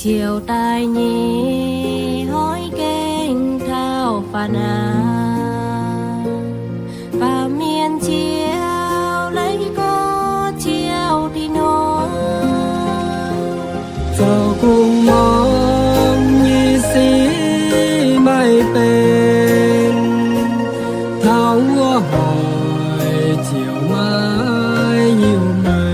Ziouc daaih nyei hnoi gengh taux faaux aqv. Baamh mienh ziouc leih gorx ziouc dingh nor, zoux gong-morng nyei sic maaih benx, taux wuov hnoi ziouc maiv hiuv meih.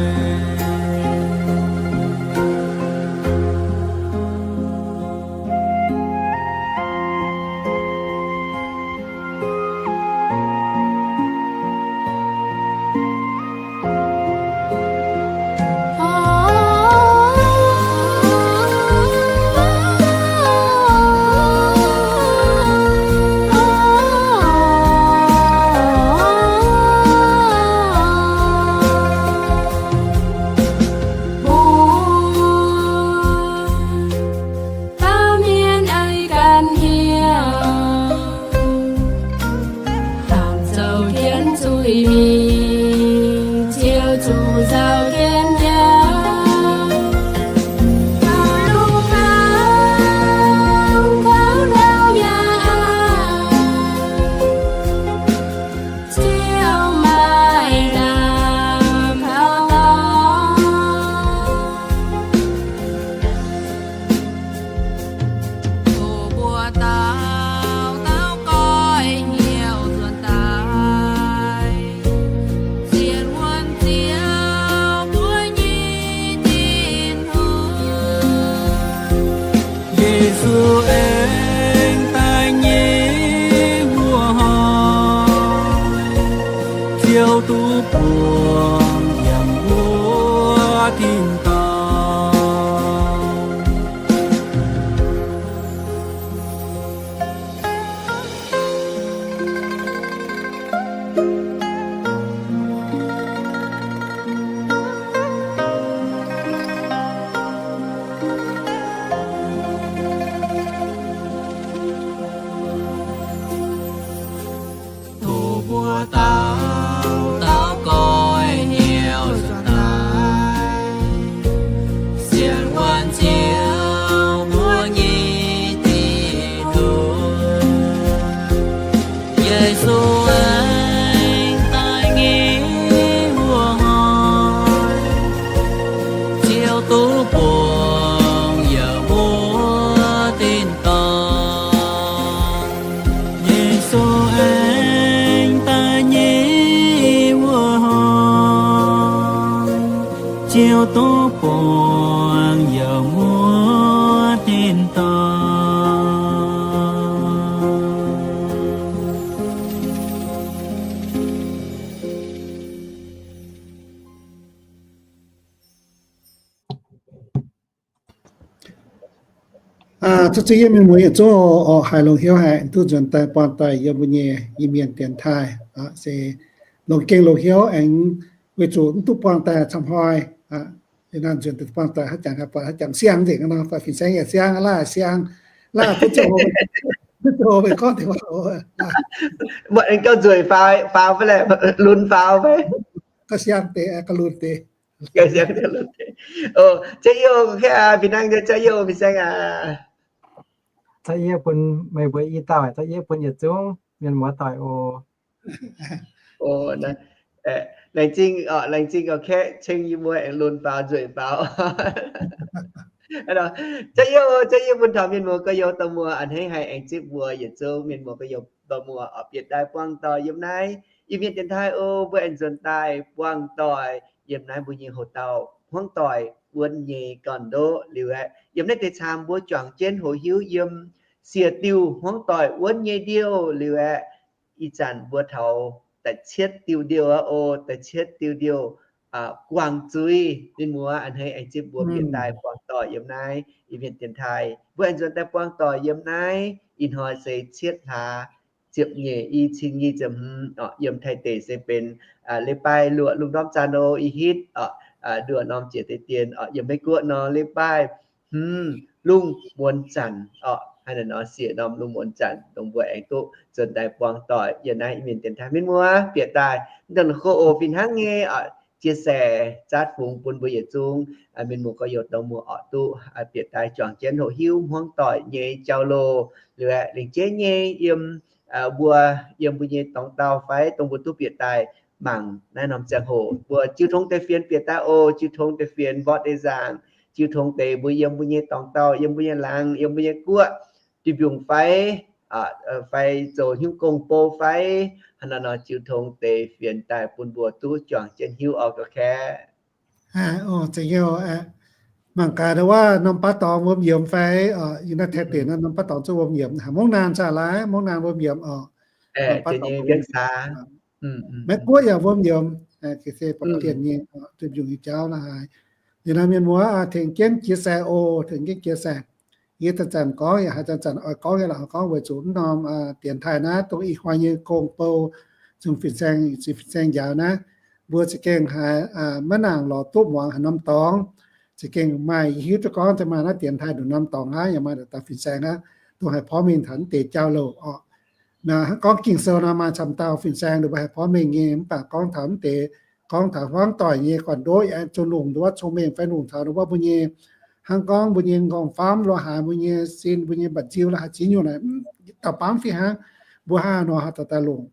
Baamh mienh aengx ganh hiuv, lamh zoux jienv zuiz mingh, ziouc zuqc nzauh jienv yaac. Taux lungh ndau, taux ndau yaac, ziouc maaih ndaangc taux lorz. Doqc mbuox dauh dauh goiv hnyouv nzuonx daaih, sienx wuonh Ziouv mbuo nyei Tin-Hungh. Yesu aengx daaih nyei wuov hnoi, Ziouv duqv buangh yiem wuov tin-dorngh. Doqc mbuox dauh dauh goiv hnyouv nzuonx daaih, sienx wuonh Ziouv mbuo nyei Tin-Hungh. Yesu aengx daaih nyei wuov hnoi, Ziouv duqv buangh yiem wuov tin-dorngh. Yesu aengx daaih nyei wuov hnoi, Ziouv duqv buangh yiem wuov tin-dorngh. Aa, zuqc yie mienh muoz yietc zungv oc, haih longx hnyouv haic, duqv nzuonx daaih buangh doic yiem mbuo nyei Iu-Mienh dienx taaih aqv. Se longx gengh longx hnyouv aengx weic zuqc mv duqv buangh daaih camv hnoi aqv. Liuz naaiv nzuonx daaih buangh doic haaix jangx, haaix buatc haaix jangx siang nzengc nor, buatc fin-saeng yaac siang, laaih siang, laaih butv zoux, butv zoux meih gorngv deix waac. Mbuo aengx gauh nzueic faaux, faaux fai laeh, lunx faaux fai? Gauh siang deix, gauh lunx deix. Gauh siang deix, lunx deix. O, Za'yietv, fih hnangv nyei, Za'yietv, fin-saeng aac. Za'yietv bun meih mbuo i dauh, Za'yietv bun yietc zungv mienh muoz doic oc. O, laengz zingh, laengz zingh oc, kaeqv ceng yie mbuo aengx lunx faaux nzueic faaux. Za'yietv, Za'yietv bun taux mienh muoz gorx-youz dorh muoz a'hneiv haih aengx zipv mbuo yietc zungv mienh muoz gorx-youz dorh muoz oc, bieqc daaih buangh doic yiem naaiv Iu-Mienh dienx taaih oc. Mbuo aengx nzuonx daaih buangh doic yiem naaiv mbuo nyei hoc dauh hmuangv doic wuonv nyei gorn-ndoqv liuz aeqv, yiem naaiv deix caamx mbuo juangc jienv hoqc hiuv yiem siec diuh hmuangv doic wuonv nyei ndiouh liuz aeqv, ih zanc mbuo taux da'cietv diuh ndiouh aqv oc. Da'cietv diuh ndiouh guangc zuiz. Mienh muoz a'hneiv aengx zipv mbuo bieqc daaih buangh doic yiem naaiv Iu-Mienh dienx taaih. Mbuo aengx nzuonx daaih buangh doic yiem naaiv ih hnoi se cietv hlaax ziepc nyeic, i cin nyic ziepc hmz oc. Yiem Taiv deic se benx 礼拜 luoqc lungh ndorm zanc oc, i hitv oc, nduoh norm jiex deix dien oc. Yiem Meiv Guoqv nor 礼拜 hmz lungh muonz zanc oc. Hnangv naaiv nor siec norm lungh muonz zanc dongh mbuo aengx duqv nzuonx daaih buangh doic yiem naaiv Iu-Mienh dienx taaih. Mienh muoz bieqc daaih, mv dongh hlo oc, fih hnangv nyei oc. chia sẻ zatv fungx bun mbuo yietc zungv mienh muoz gorx-youz dongh muoz orqc duqv bieqc daaih juangc jienv hoqc hiuv hmuangv doic nyei jauv-louh. Liuz aeqv, lengc jeiv nyei yiem mbuo, yiem mbuo nyei dorngx dauh fai dongh mbuo duqv bieqc daaih mangc naaiv norm ziangh hoc, mbuo jiu tong deix fienx bieqc daaih oc. Jiu tong deix fienx mborqv deix nzaangc, jiu tong deix mbuo yiem mbuo nyei dorngx dauh, yiem mbuo nyei laangz, yiem mbuo nyei guoqv, diuh mbiungc fai, fai zoux hnyouv gong bou fai, hnangv naaiv nor jiu tong deix fienx daaih bun mbuo duqv juangc jienv hiuv oc ga'kaeqv. Mangc gaax ndau wuov norm baav dorngx wuom yiemx fai, United States naaiv norm baav dorngx zuqc wuom yiemx, haaix mungv naanh caa laaix, mungv naanh wuom yiemx oc. Maiv guoqv yaac wuom yiemx, se baac dienh nyei, duqv mbiungc nyei jauv la'haaix. Liuz naaiv mienh muoz tengx jienv chia sẻ oc, tengx jienv chia sẻ. Yie zanc-zanc gorngv yaac haiz zanc-zanc oix gorngv nyei lorqc, gorngv weic zuqc mv norm dienx taaih naaiv dongh ih hnoi nyei gong bou, zungv fin-saeng, zungv fin-saeng njaaux naaiv, mbuo za'gengh haiz maiv nangc lorz duqv muangx haaix norm dorngx. Za'gengh maaih hiuv duqv gorngv maaih naaiv dienx taaih nduqc norm dorngx aqv, yaac maaih dauh fin-saeng aqv, dongh haiz porv mengh taux naaiv deix jauv-louh oc. Hnangv gorngv Ging-Sou nor maaih camv dauh fin-saeng nduqc mbuo haiz porv mengh nyei, mv baac gorngv taux naaiv deix, gorngv taux hmuangv doic nyei gorn-ndoqv yaac zuqc longc nduqc wuov cong-mengh fai longc taux nduqc wuov mbuo nyei, hnangv gorngv mbuo nyei nqorngv-famv lo haaix, mbuo nyei sin, mbuo nyei mba'nziu lo haaix, ziex nyungc naaic dauh baamv fih hnangv. Mbuo hnangv haaix nor haih daaih longc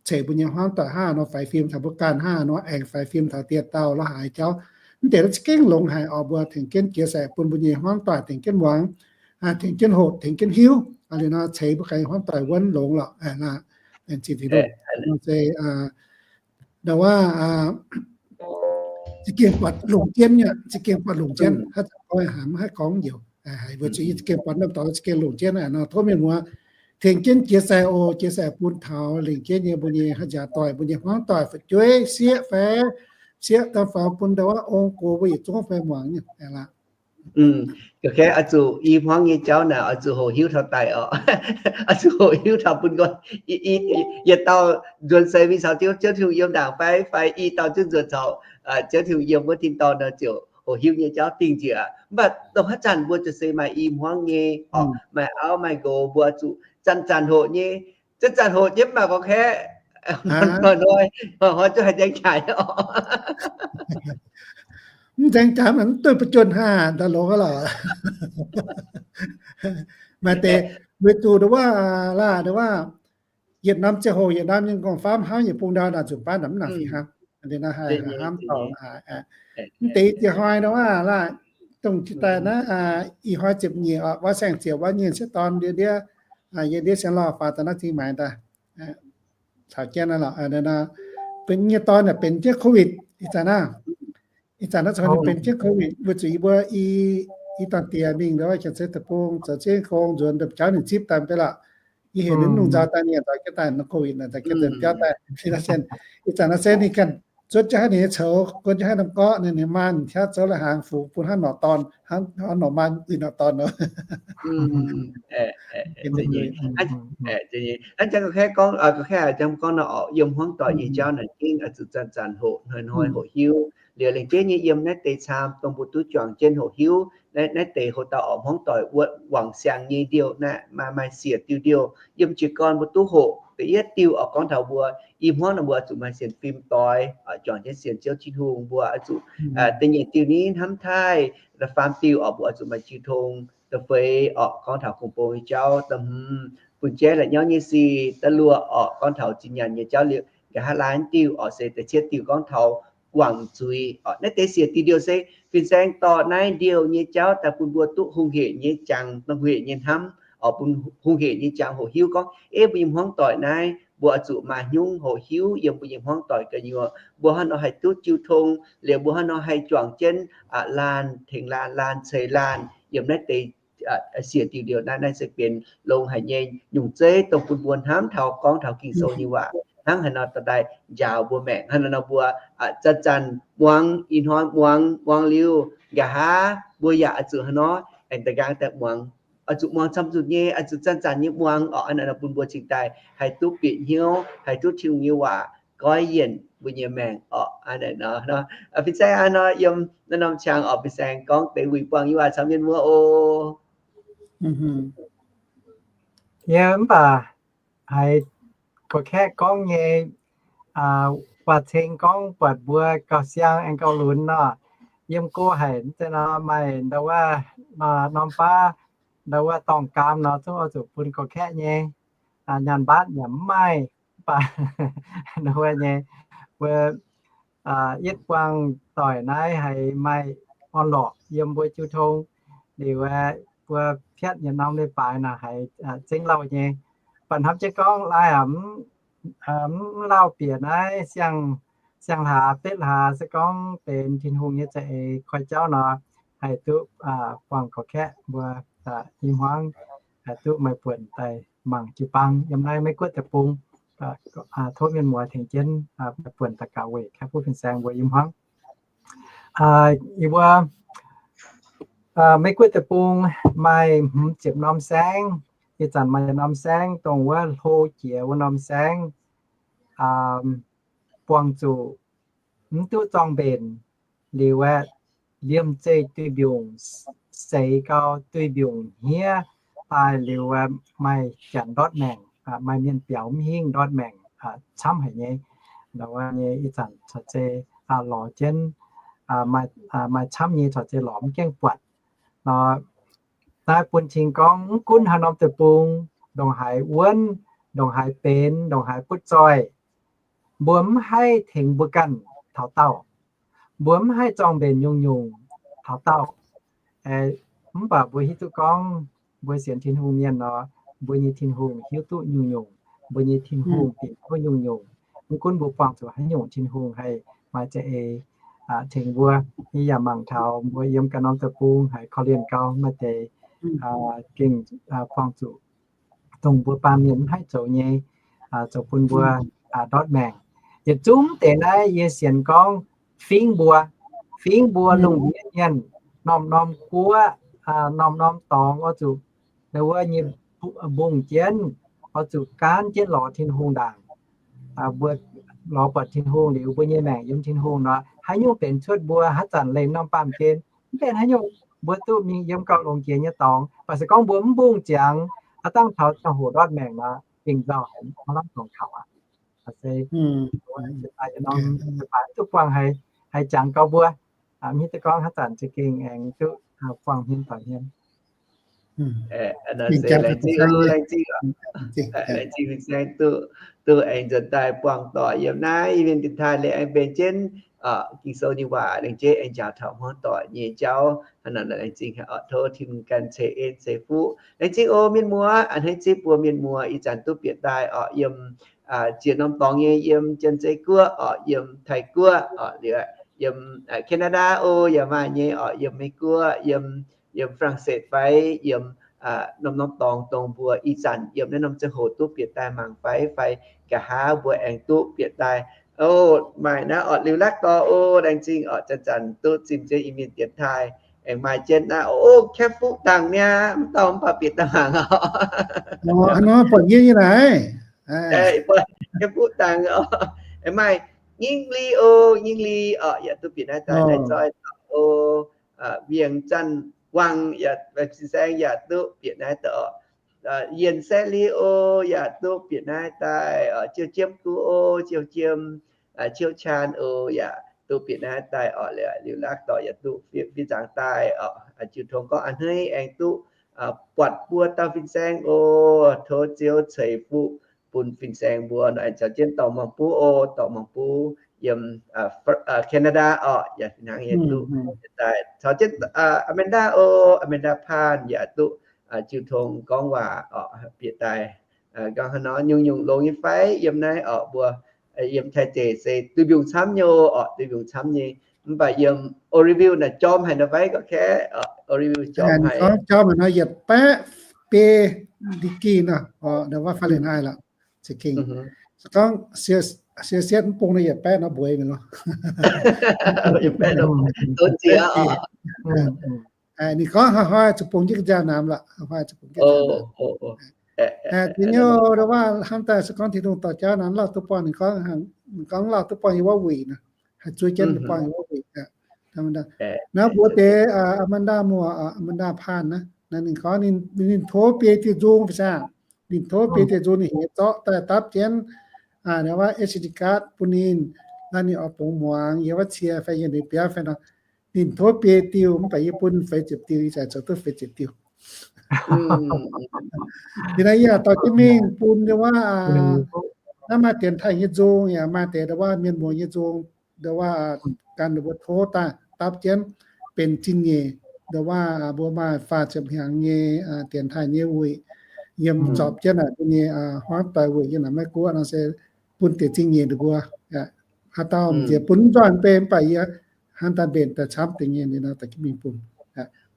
ceix mbuo nyei hmuangv doic, hnangv haaix nor faix fim taux mbuo ganh, hnangv haaix nor aengx faix fim taux dieh dauh lo haaix jauv. Mv deix za'gengh longx haic oc. Mbuo tengx jienv jiex saeqv bun mbuo nyei hmuangv doic tengx jienv muangx, tengx jienv hoqc, tengx jienv hiuv. Liuz nor ceix mbuo ganh hmuangv doic wuonv longx lorqc. Nor se ndau wuov za'gengh buatc longc jienv nyei, za'gengh buatc longc jienv, haaix zanc gorngv haiz mv haih gorngv njoux. Haiz mbuo zuqc za'gengh buatc norm dorngx za'gengh longc jienv nor, tov mienh muoz tengx jienv jiex saeqv oc. Jiex saeqv bun taux lengc jeiv nyei mbuo nyei haaix jaax doic, mbuo nyei hmuangv doic fu'jueiv sieqv fai sieqv daaih faaux bun ndau wuov ong-gox mbuo yietc zungv fai muangx nyei lorqc. Ga'kaeqv, oix zuqc i hmuangv nyei jauv naaic oix zuqc hoqc hiuv taux daic oc. Oix zuqc hoqc hiuv taux bun nqoi, yietc dauh nzuonx seix mingh caux Ziouv Tin-Hungh yiem ndaangc fai, fai i dauh zungv nzuonx caux Ziouv Tin-Hungh yiem wuov tin-dorngh nor ziouc hoqc hiuv nyei jauv dingh njiec. Mv baac dongh haaix zanc mbuo zuqc se maaih i hmuangv nyei oc, maaih auv maaih nqox, mbuo zuqc zanc-zanc hoqc nyei. Zanc-zanc hoqc nyei mv baac ga'kaeqv, hnoi-hnoi, hnoi-hnoi zungv haih nzaeng qaqv oc. Mv nzaeng qaqv mv duqv ba'juonh hnangv, daaih longx lorqc. Maaih deix weic zuqc ndau wuov, laaix ndau wuov, yietc norm ziangh hoc yietc norm nyei nqorngv-famv hnamv yietc bung ndau naaic nzunc baav naaic mv nangc fih hnangv. Liuz naaiv haih hnamv dorngx haic. Mv deix ziex hnoi ndau wuov laaix, dongh jiex daaih naaiv, ih hnoi ziepc nyeic oc, wuov saeng-ziepc wuov nyei sieqv dorn ndie-ndiev, yie ndiev sienx lorh faaux daaih naaiv zingh maaiz daaih caux jienv naaiv lorqc. Benx nyei dorn yaac benx jienv COVID, ih zanc naaiv, ih zanc naaiv caux ninh benx jienv COVID weic zuqc yie mbuo i, i dorn diex mingh ndau wuov Janx-Sei Deic-Bung zoux jienv gong nzuonx ndopv jauv ninh zipv daaih mv bei lorqc. Yie heuc ninh lungh nzaux daaih ninh yaac nzaux jienv daaih nor COVID naaic, nzaux jienv nzuonx biauv daaih. Ih zanc naaiv se ninh ganh zuotv jienv haiv ninh nyei coux, guon jienv haiv norm gorqv, ninh, ninh maa ninh qaqv zouv la'hnaangx fungx bun hnangv norqc dorn, hnangv norqc maa uix norqc dorn nor. Hnangv jangx gorngv, gorngv nor oc, yiem hmuangv doic nyei jauv naaic gengh oix zuqc zanc-zanc hoqc, hnoi-hnoi hoqc hiuv. Liuz lengc jeiv nyei yiem naaiv deix caam dongh mbuo duqv juangc jienv hoqc hiuv naaiv deix hoc dauh oc, hmuangv doic wuov wangc siangx nyei ndiouh naaiv maaih, maaih siec diuh ndiouh yiem jiez gorn mbuo duqv hoqc. Da'yietv diuh oc, gorngv taux mbuo i hmuangv nor mbuo oix zuqc maaih sienx fim doix, juangc jienv sienx Ziouv Tin-Hungh. Mbuo oix zuqc da'nyeic diuh ni hnamv taaih, da'faam diuh oc, mbuo oix zuqc maaih jiu tong. Da'feix oc, gorngv taux gong-bou nyei jauv. Da'hmz, bun jaiv la'nyauv nyei sic. Da'luoqc oc, gorngv taux zinh nyaanh nyei jauv. Liuz nqa'haav laanh diuh oc, se da'cietv diuh gorngv taux guangc zuiz oc. Naaiv deix siec diuh ndiouh se fin-saeng dorh naaiv ndiouh nyei jauv daaih bun mbuo duqv hungh hec nyei jangx, hungh hec nyei hnamv oc, bun hungh hec nyei jangx hoqc hiuv gorngv, ei, mbuo nyei hmuangv doic naaiv mbuo oix zuqc maaih hnyungv hoqc hiuv yiem mbuo nyei hmuangv doic gu'nyuoz, mbuo hnangv nor haih duqv jiu tong, liuz mbuo hnangv nor haih juangc jienv laanh tengx laanh, laanh ceix laanh yiem naaiv deix siec diuh ndiouh naaiv. Naaiv se benx longx haic nyei nyungc zeiv dongh bun mbuo hnamv taux gorngv taux Ging-Sou nyei waac hnangv haaix nor dorh daaih njaaux mbuo maengc. Hnangv naaiv nor mbuo zanc-zanc muangx, ih hnoi muangx, muangx liuz nqa'haav mbuo yaac oix zuqc haaix nor aengx da'nqaang daaih muangx. Oix zuqc muangx camv zuqc nyei, oix zuqc zanc-zanc nyei muangx oc. Hnangv naaiv nor bun mbuo cingx daaih haih duqv bieqc hnyouv, haih duqv Tin-Hungh nyei waac goiv yienc mbuo nyei maengc oc. Hnangv naaiv nor, fin-saeng hnangv nor yiem naaiv norm qangx oc, fin-saeng gorngv deix wuic buangh nyei waac caux mienh muoz oc. Yie mv baac haiz gorx-kaeqv gorngv nyei, baac ceng gorngv buatc mbuo gauh siang aengx gauh lunx nor, yiem go haic nzengc nor, maaih ndau wuov norm baav, ndau wuov dorngh gaam nor, zungv oix zuqc bun gorx-kaeqv nyei. Nyaanh mbaatv yaac mv maaih, mv baac ndau wuov nyei, mbuo yietv buangh doic naaiv haiz maaih orn-lorqc yiem mbuo jiu tong. Liuz mbuo piatv yietc norm leiz-baaix naaic haiz zengv lauh nyei. Mv baac hnamv jienv gorngv laai aac, mv lauh bieqc naaiv siang, siang-hlaax betv hlaax se gorngv benx Tin-Hungh nyei za'eix koi jauv nor, haih duqv buangh gorx-kaeqv mbuo i hmuangv, haih duqv maaih buonc daaih mangc jiu-baang yiem naaiv Meiv-Guoqv deic-bung. Tov mienh muoz tengx jienv maaih buonc daux gaux weic kaeqv fuqv fin-saeng mbuo i hmuangv. Yie mbuo Meiv-Guoqv deic-bung maaih hmz ziepc norm saengv. Ih zanc maaih norm saengv dongh wuov hlo jiex wuov norm saengv, buangh zuqc mv duqv zorng-mbenc. Liuz aeqv, liemh zeih duih mbiungc seix gau, duih mbiungc hniev daaih liuz aeqv, maaih janx ndortv maengc, maaih mienh biaux mv hingh ndortv maengc camv haic nyei. Ndau wuov nyei ih zanc corc zei lorz jienv, maaih camv nyei corc zei lorz mv gaengh buatc nor. Naaiv bun cing gorngv mv gunv haaix norm deic-bung, ndongc haaix wuonv, ndongc haaix benx, ndongc haaix butv zoih, mbuo mv haih tengx mbuo ganh taux daauh. Mbuo mv haih zorng-mbenc nyungc-nyungc taux daauh. Mv baac mbuo hiuv duqv gorngv mbuo sienx Tin-Hungh mienh nor, mbuo nyei Tin-Hungh hiuv duqv nyungc-nyungc, mbuo nyei Tin-Hungh bieqc duqv nyungc-nyungc. Mv gunv mbuo buangh zuqc haaix nyungc, Tin-Hungh haih maaih za'eix tengx mbuo. Yie yaac mangc taux mbuo yiem ganh norm deic-bung haiz korv-lienh gau, maaih deix gengh buangh zuqc dongh mbuo baamh mienh mv haih zoux nyei, zoux bun mbuo ndortv maengc. Yietc zungv deix naaiv yie sienx gorngv fingv mbuo, fingv mbuo lungh ndiev mienh, norm-norm guoqv, norm-norm dorngx oix zuqc wuov nyei mbungh jienv, oix zuqc gaanv jienv lorz Tin-Hungh ndaangc. Mbuo lorz buatc Tin-Hungh liuz, mbuo nyei maengc yiem Tin-Hungh nor, haaix nyungc benx cuotv mbuo haaix zanc leih norm baamh gen, mv benx haaix nyungc, mbuo duqv mingh yiem gauh longx jiex nyei dorngx. Baac se gorngv mbuo mv mbungh ziangx, aav dangh taux ziangh hoc ndortv maengc nor, gengh nzauh haic, mv lamh dongh kaux aqv. Se norm leiz-baaix duqv buangh haiz jangx gau mbuo, mv hiuv duqv gorngv haaix zanc za'gengh aengx duqv buangh hmien doic hmien. Laengz zingh fin-saeng duqv, duqv aengx nzuonx daaih buangh doic yiem naaiv i mienh dienx taaih, liuz aengx mbenc jienv Ging-Sou nyei waac, laengz jienv aengx njaaux taux hmuangv doic nyei jauv. Hnangv naaic laengz zingh oc. Tov Tin-Hungh ganh ceix en ceix fuqv. Laengz zingh oc mienh muoz, a'hneiv zipv mbuo mienh muoz ih zanc duqv bieqc daaih oc, yiem ziex norm dorngx nyei, yiem Janx-Zei Guoqv oc, yiem Taiv Guoqv oc, liuz yiem Canada oc, yaac maaih nyei oc, yiem Meiv Guoqv, yiem, yiem Faa^lang^setv fai yiem norm-norm dorngx dongh mbuo ih zanc yiem naaiv norm ziangh hoc duqv bieqc daaih mangc fai, fai nqa'haav mbuo aengx duqv bieqc daaih. O, maaih naaiv oc, liuz lakv dorh oc, laengz zingh oc, zanc-zanc duqv zimh jienv Iu-Mienh dienx taaih, aengx maaih jienv naaiv oc, Kaeqv Fuqv Dangh mi'aqv, mv dauh mv baac bieqc daaih mangc oc. Buatc nyei nyei naaic. Kaeqv Fuqv Dangh oc, aengx maaih Nyingv Li oc, Nyingv Li oc, yaac duqv bieqc naaiv daaih, naaiv zoih oc. Wienh Zanh Wang yaac, fin-saeng yaac duqv bieqc naaiv daaih oc. Yienh Saeqv Li oc, yaac duqv bieqc naaiv daaih oc. Ziouv Jiem Gu oc, Ziouv Jiem, Ciouv Caan oc, yaac duqv bieqc naaiv daaih oc. Liuz, liuz lakv dorh yaac duqv fiev, fiev nzaangc daaih oc. Jiu tong gorngv a'hneiv aengx duqv buatc buo dauh fin-saeng oc. Tov Ziouv ceix fuqv bun fin-saeng mbuo nor, aengx caux jienv dorh mangc buv oc, dorh mangc buv yiem Canada oc, yaac hnangv nyei duqv daaih caux jienv Amanda oc, Amanda Paan yaac duqv jiu tong gorngv waac oc, bieqc daaih. Gorngv haaix nor nyungc-nyungc longx nyei fai? Yiem naaiv oc, mbuo yiem Taiv deic se duih mbiungc camv nyei oc, duih mbiungc camv nyei. Mv baac yiem Oreiville naaic jorm haic nor fai gorqv-kaeqv? Oreiville jorm haic. Gorngv jorm haic nor yietc baeqv biei degree nor, ndau wuov Fahrenheit lorqc. Za'gengh se gorngv Celsius mv bung nor yietc baeqv nor mbueiz mi'aqv lorqc. Ninh gorngv hnoi-hnoi zuqc bungx jienv ga'nziaauc namx lorqc, hnoi-hnoi zuqc bungx jienv ga'nziaauc namx. Da'nyeic ndau wuov hnamv daaih se gorngv Tin-Hungh dorh jauv naaiv lauh duqv buangh, ninh gorngv, ninh gorngv lauh duqv buangh yiem wuov wuic nor, haih zuov jienv buangh yiem wuov wuic. Naaiv mbuo deix Amanda muoz, Amanda Paan naaiv, ninh gorngv ninh tov biei dieh nzung fai saah, ninh tov biei dieh nzung, ninh heuc zorqv daaih dapv jienv wuov S D card bun ninh, naaiv ninh oix bungx muangx yie wuov cie fai yie ninh biauv fai nor, ninh tov biei diuh mv baac yie bun feix ziepc diuh, yie zaaix zoux duqv feix ziepc diuh. Yie naaiv yie dorh jienv mingh bun ndau wuov, naaiv maaih dienx taaih nyei nzung yaac maaih deix ndau wuov mienh muoz nyei nzung, ndau wuov gan ninh mbuo tov daaih dapv jienv benx zingh nyeic, ndau wuov mbuo maaih faah ziepc hnyangx nyei dienx taaih nyei wuic yiem zorpc jienv naaic mbuo nyei hmuangv doic wuic yiem naaic Meiv Guoqv nor se bun deix zingh nyeic ninh mbuo. Haaix dauh nziex bun nzoih mv bei mv baac yie hnangv daaih mbenc daaih camv deix nyei ninh nor daaih jienv mingh bun.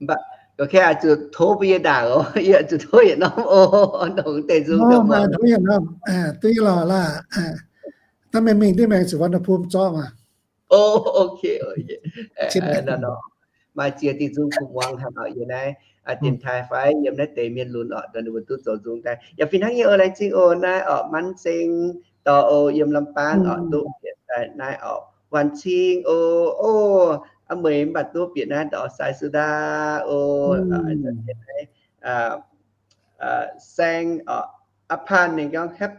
Mv baac ga'kengx zuqc tov mbuo yie ndaangc oc, yie zuqc tov yietc norm oc, ndongc deix nzung maaih tov yietc norm, duqv lorqc laah. Dangh mingh mingh div maengx zuqc Wonderpum zorqv maah. Maaih ziex diuh nzung kuv muangx hnangv oc yie naaiv dienx taaih fai yiem naaiv deix mienh lunx oc, dongh ninh mbuo duqv zoux nzung daaih yaac fih hnangv nyei oc. Laengz zingh oc naaiv oc Manv Seng dorh oc yiem Lamh Baang oc duqv bieqc daaih naaiv oc. Huan Cing oc, oc, aa meih mv baac duqv bieqc naaiv dorh Sai Su Ndaa oc, naaiv Saeng oc, aa panh ninh gorngv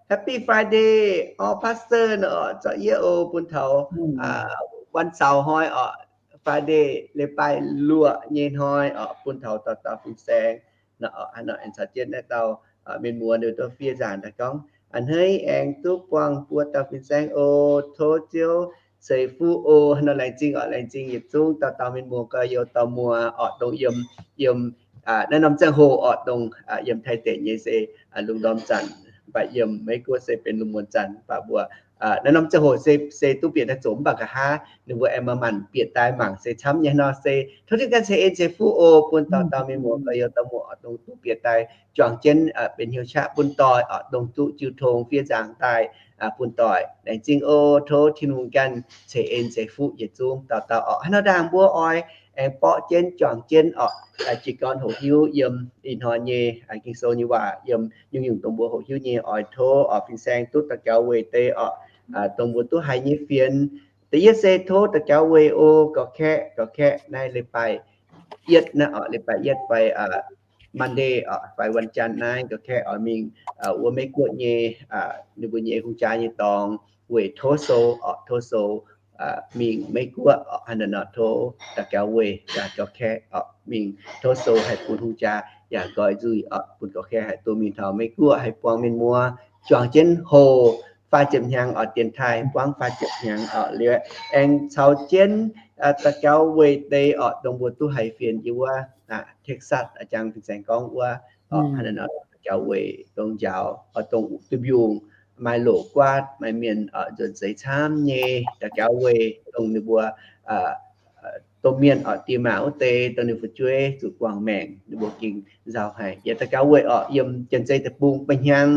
Happy Friday, all pastor nor oc, zorqv yie oc bun taux วันเสาร์ hnoi oc, Friday leiz-baaix luoqc nyei hnoi oc, bun taux dauh dauh fin-saeng nor oc. Haaix nor aengx caux jienv naaiv dauh mienh muoz ninh duqv fiev nzaangc daaih gorngv, a'hneiv aengx duqv buangh buo dauh fin-saeng oc, tov Ziouv ceix fuqv oc. Haaix nor laengz zingh oc, laengz zingh yietc zungv dauh dauh mienh muoz gorx-youz dauh muoz oc, dongh yiem, yiem naaiv norm ziangh hoc oc, dongh yiem Taiv deic nyei se lungh ndorm zanc, mv baac yiem Meiv Guoqv se benx lungh muonz zanc, mv baac mbuo naaiv norm ziangh hoc se, se duqv bieqc daaih zoqc, mv baac nqa'haav ninh mbuo aengx maaih maanc bieqc daaih mangc se camv nyei. Haaix nor se tov Tin-Hungh ganh ceix en ceix fuqv oc bun dauh dauh mienh muoz gorx-youz dauh muoz oc, dongh duqv bieqc daaih juangc jienv benx hnyouv qaqv bun doic oc, dongh duqv jiu tong fiev nzaangc daaih bun doic. Laengz zingh oc, tov Tin-Hungh ganh ceix en ceix fuqv yietc zungv dauh dauh oc. Haaix nor ndaangc mbuo oix aengx borqv jienv juangc jienv oc, jiez gorn hoqc hiuv yiem ih hnoi nyei Ging-Sou nyei waac, yiem nyungc-nyungc dongh mbuo hoqc hiuv nyei, oix tov oc fin-saeng duqv daux gaux weic deix oc, dongh mbuo duqv haiz nyei fienx. Da'yietv se tov daux gaux weic o gaux-kaeqv, gaux-kaeqv naaiv leiz-baaix yietv naaiv oc, leiz-baaix yietv fai Monday oc fai วันจันทร์ naaiv gaux-kaeqv oix mingh wuov Meiv Guoqv nyei, ninh mbuo nyei hungh jaa nyei dorngx weic tov sou oc, tov sou mingh Meiv Guoqv oc. Haaix nor nor tov daux gaux weic gaux-kaeqv oc, mingh tov sou haih bun hungh jaa yaac nqoi nzuih oc, bun gaux-kaeqv haih duqv mingh taux Meiv Guoqv haih buangh mienh muoz juangc jienv hoc faah ziepc hnyangx oc, dienx taaih buangv faah ziepc hnyangx oc. Liuz aengx caux jienv daux gaux weic deix oc, dongh mbuo duqv haiz fienx yiem wuov Texas, a'jang fin-saeng gorngv wuov oc. Haaix nor nor daux gaux weic dongh njaaux oc, dongh duih mbiungc maaih loqc guaatv, maaih mienh oc nzuonx seix camv nyei. Daux gaux weic dongh ninh mbuo domh mienh oc, diex maac wuov deix, dongh ninh fu'jueiv zuqc guangc maengc, ninh mbuo gengh nzauh haic. Yaac daux gaux weic oc, yiem Janx-Zei Deic-Bung ba'hnyangx,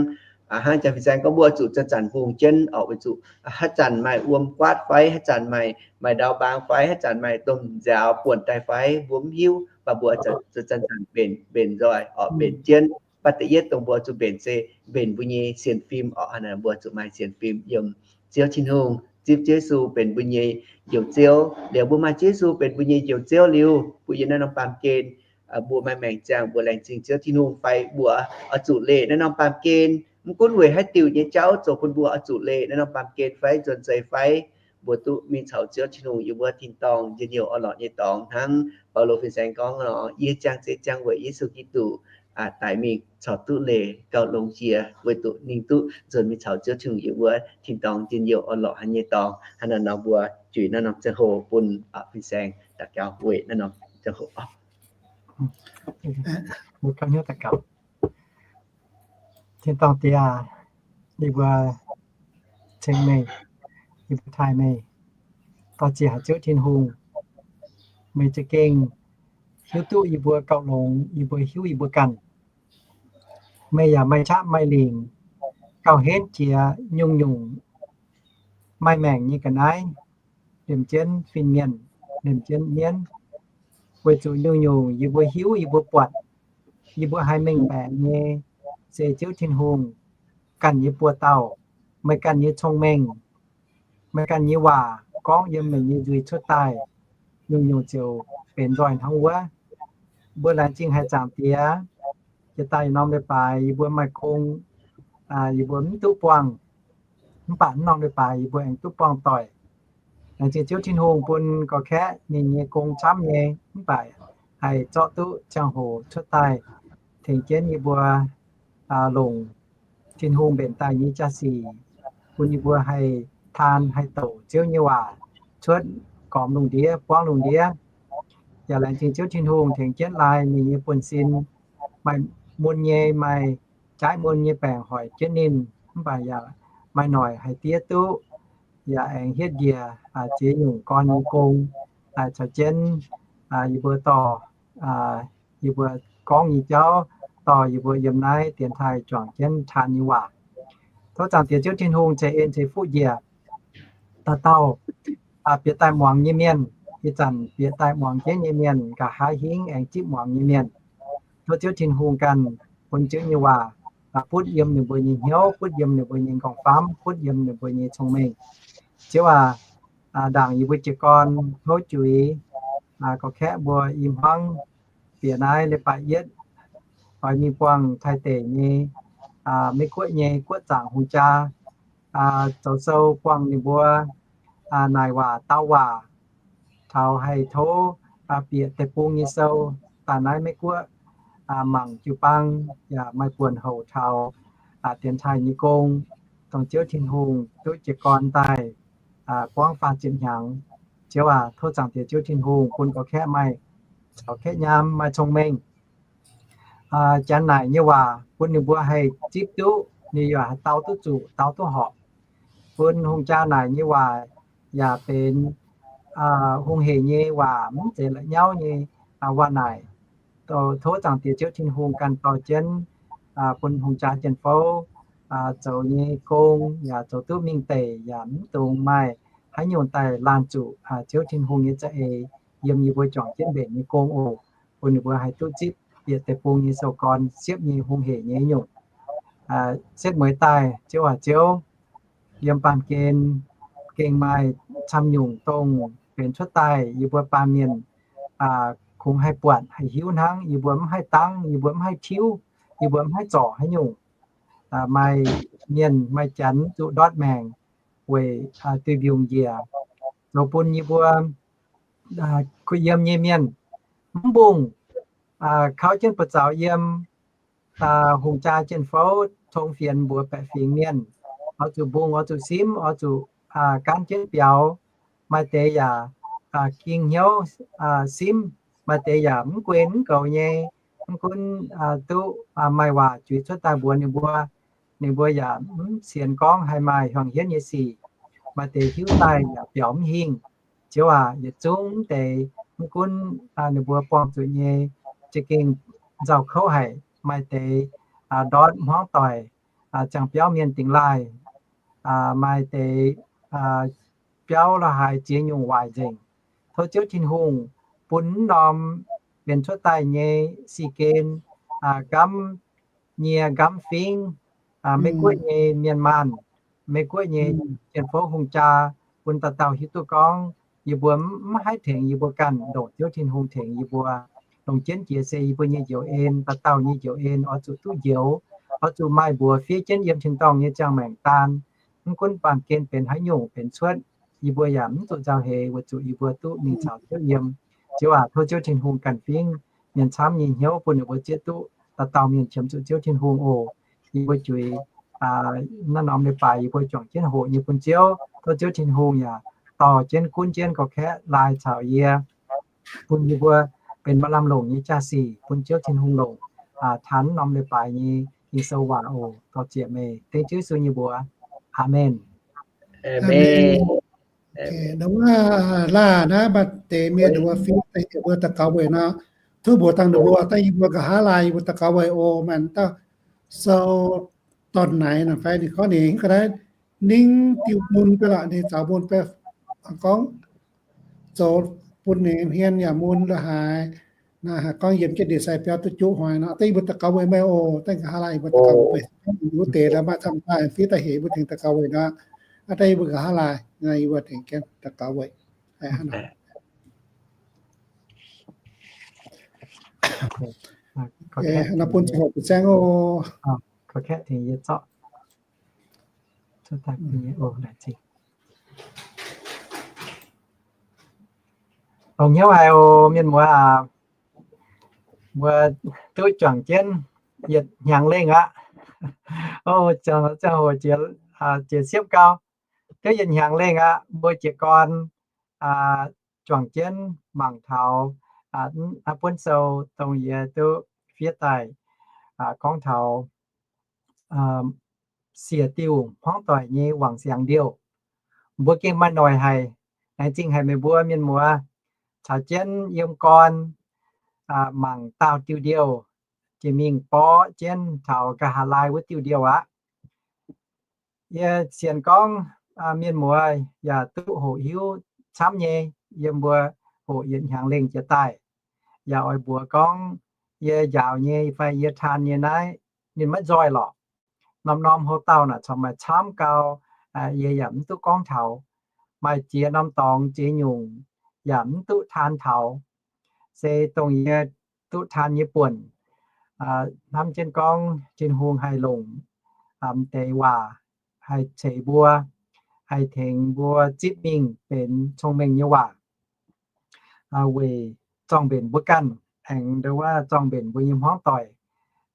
hnangv jang fin-saeng gorngv mbuo zuqc zanc-zanc mbungh jienv oc, weic zuqc haaix zanc maaih wuom guaatv fai, haaix zanc maaih, maaih ndau mbaang fai, haaix zanc maaih domh nziaaux buonc daaih fai, mbuo mv hiuv, mv baac mbuo zuqc zanc-zanc mbenc, mbenc nzoih oc, mbenc jienv. Mv baac da'yietv dongh mbuo zuqc mbenc se mbenc mbuo nyei sienx fim oc. Haaix nor mbuo zuqc maaih sienx fim yiem Ziouv Tin-Hungh, zipv Ziouv Yesu benx mbuo nyei Njoux Ziouv. Liuz mbuo maaih Ziouv Yesu benx mbuo nyei Njoux Ziouv liuz, mbuo yiem naaiv norm baamh gen mbuo maaih maengc ziangh mbuo laengz zingh Ziouv Tin-Hungh fai mbuo oix zuqc leih naaiv norm baamh gen. Mv gunv weic haaix diuc nyei jauv zoux bun mbuo oix zuqc leih naaiv norm baamh gen fai nzuonx seix fai, mbuo duqv mingh caux Ziouv Tin-Hungh yiem wuov tin-dorngh njien-youh orn-lorqc nyei dorngx hnangv Baulo fin-saeng gorngv nor, yie ziangh zeiv ziangh weic Yesu Giduc daic mingh corc duqv leih gauh longx jiex, weic zuqc ninh duqv nzuonx mingh caux Ziouv Tin-Hungh yiem wuov tin-dorngh njien-youh orn-lorqc haaix nyei dorngx. Hnangv naaiv nor mbuo juix naaiv norm ziangh hoc bun fin-saeng daux gaux weic naaiv norm ziangh hoc oc. Tin-dorngh Diex, yie mbuo ceng meih, yie mbuo taaih meih, dorh ziec haic Ziouv Tin-Hungh. Meih za'gengh hiuv duqv yie mbuo gauh longx, yie mbuo hiuv yie mbuo ganh. Meih yaac maaih qaqv maaih lingc, gauh henv jiex nyungc-nyungc maaih maengc nyei ga'naaiv, liemh jienv fin-mienh, liemh jienv mienv. Weic zuqc nyungc-nyungc yie mbuo hiuv yie mbuo buatc, yie mbuo haiz mengh baeqc nyei se Ziouv Tin-Hungh ganh nyei buoz-dauh, meih ganh nyei cong-mengh, meih ganh nyei waac gorngv yiem meih nyei nzuih cuotv daaih, nyungc-nyungc ziouc benx nzoih hnangv wuov. Mbuo laengz zingh haic Zaangc Diex, jiex daaih norm leiz-baaix yie mbuo maaih gong, yie mbuo mv duqv buangh. Mv baac naaiv norm leiz-baaix yie mbuo aengx duqv buangh doic. Laengz zingh Ziouv Tin-Hungh bun gorx-kaeqv ninh nyei gong camv nyei, mv baac haih zorqv duqv ziangh hoc cuotv daaih tengx jienv yie mbuo longc Tin-Hungh mbenc daaih nyei jaa-sic, bun yie mbuo haih taan haih douc Ziouv nyei waac cuotv gormx lungh ndiev, buangv lungh ndiev. Yaac laengz zingh Ziouv Tin-Hungh tengx jienv laai ninh nyei buonv-sin, maaih mun nyei, maaih jaaix mun nyei baengc hoic jienv ninh, mv baac yaac maaih noic haih diev duqv, yaac aengx hietv njiec ziex nyungc gorn nyei gong, caux jienv yie mbuo dorh yie mbuo gorngv nyei jauv, dorh yie mbuo yiem naaiv dienx taaih juangc jienv taan nyei waac. Tov Zaangc Diex Ziouv Tin-Hungh ceix en ceix fuqv njiec dauh dauh bieqc daaih muangx nyei mienh, ih zanc bieqc daaih muangx jienv nyei mienh, nqa'haav hingv aengx zipv muangx nyei mienh. Tov Ziouv Tin-Hungh ganh bun Ziouv nyei waac butv yiem ninh mbuo nyei hnyouv, butv yiem ninh mbuo nyei nqorngv-famv, butv yiem ninh mbuo nyei cong-mengh. Ziouv aac, ndaangc yie mbuo jiez gorn houv juiz, gorx-kaeqv mbuo i hmuangv bieqc naaiv leiz-baaix yietv, oix mingh buangh Taiv deic nyei, Meiv Guoqv nyei guoqv zaangc hungh jaa, zoux sou buangh ninh mbuo naaic waac dau waac, taux haih tov bieqc deic-bung nyei sou daaih naaiv Meiv Guoqv mangc jiu-baang, yaac maaih buonc houc taux dienx taaih nyei gong, dongh Ziouv Tin-Hungh duqv jiez gorn daaih buangv faah ziepc hnyangx. Ziouv aac, tov Zaangc Diex Ziouv Tin-Hungh bun gorx-kaeqv maaih caux kaeqv nyaam, maaih cong-mengh. Janx naaic nyei waac bun ninh mbuo haih zipv duqv, ninh yaac haih dau duqv zuqc, dau duqv horpc. Bun hungh jaa naaic nyei waac yaac benx hungh hec nyei waac, mv zeiz la'nyauv nyei waac naaic. Tov Zaangc Diex Ziouv Tin-Hungh ganh dorh jienv bun hungh jaa jien-fouv zoux nyei gong yaac zoux duqv mingh deic, yaac mv dungx maaih haaix nyungc daaih laanh zuqc Ziouv Tin-Hungh nyei za'eix yiem yie mbuo juangc jienv mbenc nyei gong oc. Bun ninh mbuo haih duqv zipv bieqc deic-bung nyei sou gorn siepv nyei hungh hec nyei nyungc. Setv mueiz daaih, Ziouv aac Ziouv, yiem baamh gen gengh maaih camv nyungc dongh benx cuotv daaih yie mbuo baamh mienh kungx haih buatc haih hiuv hnangv. Yie mbuo mv haih dangv, yie mbuo mv haih tiuv, yie mbuo mv haih zorc haaix nyungc. Maaih mienh maaih janx zuqc ndortv maengc weic duih mbiungc njiec, zoux bun yie mbuo kuh yiem nyei mienh mv mbungh kauv jienv buoz-zaux yiem hungh jaa jien-fouv cong fienx mbuox baeqc fingx mienh, oix zuqc mbungh, oix zuqc simv, oix zuqc gaanv jienv biaux. Maaih deix yaac ging hnyouv simv, maaih deix yaac mv guen mv goux nyei, mv gunv duqv maaih waac juix cuotv daaih mbuox ninh mbuo, ninh mbuo yaac mv sienx gorngv haih maaih hiuang hienv nyei sic. Maaih deix hiuv daaih yaac biaux mv hingh. Ziouv aac, yietc zungv deix mv gunv ninh mbuo buangh zuqc nyei za'gengh nzauh kouv haic. Maaih deix ndortv hmuangv doic, ziangh biauv mienh dingx laaih, maaih deix biauv la'haaix ziex nyungc waaic nzengc. Tov Ziouv Tin-Hungh bun mv norm benx cuotv daaih nyei sic gen, nqamv nyie nqamv fingv, Meiv Guoqv nyei mienh maanh, Meiv Guoqv nyei jien-fouv hungh jaa, bun dauh dauh hiuv duqv gorngv yie mbuo mv haih tengx yie mbuo ganh, ndongc Ziouv Tin-Hungh tengx yie mbuo. Longc jienv jiex se yie mbuo nyei njoux en, dauh dauh nyei njoux en oix zuqc duqv njoux, oix zuqc maaih mbuox fiev jienv yiem tin-dorngh nyei ziangh maengc daan. Mv gunv baamh gen benx haaix nyungc benx cuotv, yie mbuo yaac mv zuqc nzauh heix weic zuqc yie mbuo duqv mingh caux Ziouv yiem. Ziouv aac, tov Ziouv Tin-Hungh ganh fingv mienh camv nyei hnyouv bun ninh mbuo zieqv duqv dauh dauh mienh qiemx zuqc Ziouv Tin-Hungh oc. Yie mbuo juix naaiv norm leiz-baaix yie mbuo juangc jienv hoqc nyei bun Ziouv. Tov Ziouv Tin-Hungh yaac dorh jienv gunv jienv gorx-kaeqv laai caux yie, bun yie mbuo benx maaih lamh longc nyei jaa-sic bun Ziouv Tin-Hungh longc. Taan norm leiz-baaix nyei Ging-Sou waac oc. Dorh ziec meih dengv Ziouv Yesu nyei mbuox. Aamen. Aamen. Nor wuov laah naaiv maaih deix mienh ninh mbuo fiev daaih heuc mbuo daux gaux weic nor, tov mbuox dangh ninh mbuo daaih yie mbuo nqa'haav laai yie mbuo daux gaux weic oc. Maaih dauh sou dorn naaic naaic fai ninh gorngv ninh ga'naaiv ningv diuh mun beiv lorqc, ninh zaux mun beiv gorngv zoux bun ninh hmien yaac mun la'haaix. Naaiv haiz gorngv yiem jienv ndie-sai biauv duqv juqv hnoi nor, daaih yie mbuo daux gaux weic meih oc. Daaih nqa'haav laai yie mbuo daux gaux weic wuov deix la'maah camv daaih fiev daaih heuc yie mbuo tengx daux gaux weic nor, daaih yie mbuo nqa'haav laai yie mbuo tengx jienv daux gaux weic. Nor bun ziangh hoc bieqc saengv oc. Longx hnyouv haic oc mienh muoz aac, mbuo duqv juangc jienv yietc hnyangx lengh aqv. Ziangh hoc jiex siepv gau, duqv yietc hnyangx lengh aqv. Mbuo jiez gorn juangc jienv mangc taux buonv sou dongh yie duqv fiev daaih gorngv taux siec diuh hmuangv doic nyei wangc siangx ndiouh. Mbuo gengh maaih noic haic. Laengz zingh haic meih mbuo mienh muoz caux jienv yiem gorn mangc daauh diuh ndiouh, jiex mingh borqv jienv taux nqa'haav laai wuov diuh ndiouh aqv. Yie sienx gorngv mienh muoz yaac duqv hoqc hiuv camv nyei. Yiem mbuo hoqc yietc hnyangx lengh jiex daaih, yaac oix mbuox gorngv yie njaaux nyei fai yie taan nyei naaiv ninh maiv nzoih lorqc. Norm-norm houv dauh naaic corc maaih camv gau, yie yaac mv duqv gorngv taux. Maaih ziex norm dorngx ziex nyungc yaac mv duqv taan taux. Se dongh yie duqv taan nyei buonc, hnamv jienv gorngv Tin-Hungh haih longc m'deix waac haih ceix mbuo, haih tengx mbuo zipv mingh benx cong-mengh nyei waac weic zorng-mbenc mbuo ganh, aengx ndo wuov zorng-mbenc mbuo nyei hmuangv doic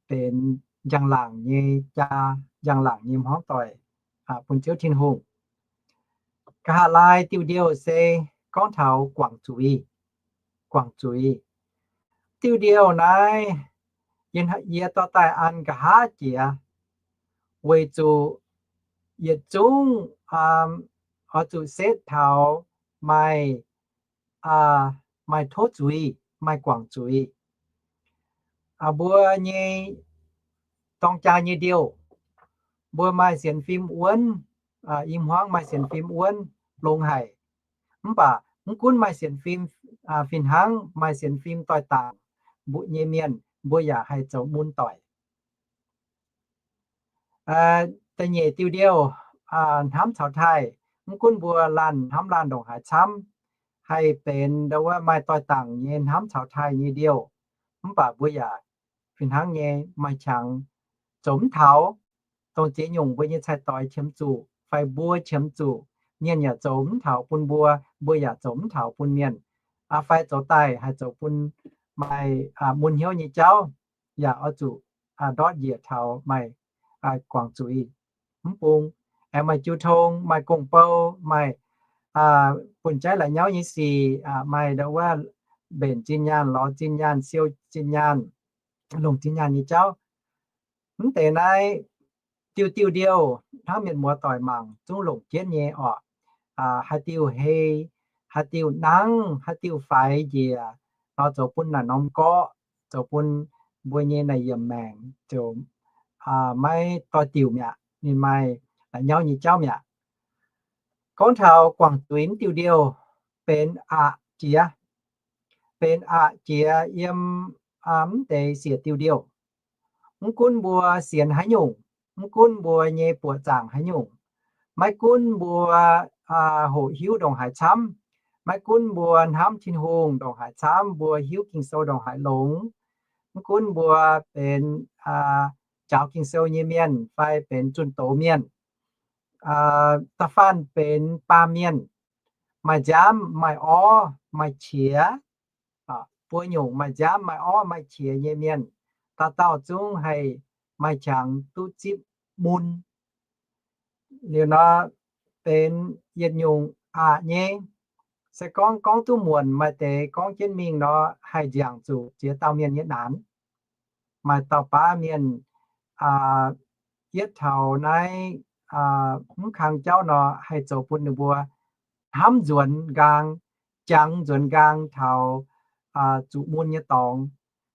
benx njang-laangc nyei jaa, njang-laangc nyei hmuangv doic bun Ziouv Tin-Hungh. Nqa'haav laai diuh ndiouh se gorngv taux guangc zuiz. Guangc zuiz diuh ndiouh naaiv, yie dorh daaih an nqa'haav jiex, weic zuqc yietc zungv oix zuqc setv taux maaih, maaih tov zuiz, maaih guangc zuiz. Mbuo nyei dorng jaa nyei ndiouh, mbuo maaih sienx fim wuonv, i hmuangv maaih sienx fim wuonv longx haic. Mv baac mv gunv maaih sienx fim, fih hnangv maaih sienx fim doix-dangc mbuo nyei mienh, mbuo yaac haih zoux mun doic. Da'nyeic diuh ndiouh, hnamv caux taaih. Mv gunv mbuo laanh hnamv laanh ndongc haaix camv, haih benx ndo wuov maaih doix-dangc nyei hnamv caux taaih nyei ndiouh, mv baac mbuo yaac fih hnangv nyei maaih qangx zoux mv taux. Dongh ziex nyungc mbuo nyei cai-doix qiemx zuqc fai mbuo qiemx zuqc, mienh yaac zoux mv taux bun mbuo, mbuo yaac zoux mv taux bun mienh, fai zoux daaih haih zoux bun maaih mun hnyouv nyei jauv, yaac oix zuqc ndortv njiec taux maaih guangc zuiz. Mv bung aengx maaih jiu tong, maaih gong-bou, maaih bun jaiv la'nyauv nyei sic, maaih ndo wuov mbenc zinh nyaanh, lorz zinh nyaanh, siou zinh nyaanh, longc zinh nyaanh nyei jauv. Mv deix naaiv diuh diuh ndiouh hnangv mienh muoz doic mangc zungv longc jienv nyei orqc. Haaix diuh hei, haaix diuh nangv, haaix diuh faix njiec nor, zoux bun naaic norm gorqv, zoux bun mbuo nyei naaic yiemc maengc ziouc maiv doix-diuc mi'aqv. Ninh maaih la'nyauv nyei jauv mi'aqv. Gorngv taux guangc zuiz mv diuh ndiouh, benx aqc jiex, benx aqc jiex yiem mv deix siec diuh ndiouh. Mv gunv mbuo sienx haaix nyungc, mv gunv mbuo nyei buoqc zaangc haaix nyungc, maiv gunv mbuo hoqc hiuv ndongc haaix camv, maiv gunv mbuo hnamv Tin-Hungh ndongc haaix camv, mbuo hiuv Ging-Sou ndongc haaix longx, mv gunv mbuo benx jaaux Ging-Sou nyei mienh fai benx zunh doz mienh, da'faanh benx baamh mienh, maaih nziaamv maaih orv maaih qiex, buo nyungc maaih nziaamv maaih orv maaih qiex nyei mienh, dauh dauh zungv haih maaih qangx duqv zipv mun. Liuz nor, benx yietc nyungc aqc nyei. Se gorngv gorngv duqv muonc, maaih deix gorngv jienv mingh nor, haih nziangc zuqc ziex dauh mienh nyei naanx. Maaih dauh baav mienh yietv taux naaiv mv kang jauv nor, haih zoux bun ninh mbuo hnamv nzuonx nqaang, jangx nzuonx nqaang taux zuqc mun nyei dorngx.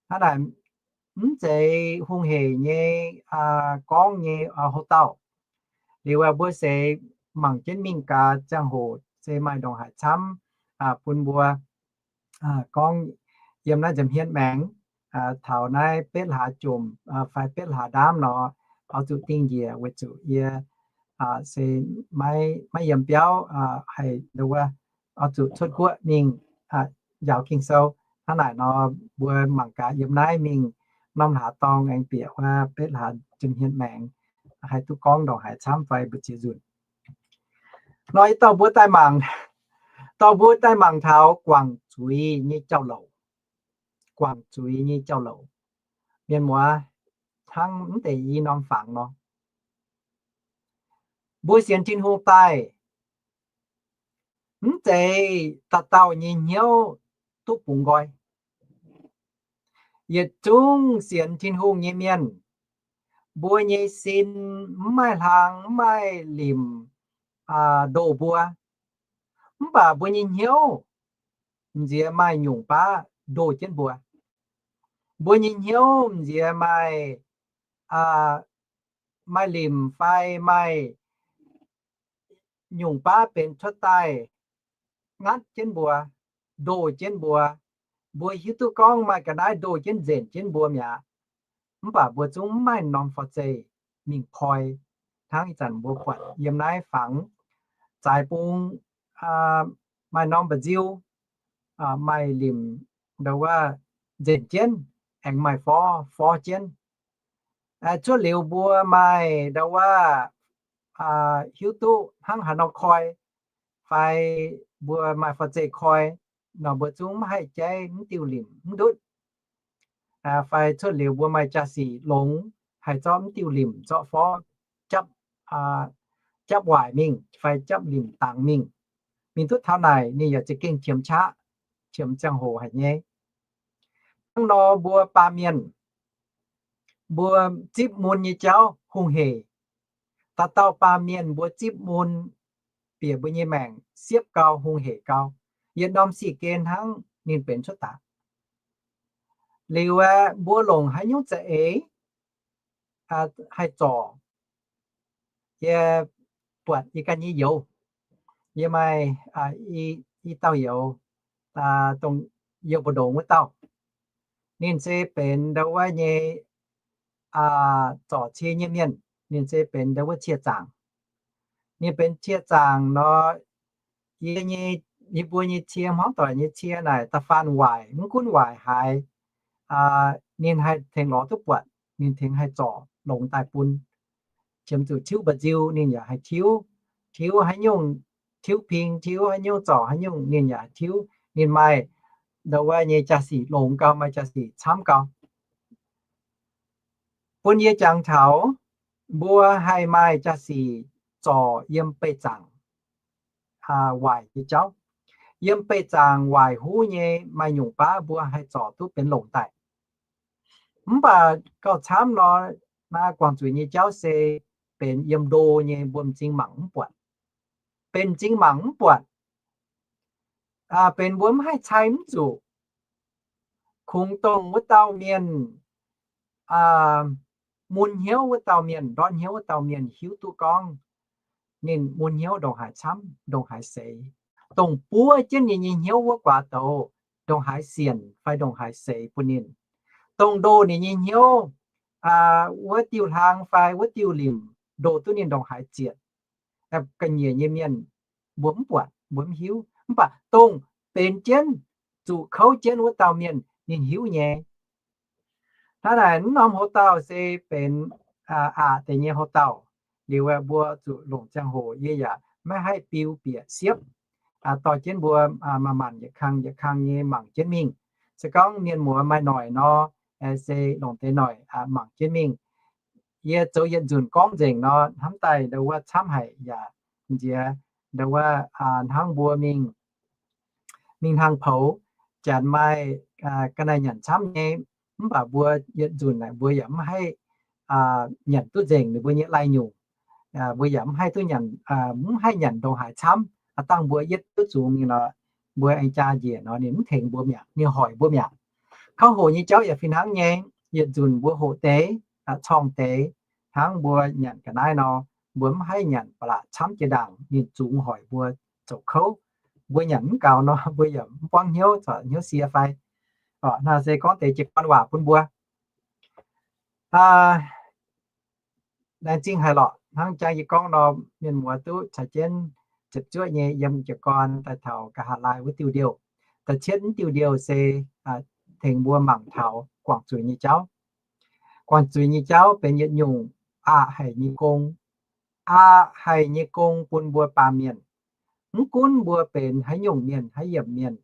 Hnangv naaic, mv zeiz hungh heic nyei gorngv nyei houc dauh. Liuz mbuo seix mangc jienv mingh gaax ziangh hoc se maaih ndongc haaix camv bun mbuo gorngv yiem naaiv nza'hmien maengx, taux naaiv betv hlaax jomc fai betv hlaax ndaamv nor, oix zuqc dingh njiec weic zuqc yie se maiv yiem biauv, haih ndo wuov, oix zuqc cuotv guoqv mingh njaaux Ging-Sou. Hnangv naaic nor, mbuo mangc gaax yiem naaiv mingh norm hlaax dorngh aengx bieqc wuov betv hlaax nza'hmien maengx, haih duqv gorngv ndongc haaix camv fai mbu'ziex nzunc. Nor yie dorh mbuo daaih mangc, dorh mbuo daaih mangc taux guangc zuiz nyei jauv-louc. Guangc zuiz nyei jauv-louc. Mienh muoz, hnangv mv deix i norm fangx nor, mbuo sienx Tin-Hungh daaih, mv zeiz dauh dauh nyei hnyouv duqv bungx nqoi. Yietc zungv sienx Tin-Hungh nyei mienh, mbuo nyei sin mv maaih hlang, mv maaih limc ndoh mbuo. Mv baac mbuo nyei hnyouv m'nziex maaih nyungc baav ndoh jienv mbuo. Mbuo nyei hnyouv m'nziex maaih, maaih limc fai maaih nyungc baav benx cuotv daaih ngatv jienv mbuo, ndoh jienv mbuo. Mbuo hiuv duqv gorngv maaih ga'naaiv ndoh jienv nzenc jienv mbuo mi'aqv. Mv baac mbuo zungv mv maaih norm forv-zeih mingh koi. Hnangv ih zanc mbuo buatc yiem naaiv fangx zaaix bung, maaih norm mba'nziu, maaih limc ndau wuov nzenc jienv, aengx maaih forv, forv jienv. Cuotv liuz mbuo maaih ndau wuov hiuv duqv hnangv haaix nor koi, fai mbuo maaih forv-zeih koi nor, mbuo zungv mv haih jaiv mv diuh limc mv ndutv. Fai cuotv liuz mbuo maaih jaa-sic longx, haih zorqv mv diuh limc zorqv forv japv, japv waaic mingh fai japv limc dangx mingh. Mingh duqv taux naaic ninh yaac za'gengh qiemx qaqv, qiemx ziangh hoc haic nyei. Hnangv nor mbuo baamh mienh, mbuo zipv mun nyei jauv hungh heic. Dauh dauh baamh mienh mbuo zipv mun bieqc mbuo nyei maengc siepv gau, hungh heic gau. Yietc norm sic gen hnangv ninh benx cuotv daaih. Liuz aeqv, mbuo longc haaix nyungc za'eix haih zorc? Yie buatc yie ganh nyei youz, yie maaih i dauh youz, dongh youh mbu'ndongx wuov dauh. Ninh se benx ndau wuov nyei zorc cie nyei mienh. Ninh se benx ndau wuov cie zaangc. Ninh benx cie zaangc nor, yie nyei, yie mbuo nyei cie, hmuangv doic nyei cie naaic da'faanh waaic, mv gunv waaic haaix, ninh haih tengx lorz duqv buatc, ninh tengx haih zorc longx daaih bun. Qiemx zuqc tiuv mba'nziu ninh yaac haih tiuv. Tiuv haaix nyungc, tiuv ping, tiuv haaix nyungc, zorc haaix nyungc ninh yaac haih tiuv. Ninh maaih ndau wuov nyei jaa-sic longx gau, maaih jaa-sic camv gau. Bun yie jangx taux mbuo haih maaih jaa-sic zorc yiem beih zaangc waaic nyei jauv. Yiem beih zaangc waaic huv nyei maaih nyungc baav mbuo haih zorc duqv benx longc daaih. Mv baac gauh camv nor, naaiv guangc zuiz nyei jauv se benx yiem ndo nyei, mbuo m'zing mangc mv buatc. Benx m'zing mangc mv buatc, benx mbuo mv haih cai mv zuqc. Kungx dongh wuov dauh mienh, mun hnyouv wuov dauh mienh, ndortv hnyouv wuov dauh mienh hiuv duqv gorngv ninh mun hnyouv ndongc haaix camv, ndongc haaix seix. Dongh buov jienv ninh nyei hnyouv wuov guaax douz ndongc haaix sienc fai ndongc haaix seix bun ninh. Dongh ndoh ninh nyei hnyouv wuov diuh hlang fai wuov diuh limc ndoh duqv ninh ndongc haaix zietc. Ga'nyiec nyei mienh mbuo mv buatc, mbuo mv hiuv. Mv baac dongh benx jienv, zuqc kouv jienv wuov dauh mienh ninh hiuv nyei. Hnangv naaic, mv norm houx-dauh se benx aqc deix nyei houx-dauh. Liuz mbuo zuqc longc ziangh hoc, yie yaac maiv haih biu bieqc siepv, dorh jienv mbuo manc-manc yietc kang yietc kang nyei mangc jienv mingh. Se gorngv mienh muoz maaih noic nor, se longc deix noic mangc jienv mingh. Yie zoux yietc nzunc gorngv nzengc nor, hnamv daaih ndau wuov camv haic yaac nziex ndau wuov hnangv mbuo mingh, mingh hlang poux, janx maaih ga'naaiv nyanc camv nyei, mv baac mbuo yietc nzunc naaic mbuo yaac mv haih nyanc duqv nzengc ninh mbuo nyei lai-nyungc. Mbuo yaac mv haih duqv nyanc, mv haih nyanc ndongc haaix camv. Dangh mbuo yietv duqv zungx ninh nor, mbuo aengx jaa njiec nor, ninh mv tengx mbuo mi'aqv, ninh hoic mbuo mi'aqv. Kouv hoqc nyei jauv yaac fih hnangv nyei. Yietc nzunc mbuo hoqc deix, corng deix, hnangv mbuo nyanc ga'naaiv nor, mbuo mv haih nyanc ba'laqc camv jiex ndaangc ninh zungx hoic mbuo zoux kouv. Mbuo nyanc mv gaux nor, mbuo yaac mv buangv hnyouv, corc hnyouv sie fai. Naaiv se gorngv deix jiez gorn waac bun mbuo. Laengz zingh haic lorqc. Hnangv jang yie gorngv nor, mienh muoz duqv caux jienv ziepc zuoqv nyei yiem jiez gorn daaih taux nqa'haav laai wuov diuh ndiouh. Da'cietv diuh ndiouh se tengx mbuo mangc taux guangc zuiz nyei jauv. Guangc zuiz nyei jauv benx yietc nyungc aqc haic nyei gong. Aqc haic nyei gong bun mbuo baamh mienh. Mv gunv mbuo benx haaix nyungc mienh, haaix yiemc mienh,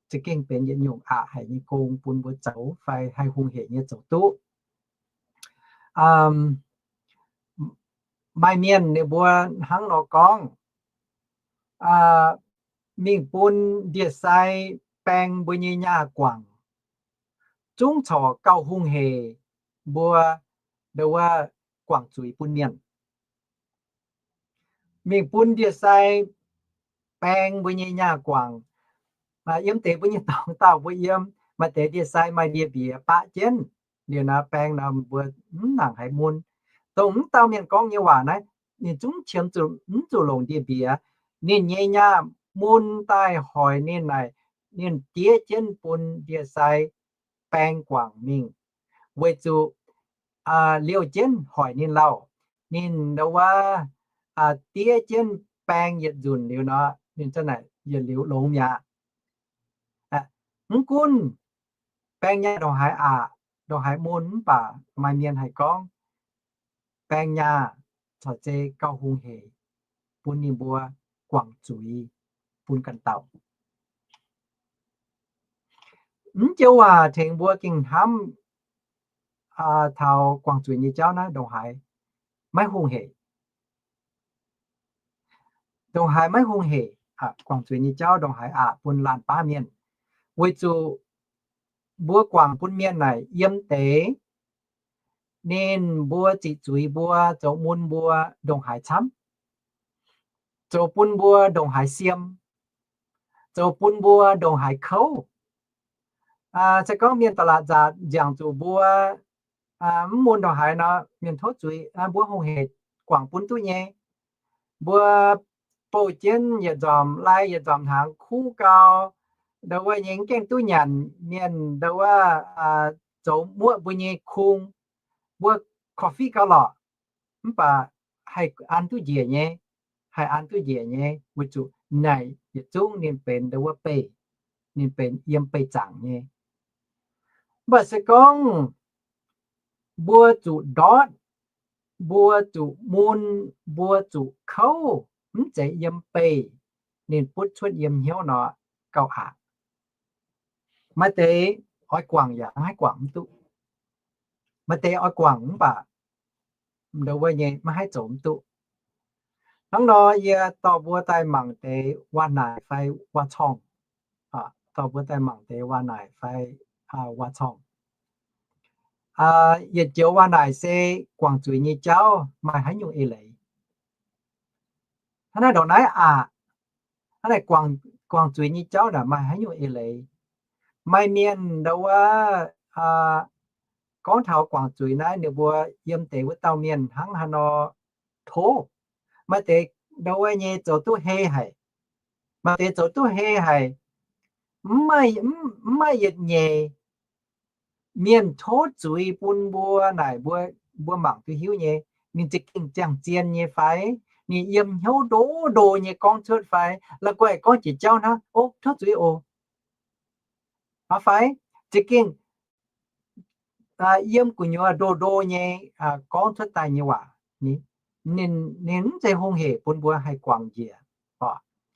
za'gengh benx yietc nyungc aqc haic nyei gong bun mbuo zoux fai haih hungh hec nyei zoux duqv. Maaih mienh ninh mbuo hnangv nor gorngv, mingh bun ndie-sai baeng mbuo nyei nyaah guangc, zungv corc gauh hungh hec mbuo ndau wuov guangc zuiz bun mienh. Mingh bun ndie-sai baeng mbuo nyei nyaah guangc. Yiem deix mbuo nyei dorngx dauh mbuo yiem, maaih deix ndie-sai maaih ndie-mbiex baqv jienv liuz nor, baeng nor mbuo mv nangc haiz mun. Dongh mv dauh mienh gorngv nyei waac naaiv, ninh zungv qiemx zuqc mv zuqc longc ndie-mbiex. Ninh nyei nyaah mun daaih hoic ninh naaic, ninh diev jienv bun ndie-sai baeng guangc mingh, weic zuqc liouh jienv hoic ninh lauh. Ninh ndau wuov diev jienv baeng yietc nzunc liuz nor, ninh za'naaic yietc liuz longx mi'aqv. Mv gunv baeng nyaah ndongc haaix aqc, ndongc haaix mun, mv baac maaih mienh haih gorngv baeng nyaah corc zeiz gauh hungh hec bun ninh mbuo guangc zuiz bun ganh dauh. Mv joux waac tengx mbuo gengh hnamv taux guangc zuiz nyei jauv naaiv ndongc haaix maiv hungh hec. Ndongc haaix maiv hungh hec, guangc zuiz nyei jauv ndongc haaix aqc bun laanh baav mienh. Weic zuqc mbuo guangc bun mienh naaic yiem deix ninh mbuo ziqc zuiz mbuo, zoux mun mbuo ndongc haaix camv, zoux bun mbuo ndongc haaix siem, zoux bun mbuo ndongc haaix kouv. Se gorngv mienh da'laatc nzaatc nziangc zuqc mbuo mv mun ndongc haaix nor, mienh tov zuiz, mbuo hungh hec guangc bun duqv nyei. Mbuo bouh jienv yietc nzormc lai yietc nzormc hnaangx kuv gau, ndau wuov nyei mv gaengh duqv nyanc mienh ndau wuov zoux muoqv mbuo nyei kung, mbuo korv-fiqv gauh lorqc, mv baac haih an duqv njiec nyei, haih an duqv njiec nyei, weic zuqc naaic yietc zungv ninh benx ndau wuov beih, ninh benx yiem beih zaangc nyei. Mv baac se gorngv mbuo zuqc ndortv, mbuo zuqc mun, mbuo zuqc kouv, mv zeiz yiem beih, ninh butv cuotv yiem hnyouv nor, gauh aqc. Maaih deix oix guangc yaac maiv haih guangc mv duqv. Maaih deix oix guangc mv baac ndau wuov nyei maiv haih zoux mv duqv. Hnangv nor yie dorh mbuo daaih mangc deix waac-naaic fai waac-corngh. Dorh mbuo daaih mangc deix waac-naaic fai waac-corngh. Yietc joux waac-naaic se guangc zuiz nyei jauv maaih haaix nyungc eix leiz. Hnangv naaiv ndongc naaiv aqc, hnangv naaic guangc zuiz nyei jauv naaic maaih haaix nyungc eix leiz. Maaih mienh ndau wuov gorngv taux guangc zuiz naaiv, ninh mbuo yiem deix wuov dauh mienh hnangv haaix nor tov. Maaih deix ndau wuov nyei zoux duqv hei haic, maaih deix zoux duqv hei haic, mv maaih yietc nyeic mienh tov zuiz bun mbuo naaic, mbuo mangc duqv hiuv nyei, ninh za'gengh ziangh zien nyei fai, ninh yiem hnyouv ndo ndo nyei gorngv cuotv fai, la'guaih gorngv jiex jauv hnangv, o, tov zuiz oc. Fai za'gengh yiem gu'nyuoz ndo ndo nyei gorngv cuotv daaih nyei waac, ninh mv zeiz hungh hec bun mbuo haih guangc njiec.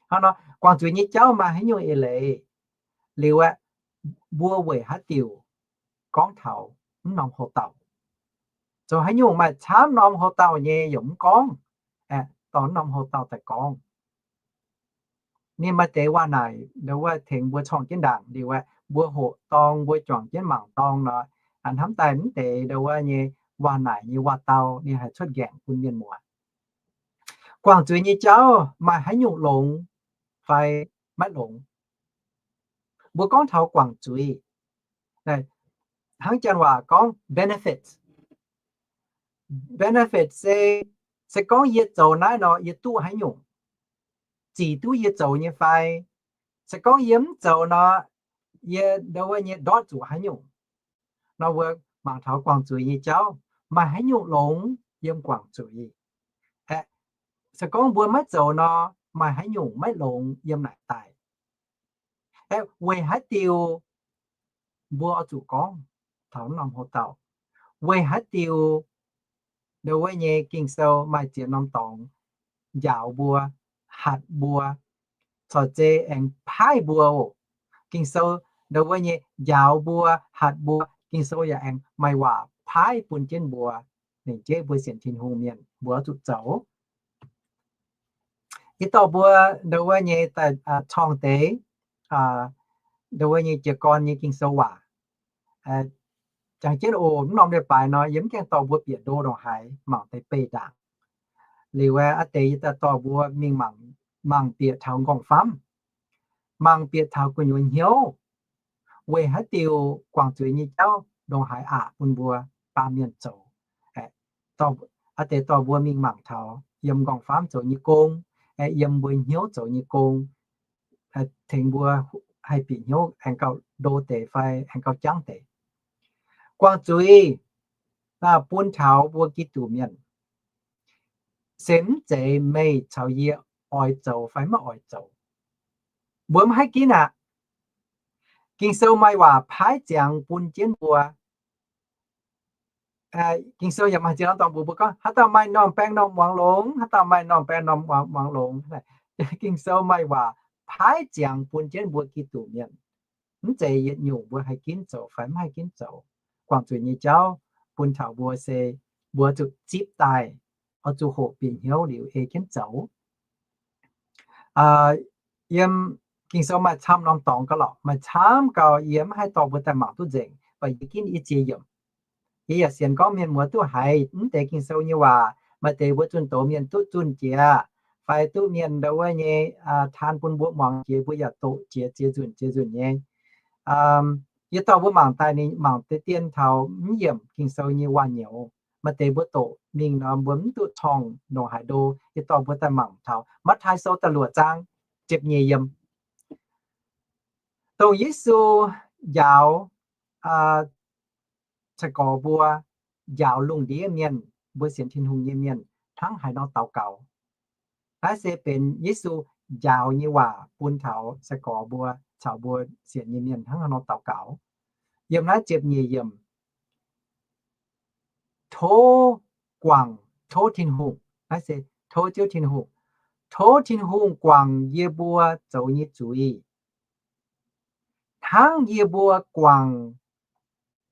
Hnangv nor, guangc zuiz nyei jauv maaih haaix nyungc eix leiz? Liuz aeqv, mbuo weic haaix diuc gorngv taux mv norm houx-dauh? Zoux haaix nyungc maaih camv norm houx-dauh nyei yaac mv gorngv, aeqv, dorh mv norm houx-dauh daaih gorngv? Ninh maaih deix waac-naaic ndau wuov tengx mbuo corngh jienv ndaangc liuz aeqv, mbuo hoqc dorng, mbuo juangc jienv mangc dorng nor, hnamv daaih mv deix ndau wuov nyei waac-naaic nyei waac-dau ninh haih cuotv nqaengc bun mienh muoz. Guangc zuiz nyei jauv maaih haaix nyungc longx fai maiv longx? Mbuo gorngv taux guangc zuiz, hnangv janx waac gorngv benefit. Benefit se, se gorngv yie zoux naaiv nor, yie duqv haaix nyungc, zic duqv yie zoux nyei fai? Se gorngv yie mv zoux nor, yie ndau wuov nyei ndortv zuqc haaix nyungc? Nor mbuo mangc taux guangc zuiz nyei jauv maaih haaix nyungc longx yiem guangc zuiz. Aeqv, se gorngv mbuo maiv zoux nor, maaih haaix nyungc maiv longx yiem naaic daaih. Aeqv, weic haaix diuc mbuo oix zuqc gorngv taux norm houx-dauh? Weic haaix diuc ndau wuov nyei Ging-Sou maaih ziex norm dorngx njaaux mbuo, hatc mbuo, corc zei aengx paaiv mbuo oc. Ging-Sou ndo wuov nyei njaaux mbuo, hatc mbuo, Ging-Sou yaac aengx maaih waac paaiv bun jienv mbuo, lengc jeiv mbuo sienx Tin-Hungh mienh mbuo zuqc zoux. Yie dorh mbuo ndo wuov nyei daaih corng deix ndo wuov nyei jiez gorn nyei Ging-Sou waac. Jangx jienv oc, mv norm leiz-baaix nor, yie mv gaengh dorh mbuo bieqc ndo ndongc haaix mangc deix beih ndaangc. Liuz aqv, deix yie daaih dorh mbuo mingh mangc, mangc bieqc taux nqorngv-famv, mangc bieqc taux gu'nyuoz hnyouv, weic haaix diuc guangc zuiz nyei jauv ndongc haaix aqc bun mbuo baamh mienh zoux. Aqv, deix dorh mbuo mingh mangc taux yiem nqorngv-famv zoux nyei gong, yiem mbuo hnyouv zoux nyei gong, tengx mbuo haih bieqc hnyouv aengx gauh ndo deix fai aengx gauh jangv deix. Guangc zuiz bun taux mbuo Giduc mienh se mv zeiz meih caux yie oix zoux fai maiv oix zoux. Mbuo mv haih ginv aqv. Ging-Sou maaih waac paaiv ziangx bun jienv mbuo. Ging-Sou yaac maaih ziex norm dorngx mbuox mbuo gorngv, haaix dauh maaih norm baeng norm muangx longx, haaix dauh maaih norm baeng norm muangx longx. Ging-Sou maaih waac paaiv ziangx bun jienv mbuo Giduc mienh. Mv zeiz yietc nyungc mbuo haih ginv zoux fai mv haih ginv zoux. Guangc zuiz nyei jauv bun taux mbuo se mbuo zuqc zipv daaih, oix zuqc hoqc bieqc hnyouv liuz ei jienv zoux. Yiem Ging-Sou maaih camv norm dorngx gauh lorqc, maaih camv gauh yie mv haih dorh mbuo daaih mangc duqv nzengc, mv baac yie ginv i ziex yiemc. Yie yaac sienx gorngv mienh muoz duqv haiz mv deix Ging-Sou nyei waac, maaih deix mbuo zunh doz mienh duqv zunh jiex, fai duqv mienh ndo wuov nyei taan bun mbuo muangx jiex, mbuo yaac doqc jiex ziex nzunc ziex nzunc nyei. Yie dorh mbuo mangc daaih ninh mangc deix dien taux mv yiemc Ging-Sou nyei waac-nyouz. Maaih deix mbuo doqc mingh nor mbuo mv duqv corng ndongc haaix ndo. Yie dorh mbuo daaih mangc taux Matv^taai Sou da'luoqc zaang ziepc nyeic yiemc. Dongh Yesu njaaux sai-gorx mbuo, njaaux lungh ndiev mienh, mbuo sienx Tin-Hungh nyei mienh hnangv haaix nor daux gaux. Naaiv se benx Yesu njaaux nyei waac bun taux sai-gorx mbuo caux mbuo sienx nyei mienh hnangv haaix nor daux gaux. Yiem naaiv ziepc nyeic yiemc, tov guangc, tov Tin-Hungh, naaiv se tov Ziouv Tin-Hungh, tov Tin-Hungh guangc yie mbuo zoux nyei zuiz, hnangv yie mbuo guangc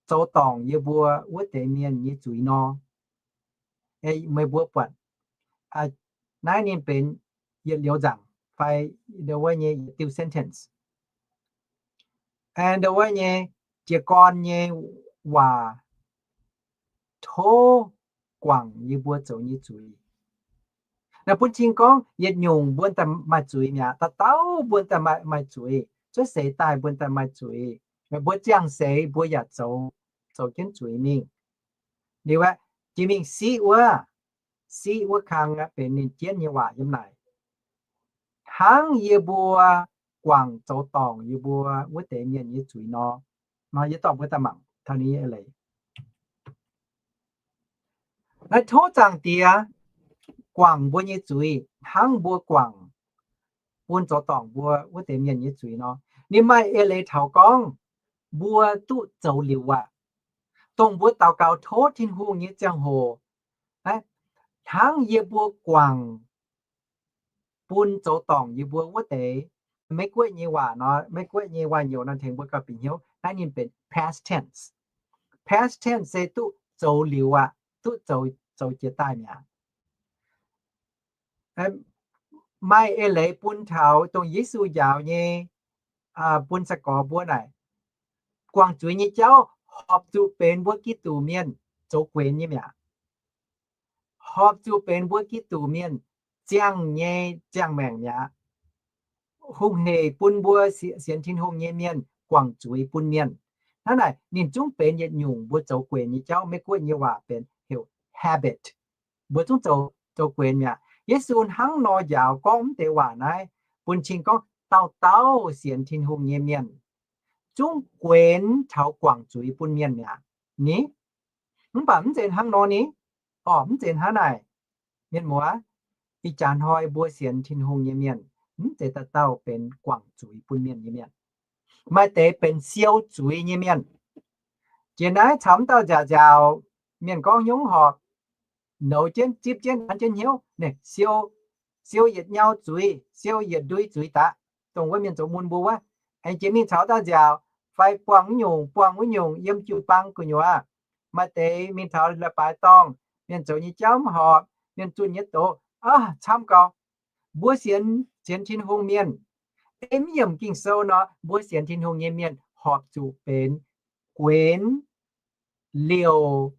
zoux dorngc yie mbuo wuov deix mienh nyei zuiz nor. Meih mbuo buatc, naaiv ninh benx yietc liuz nzaangc fai ndo wuov nyei yietc diuh sentence, ndo wuov nyei jiez gorn nyei waac, tov guangc yie mbuo zoux nyei zuiz. Naaiv bun cing gorngv yietc nyungc mbuo daaih maaih zuiz mi'aqv, dauh dauh mbuo daaih maaih, maaih zuiz, cuotv seix daaih mbuo daaih maaih zuiz. Mbuo ziangh seix mbuo yaac zoux, zoux jienv zuiz mingh. Liuz aeqv, jiex mingh siqv wuov, siqv wuov kang aeqv, benx ninh jienv nyei waac yiem naaic, hnangv yie mbuo guangc zoux dorngc yie mbuo wuov deix mienh nyei zuiz nor. Nor yie dorh mbuo daaih mangc taux ninh nyei eix leiz. Naaiv tov Zaangc Diex guangc mbuo nyei zuiz hnangv mbuo guangc bun zoux dorngc mbuo wuov deix mienh nyei zuiz nor. Ninh maaih eix leiz taux gorngv mbuo duqv zoux liuz aqv. Dongh mbuo daux gaux tov Tin-Hungh nyei ziangh hoc, hnangv yie mbuo guangc bun zoux dorngc yie mbuo wuov deix. Meiv Guoqv nyei waac nor, Meiv Guoqv nyei waac-nyouz nor tengx mbuo gauh bieqc hnyouv, naaiv ninh benx past tense. Past tense se duqv zoux liuz aqv, duqv zoux, zoux jiex daaih mi'aqv. Maaih eix leiz bun taux dongh Yesu njaaux nyei, bun sai-gorx mbuo naaic, guangc zuiz nyei jauv horpc zuqc benx mbuo Giduc mienh zoux guenx nyei mi'aqv. Horpc zuqc benx mbuo Giduc mienh ziangh nyei ziangh maengc mi'aqv. Hungh heic bun mbuo sienx Tin-Hungh nyei mienh guangc zuiz bun mienh. Hnangv naaic ninh zungv benx yietc nyungc mbuo zoux guenx nyei jauv. Meiv Guoqv nyei waac benx heuc habit. Mbuo zungv zoux, zoux guenx mi'aqv. Yesu hnangv nor njaaux gorngv mv deix waac naaiv bun cing gorngv dauh dauh sienx Tin-Hungh nyei mienh zungv guenx taux guangc zuiz bun mienh mi'aqv ni. Mv baac mv zeiz hnangv nor ni. Orqc, mv zeiz hnangv naaic. Mienh muoz, ih jaax hnoi mbuo sienx Tin-Hungh nyei mienh mv zeiz dauh dauh benx guangc zuiz bun mienh nyei mienh. Maaih deix benx siou zuiz nyei mienh. Jiex naaiv caux mv dauh nziaauc nziaauc mienh gorngv hnyouv horpc, nouz jienv, zipv jienv, an jienv hnyouv, siou, siou yietc nyau zuiz, siou yietc ndui zuiz daaih. dongh wuov mienh zoux mun mbuo wuov, aengx jiex mingh caux daaih nziaauc, fai buangh wuov nyungc, buangh wuov nyungc yiem jiu-baang gu'nyuoz, maaih deix mingh taux leiz-baaix dorngh, mienh zoux nyei jauv mv horpc, mienh zunh nyei doz, camv gau. Mbuo sienx, sienx Tin-Hungh mienh, ei mv yiemc Ging-Sou nor, mbuo sienx Tin-Hungh nyei mienh horpc zuqc benx guenx liouc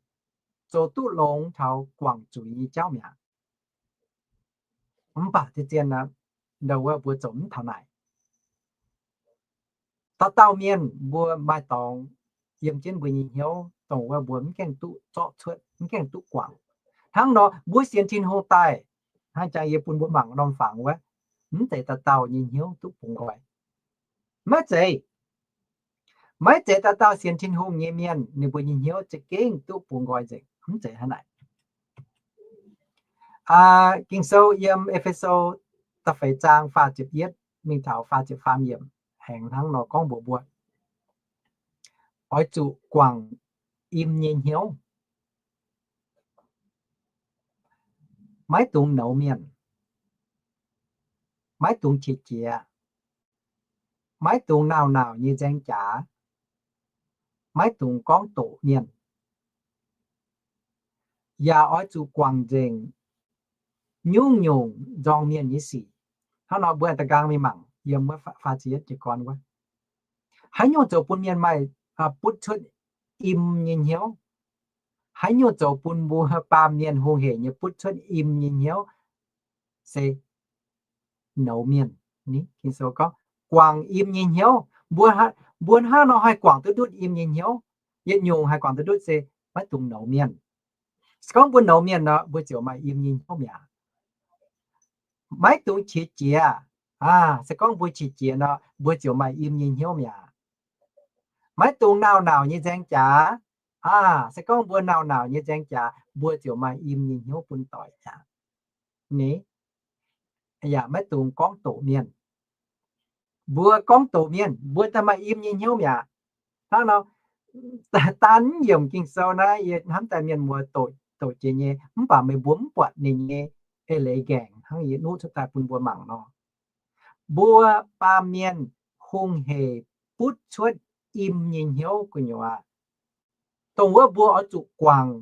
zoux duqv longx taux guangc zuiz nyei jauv mi'aqv. Mv baac zien-zien aqv, ndau wuov mbuo zoux mv taux naaic. Dauh dauh mienh mbuo maaih dorngx yiem jienv mbuo nyei hnyouv, dongh wuov mbuo mv gaengh duqv zorqv cuotv, mv gaengh duqv guangc. Hnangv nor, mbuo sienx Tin-Hungh daaih, hnangv jangx yie bun mbuo mangc norm fangx wuov, mv zeiz dauh dauh nyei hnyouv duqv bungx nqoi. Maiv zeiz. Maiv zeiz dauh dauh sienx Tin-Hungh nyei mienh, ninh mbuo nyei hnyouv za'gengh duqv bungx nqoi nzengc. Mv zeiz hnangv naaic. Ging-Sou yiem E^fe^so da'feix zaang faah ziepc yietv mingh taux faah ziepc faam yiemc aengx hnangv nor gorngv mbuox mbuo, oix zuqc guangc im nyei hnyouv. Maiv dungx nouz mienh, maiv dungx qiex jiez, maiv dungx nauc-nauc nyei nzaeng jaax, maiv dungx gorngv doqc mienh, yaac oix zuqc guangc nzengc nyungc-nyungc nzorng mienh nyei sic. Hnangv nor mbuo da'nqaang mingh mangc yiem wuov faah ziepc yietv jiez gorn wuov, haaix nyungc zoux bun mienh maaih, butv cuotv im nyei hnyouv? Haaix nyungc zoux bun mbuo baamh mienh hungh heic nyei butv cuotv im nyei hnyouv? Se nouz mienh. Ging-Sou gorngv guangc im nyei hnyouv. Mbuo hnangv nor haih guangc duqv ndutv im nyei hnyouv? Yietc nyungc haih guangc duqv ndutv se maiv dungx nouz mienh. Se gorngv mbuo nouz mienh nor, mbuo ziouc maaih im nyei hnyouv mi'aqv. Maiv dungx qiex jiez. Se gorngv mbuo qiex jiez nor, mbuo ziouc maaih im nyei hnyouv mi'aqv. Maiv dungx nauc-nauc nyei nzaeng jaax. Se gorngv mbuo nauc-nauc nyei nzaeng jaax, mbuo ziouc maaih im nyei hnyouv bun doic mi'aqv. Ni, yaac maiv dungx gorngv doqc mienh. Mbuo gorngv doqc mienh, mbuo daaih maaih im nyei hnyouv mi'aqv. Hnangv nor, daan yiemc Ging-Sou naaiv yie hnamv daaih mienh muoz doqc, doqc jiex nyei, mv baac meih mbuo mv buatc ninh nyei eix leiz nqaengc hnangv yie nuqv cuotv daaih bun mbuo mangc nor. Mbuo baamh mienh hungh heic butv cuotv im nyei hnyouv gu'nyuoz, dongh wuov mbuo oix zuqc guangc.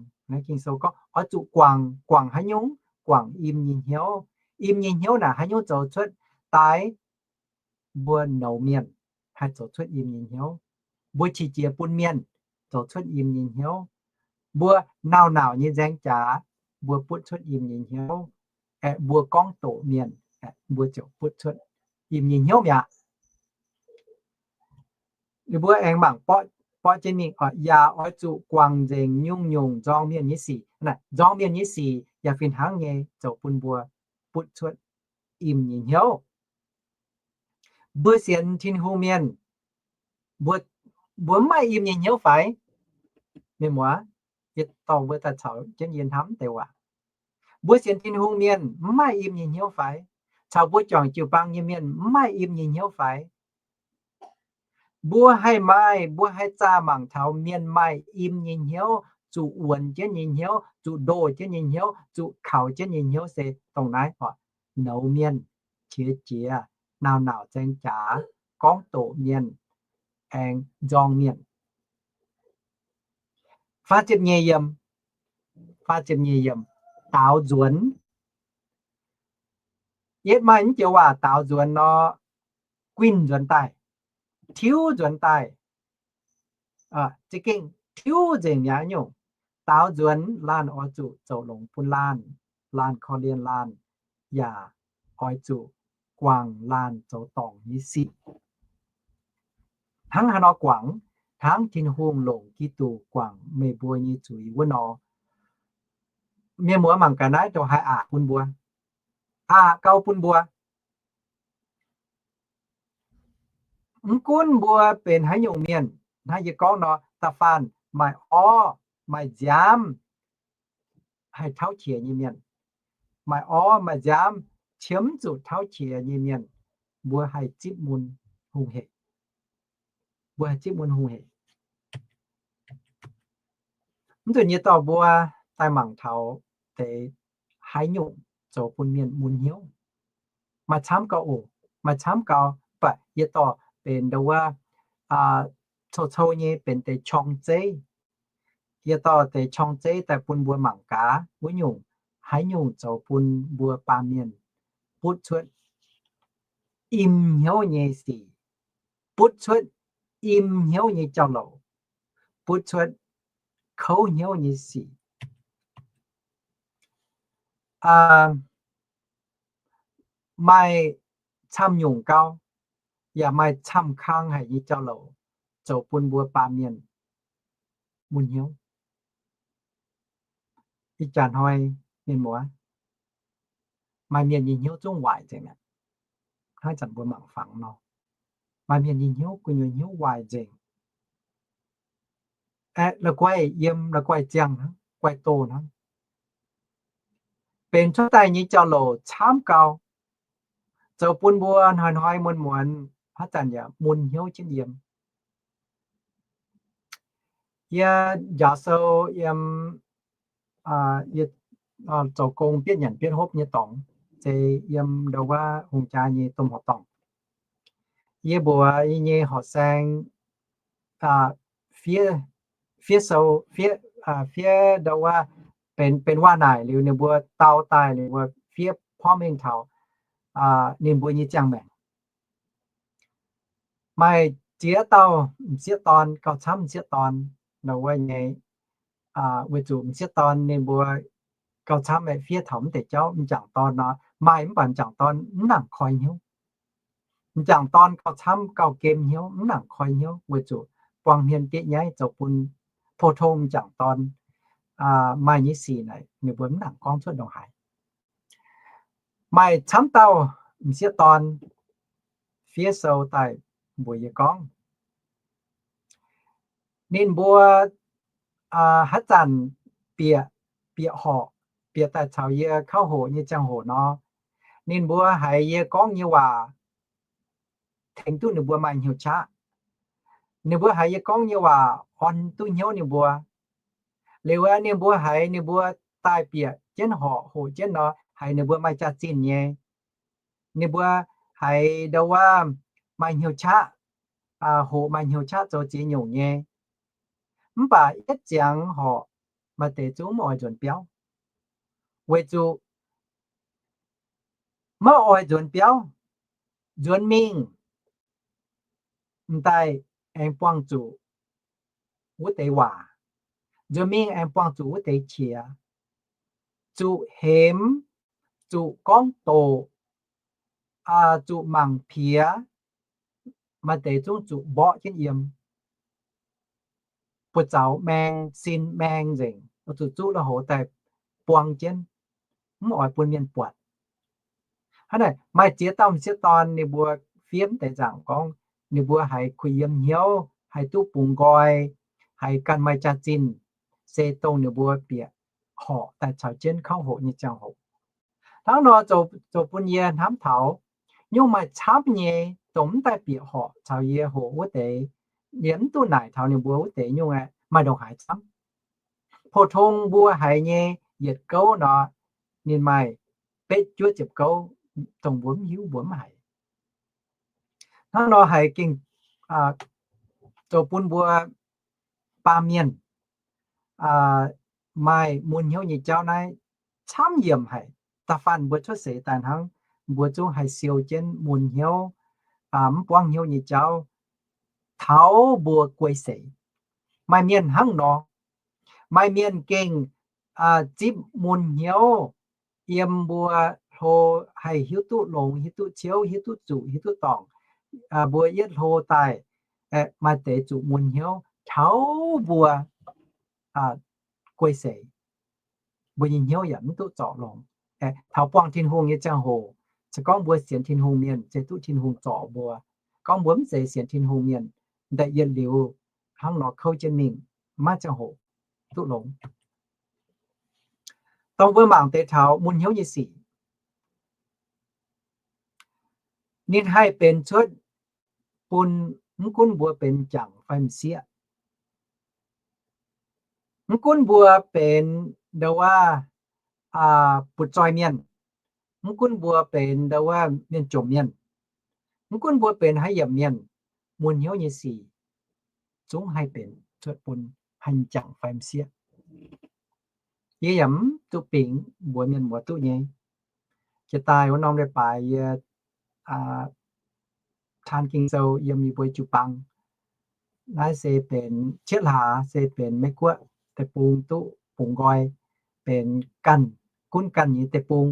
Ging-Sou gorngv oix zuqc guangc. Guangc haaix nyungc? Guangc im nyei hnyouv. Im nyei hnyouv naaic haaix nyungc zoux cuotv? Daaix mbuo nouz mienh haih zoux cuotv im nyei hnyouv. Mbuo qiex jiez bun mienh zoux cuotv im nyei hnyouv. Mbuo nauc-nauc nyei nzaeng jaax, mbuo butv cuotv im nyei hnyouv. Aeqv, mbuo gorngv doqc mienh, aeqv, mbuo ziouc butv cuotv im nyei hnyouv mi'aqv. Ninh mbuo aengx mangc borqv jienv mingh, yaac oix zuqc guangc nzengc nyungc-nyungc nzorng mienh nyei sic. Nzorng mienh nyei sic yaac fih hnangv nyei zoux bun mbuo butv cuotv im nyei hnyouv. Mbuo sienx Tin-Hungh mienh, mbuo, mbuo mv maaih im nyei hnyouv fai? Mienh muoz, yie dorh mbuo daaih caux jienv yie hnamv deix waac. Mbuo sienx Tin-Hungh mienh mv maaih im nyei hnyouv fai? Caux mbuo juangc jiu-baang nyei mienh mv maaih im nyei hnyouv fai? Mbuo haih maaih, mbuo haih zaah mangc taux mienh maaih im nyei hnyouv, zuqc wuonx jienv nyei hnyouv, zuqc ndoh jienv nyei hnyouv, zuqc kaux jienv nyei hnyouv se dongh naaiv oc: nouz mienh, qiex jiez, nauc-nauc nzaeng jaax, gorngv doqc mienh, aengx nzorng mienh. Faah ziepc nyeic yiemc, faah ziepc nyeic yiemc, daaux nzuonx. Yietv maaih mv joux waac daaux nzuonx nor, guinh nzuonx daaih, tiuv nzuonx daaih, za'gengh tiuv nzengc mi'aqv nyungc. Daaux nzuonx laanh oix zuqc zoux longx bun laanh, laanh korv-lienh laanh, yaac oix zuqc guangc laanh zoux dorngc nyei sic. Hnangv haaix nor guangc? Hnangv Tin-Hungh longc Giduc guangc meih mbuo nyei zuiz wuov nor. Mienh muoz mangc gaax naaiv dongh haaix aqc bun mbuo, aqc gau bun mbuo. Mv gunv mbuo benx haaix nyungc mienh, hnangv yie gorngv nor, da'faanh maaih orv maaih nziaamv haih tauv qiex nyei mienh, maaih orv maaih nziaamv qiemx zuqc tauv qiex nyei mienh, mbuo haih zipv mun hungh heic. Mbuo haih zipv mun hungh heic. Mv nzunc yie dorh mbuo daaih mangc taux deix haaix nyungc zoux bun mienh mun hnyouv. Maaih camv gau oc. Maaih camv gau. baac yie dorh benx ndo wuov, cou-cou nyei benx deix qorng-zeiv. Yie dorh deix qorng-zeiv daaih bun mbuo mangc gaax wuov nyungc, haaix nyungc zoux bun mbuo baamh mienh butv cuotv im hnyouv nyei sic, butv cuotv im hnyouv nyei jauv-louc, butv cuotv kouv hnyouv nyei sic. Maaih camv nyungc gau, yaac maaih camv kang haic nyei jauv-louc zoux bun mbuo baamh mienh mun hnyouv. Ih jaax hnoi, mienh muoz, maaih mienh nyei hnyouv zungv waaic nzengc aqv. Hnangv zanc mbuo mangc fangx nor, maaih mienh nyei hnyouv, gu'nyuoz hnyouv waaic nzengc. Aeqv, la'guaih yiem, la'guaih ziangh hnangv, guaih doh hnangv. Benx cuotv daaih nyei jauv-louc camv gau, zoux bun mbuo hnoi-hnoi muonz-muonz haaix zanc yaac mun hnyouv jienv yiem. Yie njaaux sou yiem, yie zoux gong bietv nyanc bietv hopv nyei dorngx, se yiem ndo wuov hungh jaa nyei domh horqc dorngh. Yie mbuox yie nyei horqc saeng, fiev, fiev sou, fiev, fiev ndo wuov, benx, benx waac naaic liuz ninh mbuo dau daaih, ninh mbuo fiev porv mengh taux ninh mbuo nyei ziangh maengc. Maaih ziex dauh m'sieqv dorn gauh camv m'sieqv dorn, ndo wuov nyei, weic zuqc m'sieqv dorn ninh mbuo gauh camv aeqv, fiev taux mv deix jauv. M'jangc dorn nor maaih, mv baac m'jangc dorn mv nangc koi hnyouv. M'jangc dorn gauh camv gauh gem hnyouv, mv nangc koi hnyouv weic zuqc buang hmien diev nyaiv zoux bun pou-tong m'jangc dorn maaih nyei sic naaic ninh mbuo mv nangc gorngv cuotv ndongc haaix. Maaih camv dauh m'sieqv dorn fiev sou daaih mbuox yie gorngv, ninh mbuo haaix zanc bieqc, bieqc horqc, bieqc daaih caux yie kauv hoqc nyei ziangh hoc nor, ninh mbuo haiz yie gorngv nyei waac tengx duqv ninh mbuo maaih hnyouv qaqv. Ninh mbuo haiz yie gorngv nyei waac orn duqv hnyouv ninh mbuo. Liuz aeqv, ninh mbuo haiz ninh mbuo daaih bieqc jienv horqc hoqc jienv nor, haiz ninh mbuo maaih jaax-zinh nyei. Ninh mbuo haiz ndo wuov maaih hnyouv qaqv, hoqc maaih hnyouv qaqv zoux ziex nyungc nyei. Mv baac yietv ziangx horqc maaih deix zungv mv oix nzuonx biauv, weic zuqc maiv oix nzuonx biauv, nzuonx mingh m'daaih aengx buangh zuqc wuov deix waac, nzuonx mingh aengx buangh zuqc wuov deix qiex, zuqc hemx, zuqc gorngv doqc, zuqc mangc piex, maaih deix zungv zuqc mborqv jienv yiem, buoz-zaux maeng, sin maeng nzengc, zuqc zuqv lui-houx daaih buang jienv, mv oix bun mienh buatc. Hnangv naaic, maaih ziex dauh m'sieqv dorn ninh mbuo fiev deix nzaangc gorngv ninh mbuo haiz kuh yiem hnyouv, haiz duqv bungx nqoi, haiz ganh maaih jaax-zinh, se dongh ninh mbuo bieqc horqc daaih caux jienv kauv hoqc nyei ziangh hoc. Hnangv nor zoux bun yie hnamv taux nyungc maaih camv nyei dongh mv daaih bieqc horqc caux yie hoqc wuov deix, yie mv duqv naaic taux ninh mbuo wuov deix nyungc aeqv, maaih ndongc haaix camv. Pou-tong mbuo haiz nyei yietc gouv nor, ninh maaih betv juov ziepc gouv, dongh mbuo mv hiuv mbuo mv haiz. Hnangv nor haiz gengh zoux bun mbuo baamh mienh maaih mun hnyouv nyei jauv naaiv camv yiemc haic. Da'faanh mbuo cuotv seix daaih hnangv, mbuo zungv haih siou jienv mun hnyouv, mv buangv hnyouv nyei jauv taux mbuo guei seix. Maaih mienh hnangv nor, maaih mienh gengh zipv mun hnyouv yiem mbuo hlo, haih hiuv duqv longx, hiuv duqv ciouv, hiuv duqv zuqc, hiuv duqv dorngc. Mbuo yietv hlo daaih, maaih deix zuqc mun hnyouv taux mbuo guei seix, mbuo nyei hnyouv yaac mv duqv zorc longx. Taux buangh Tin-Hungh nyei ziangh hoc, se gorngv mbuo sienx Tin-Hungh mienh, se duqv Tin-Hungh zorc mbuo. Gorngv mbuo mv zeiz sienx Tin-Hungh mienh, da'yietv liuz hnangv nor kouv jienv mingh, maiv ziangh hoc duqv longx. Dongh mbuo mangc deix taux mun hnyouv nyei sic, ninh haih benx cuotv bun mv gunv mbuo benx m'jangc fai m'sieqv, mv gunv mbuo benx ndo wuov butv-zoih mienh, mv gunv mbuo benx ndo wuov mienh jomc mienh, Mv gunv mbuo benx haaix yiemc mienh, mun hnyouv nyei sic zungv haih benx cuotv bun haih m'jangc fai m'sieqv. Yie yaac mv zuqc bingx, mbuox mienh muoz duqv nyei. Jiex daaih wuov norm leiz-baaix yie taan Ging-Sou yiem yie mbuo jiu-baang. Naaiv se benx cietv hlaax, se benx Meiv-Guoqv deic-bung duqv bungx nqoi, benx ganh, gunv ganh nyei deic-bung,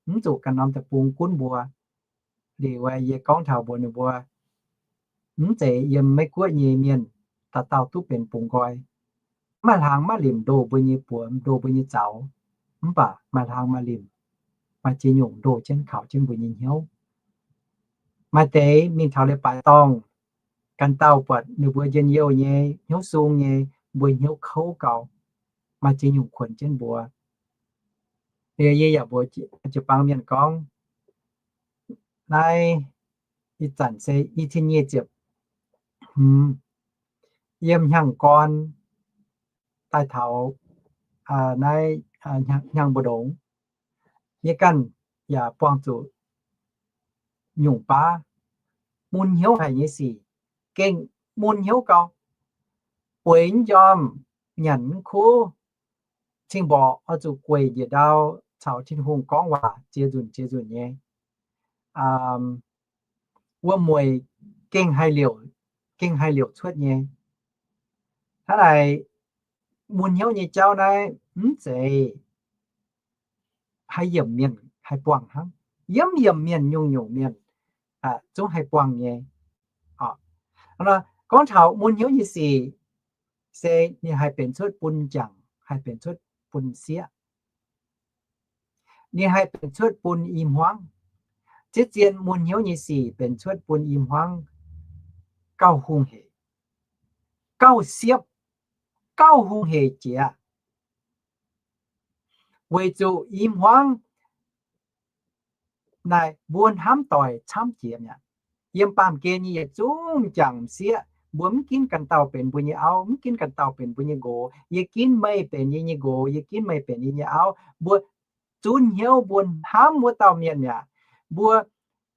mv zuqc ganh norm deic-bung gunv mbuo. Liuz yie gorngv taux mbuox ninh mbuo, mv zeiz yiem Meiv-Guoqv nyei mienh dauh dauh duqv benx bungx nqoi. Maaih hlang maaih limc ndoh mbuo nyei buoz, ndoh mbuo nyei zaux, mv baac maaih hlang maaih limc, maaih ziex nyungc ndoh jienv kaux jienv mbuo nyei hnyouv. Maaih deix mingh taux leiz-baaix dorngh, ganh dauh buatc ninh mbuo njien-youh nyei, hnyouv sung nyei, mbuo hnyouv kouv gau, maaih ziex nyungc kuonx jienv mbuo. Liuz yie yaac mbuox jiu-baang mienh gorngv, naaiv ih zanc se i cin nyic ziepc hmz, yiem hnyangx gorn daaih taux naaiv hnyangx mbu'ndongx, yie ganh yaac buangh zuqc nyungc baav mun hnyouv haic nyei sic, gengh mun hnyouv gau. Bueix njormh, nyanc mv kuv, cing mborqc oix zuqc gueic njiec ndau caux Tin-Hungh gorngv waac ziex nzunc ziex nzunc nyei. Wuom-mueic gengh haih liouc, gengh haih liouc cuotv nyei. Hnangv naaic, mun hnyouv nyei jauv naaiv mv zeiz haaix yiemc mienh haih buangh hnangv. Yiem yiemc mienh nyungc-nyungc mienh zungv haih buangh nyei. Gorngv taux mun hnyouv nyei sic, se ninh haih benx cuotv bun m'jangc, haih benx cuotv bun m'sieqv. Ninh haih benx cuotv bun i hmuangv. Ziex zien mun hnyouv nyei sic benx cuotv bun i hmuangv gauh hungh hec, gauh siepv, gauh hungh hec jiex. Weic zuqc i hmuangv naaic mbuo hnamv doic camv jiex mi'aqv. Yiem baamh gen nyei yietc zungv m'jangc m'sieqv, mbuo mv ginv ganh dauh benx mbuo nyei auv, mv ginv ganh dauh benx mbuo nyei nqox. Yie ginv meih benx yie nyei nqox, yie ginv meih benx yie nyei auv. Mbuo zunv hnyouv mbuo hnamv wuov dauh mienh mi'aqv. Mbuo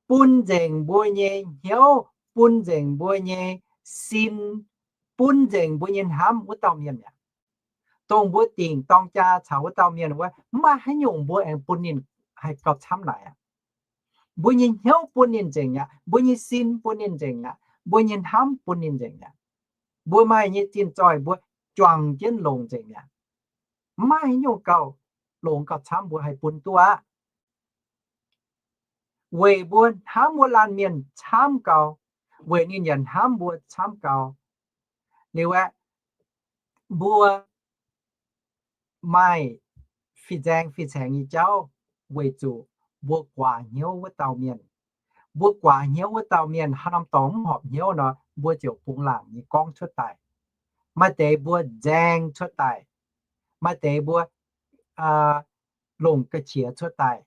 bun nzengc mbuo nyei hnyouv, bun nzengc mbuo nyei sin, bun nzengc mbuo nyei hnamv wuov dauh mienh mi'aqv. Dongh mbuo dingc dorng jaa caux wuov dauh mienh wuov, mv maaih haaix nyungc mbuo aengx bun ninh haih gauh camv naaic aqv. Mbuo nyei hnyouv bun ninh nzengc mi'aqv, mbuo nyei sin bun ninh nzengc mi'aqv, mbuo nyei hnamv bun ninh nzengc mi'aqv. Mbuo maaih nyei zinh zoih mbuo juangc jienv longc nzengc mi'aqv. Mv maaih haaix nyungc gauh longx gauh camv mbuo haih bun duqv aqv. Weic mbuo hnamv wuov laanh mienh camv gau, weic ninh yaac hnamv mbuo camv gau. Liuz aeqv, mbuo maaih fih nzaeng fih caengx nyei jauv weic zuqc mbuo guaax hnyouv wuov dauh mienh. Mbuo guaax hnyouv wuov dauh mienh haaix norm dorngx mv horpc hnyouv nor, mbuo ziouc bungx laangc nyei gorngv cuotv daaih. Maaih deix mbuo nzaeng cuotv daaih. Maaih deix mbuo longc ga'qiex cuotv daaih.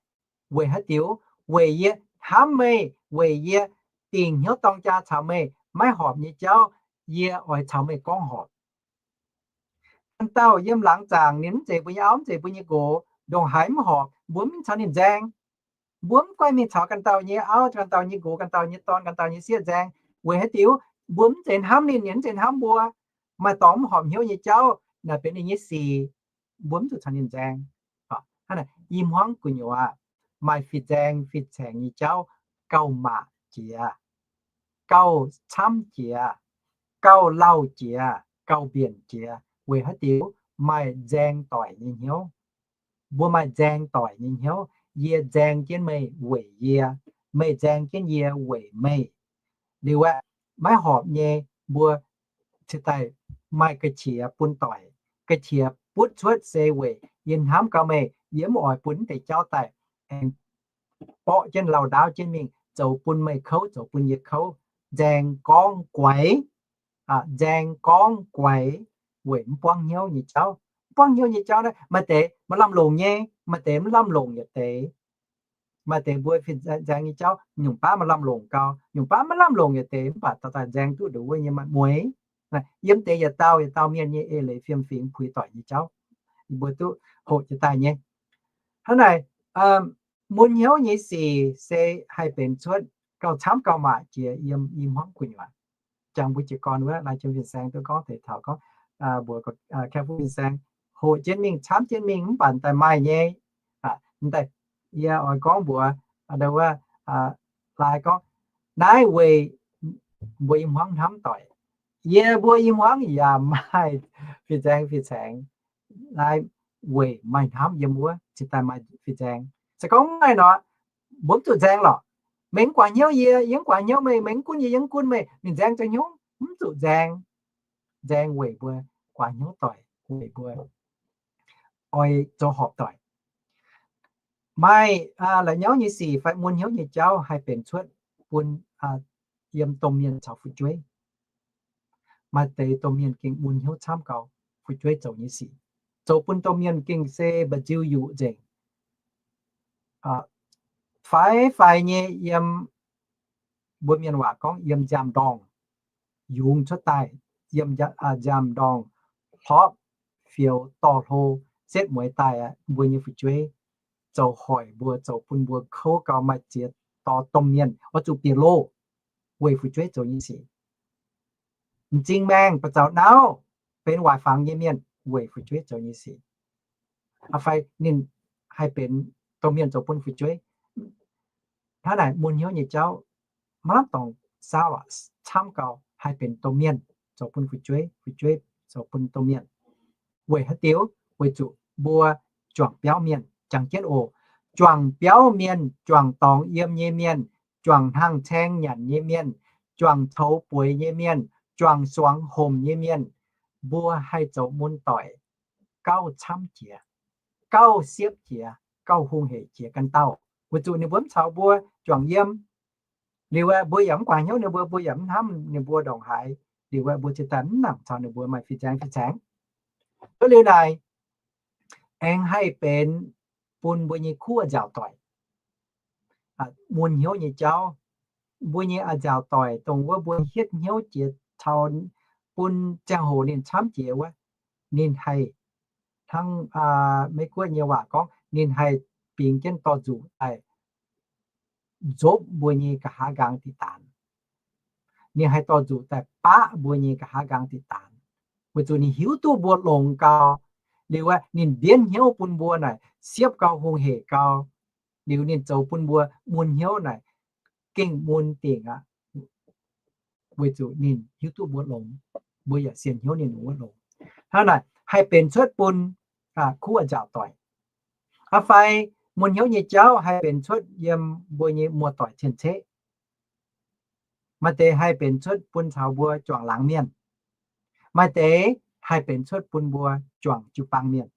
Weic haaix diuc? Weic yie hnamv meih, weic yie dingc hnyouv dorng jaa caux meih, maiv horpc nyei jauv yie oix caux meih gorngv horpc. Ganh dauh yiem laangz zaangc ninh mv zeiz mbuo nyei auv, mv zeiz mbuo nyei nqox, ndongc haaix mv horpc mbuo mv caux ninh nzaeng. Mbuo mv goiv mingh caux ganh dauh nyei auv, ganh dauh nyei nqox, ganh dauh nyei dorn, ganh dauh nyei sieqv nzaeng. Weic haaix diuc? Mbuo mv zeiz hnamv ninh, ninh mv zeiz hnamv mbuo. Maaih dorngx mv horpc hnyouv nyei jauv naaic benx ninh nyei sic, mbuo mv zuqc caux ninh nzaeng. Hnangv naaic, i hmuangv gu'nyuoz maaih fih nzaeng fih caengx nyei jauv gauh maac jiex, gauh camv jiex, gauh lauh jiex, gauh mbienc jiex. Weic haaix diuc? Maaih nzaeng doic nyei hnyouv. Mbuo maaih nzaeng doic nyei hnyouv. Yie nzaeng jienv meih weic yie, meih nzaeng jienv yie weic meih. Liuz aeqv, maiv horpc nyei, mbuo cingx daaih maaih ga'qiex bun doic. Ga'qiex butv cuotv se weic yie hnamv gau meih, yie mv oix bun deix jauv daaih aengx borqv jienv lauh ndaauv jienv mingh, zoux bun meih kouv, zoux bun yie kouv. Nzaeng gorngv guaix, nzaeng gorngv guaix weic mv buangv hnyouv nyei jauv. Mv buangv hnyouv nyei jauv naaiv, maaih deix maaih lamh longc nyei, maaih deix mv lamh longc yietc deix. Maaih deix mbuo fih nzaeng nyei jauv, nyungc baav maaih lamh longc gau, nyungc baav maiv lamh longc yietc deix, mv baac dauh daaih nzaeng duqv nduqc wuov nyei maaih mueiz. Yiem deix yietc dauh yietc dauh mienh nyei eix leiz fiem-fingx puix doic nyei jauv, yie mbuo duqv hoqc jiez daaih nyei. Hnangv naaic, mun hnyouv nyei sic se haih benx cuotv gauh camv gauh maaih jiex yiem i hmuangv gu'nyuoz. Jangx mbuo jiez gorn wuov, lai jiem fin-saeng duqv gorngv deix taux gorngv, mbuox kau fu fin-saeng hoqc jienv mingh, camv jienv mingh mv baac daaih maaih nyei. Daaih yie oix gorngv mbuox, wuov, lai gorngv, naaiv weic mbuo i hmuangv hnamv doic. Yie mbuo i hmuangv yaac maaih fin-saeng fin-saeng. Naaiv weic maaih hnamv yiem wuov cingx daaih maaih fin-saeng. Se gorngv mv maaih nor, mbuo mv zuqc nzaeng lorqc. Meih mv guaax hnyouv yie, yie mv guaax hnyouv meih, meih mv gunv yie, yie mv gunv meih, ninh nzaeng zoux hnyouv? Mv zuqc nzaeng. Nzaeng weic mbuo guaax hnyouv doic, weic mbuo oix zoux horpc doic. Maaih la'nyauv nyei sic fai mun hnyouv nyei jauv haih benx cuotv bun yiem domh mienh caux fu'jueiv. Maaih deix domh mienh gengh mun hnyouv camv gau fu'jueiv zoux nyei sic, zoux bun domh mienh gengh se mba'nziu yuqc nzengc. Faix-faix nyei yiem, mbuo mienh waac gorngv yiem nziaamv-ndorngh yungz cuotv daaih, yiem nziaamv-ndorngh hlorpv fioux dorh hlo setv mueiz daaih aqv. Mbuo nyei fu'jueiv zoux hoic mbuo, zoux bun mbuo kouv gau, maaih ziex dorh domh mienh oix zuqc bieqc loh weic fu'jueiv zoux nyei sic. M'zing maengh ba'zaux nauv, benx waaic fangx nyei mienh weic fu'jueiv zoux nyei sic. Fai ninh haih benx domh mienh zoux bun fu'jueiv. Hnangv naaic mun hnyouv nyei jauv maiv lamh dorngc saauv lorqc, camv gau haih benx domh mienh zoux bun fu'jueiv, fu'jueiv zoux bun domh mienh. Weic haaix diuc? Weic zuqc mbuo juangc biauv mienh, jangx jienv oc, juangc biauv mienh, juangc dorngx yiem nyei mienh, juangc hnaangx-caeng nyanc nyei mienh, juangc coux bueix nyei mienh, juangc suangx homc nyei mienh, mbuo haih zoux mun doic gauh camv jiex, gauh siepv jiex, gauh hungh heic jiex ganh dauh. Weic zuqc ninh mbuo mv caux mbuo juangc yiem. Liuz aeqv, mbuo yaac mv guaax hnyouv ninh mbuo, mbuo yaac mv hnamv ninh mbuo ndongc haaix. Liuz aeqv, mbuo cingx daaih mv nangc caux ninh mbuo maaih fin-saeng fin-saeng. Duqv liuz naaic, aengx haih benx bun mbuo nyei kuv a'nziaauc doic, mun hnyouv nyei jauv. Mbuo nyei a'nziaauc doic, dongh wuov mbuo hietv hnyouv jiex taux bun ziangh hoc ninh camv jiex wuov, ninh haih, hnangv Meiv Guoqv nyei waac gorngv, ninh haih bingx jienv dorh nzuqc daaih nzopv mbuo nyei nqa'haav nqaang diqc daanx. Ninh haih dorh nzuqc daaih baqv mbuo nyei nqa'haav nqaang diqc daanx, weic zuqc ninh hiuv duqv mbuo longx gau. Liuz aeqv, ninh mbienv hnyouv bun mbuo naaic siepv gau, hungh heic gau. Liuz ninh zoux bun mbuo mun hnyouv naaic gengh mun dingc aqv, weic zuqc ninh hiuv duqv mbuo longx, mbuo yaac sienx hnyouv ninh wuov longx. Hnangv naaic haih benx cuotv bun kuv a'nziaauc doic. Aa fai mun hnyouv nyei jauv haih benx cuotv yiem mbuo nyei muoz-doic cien-ceqv. Maaih deix haih benx cuotv bun caux mbuo juangc laangz mienh. Maaih deix haih benx cuotv bun mbuo juangc jiu-baang mienh.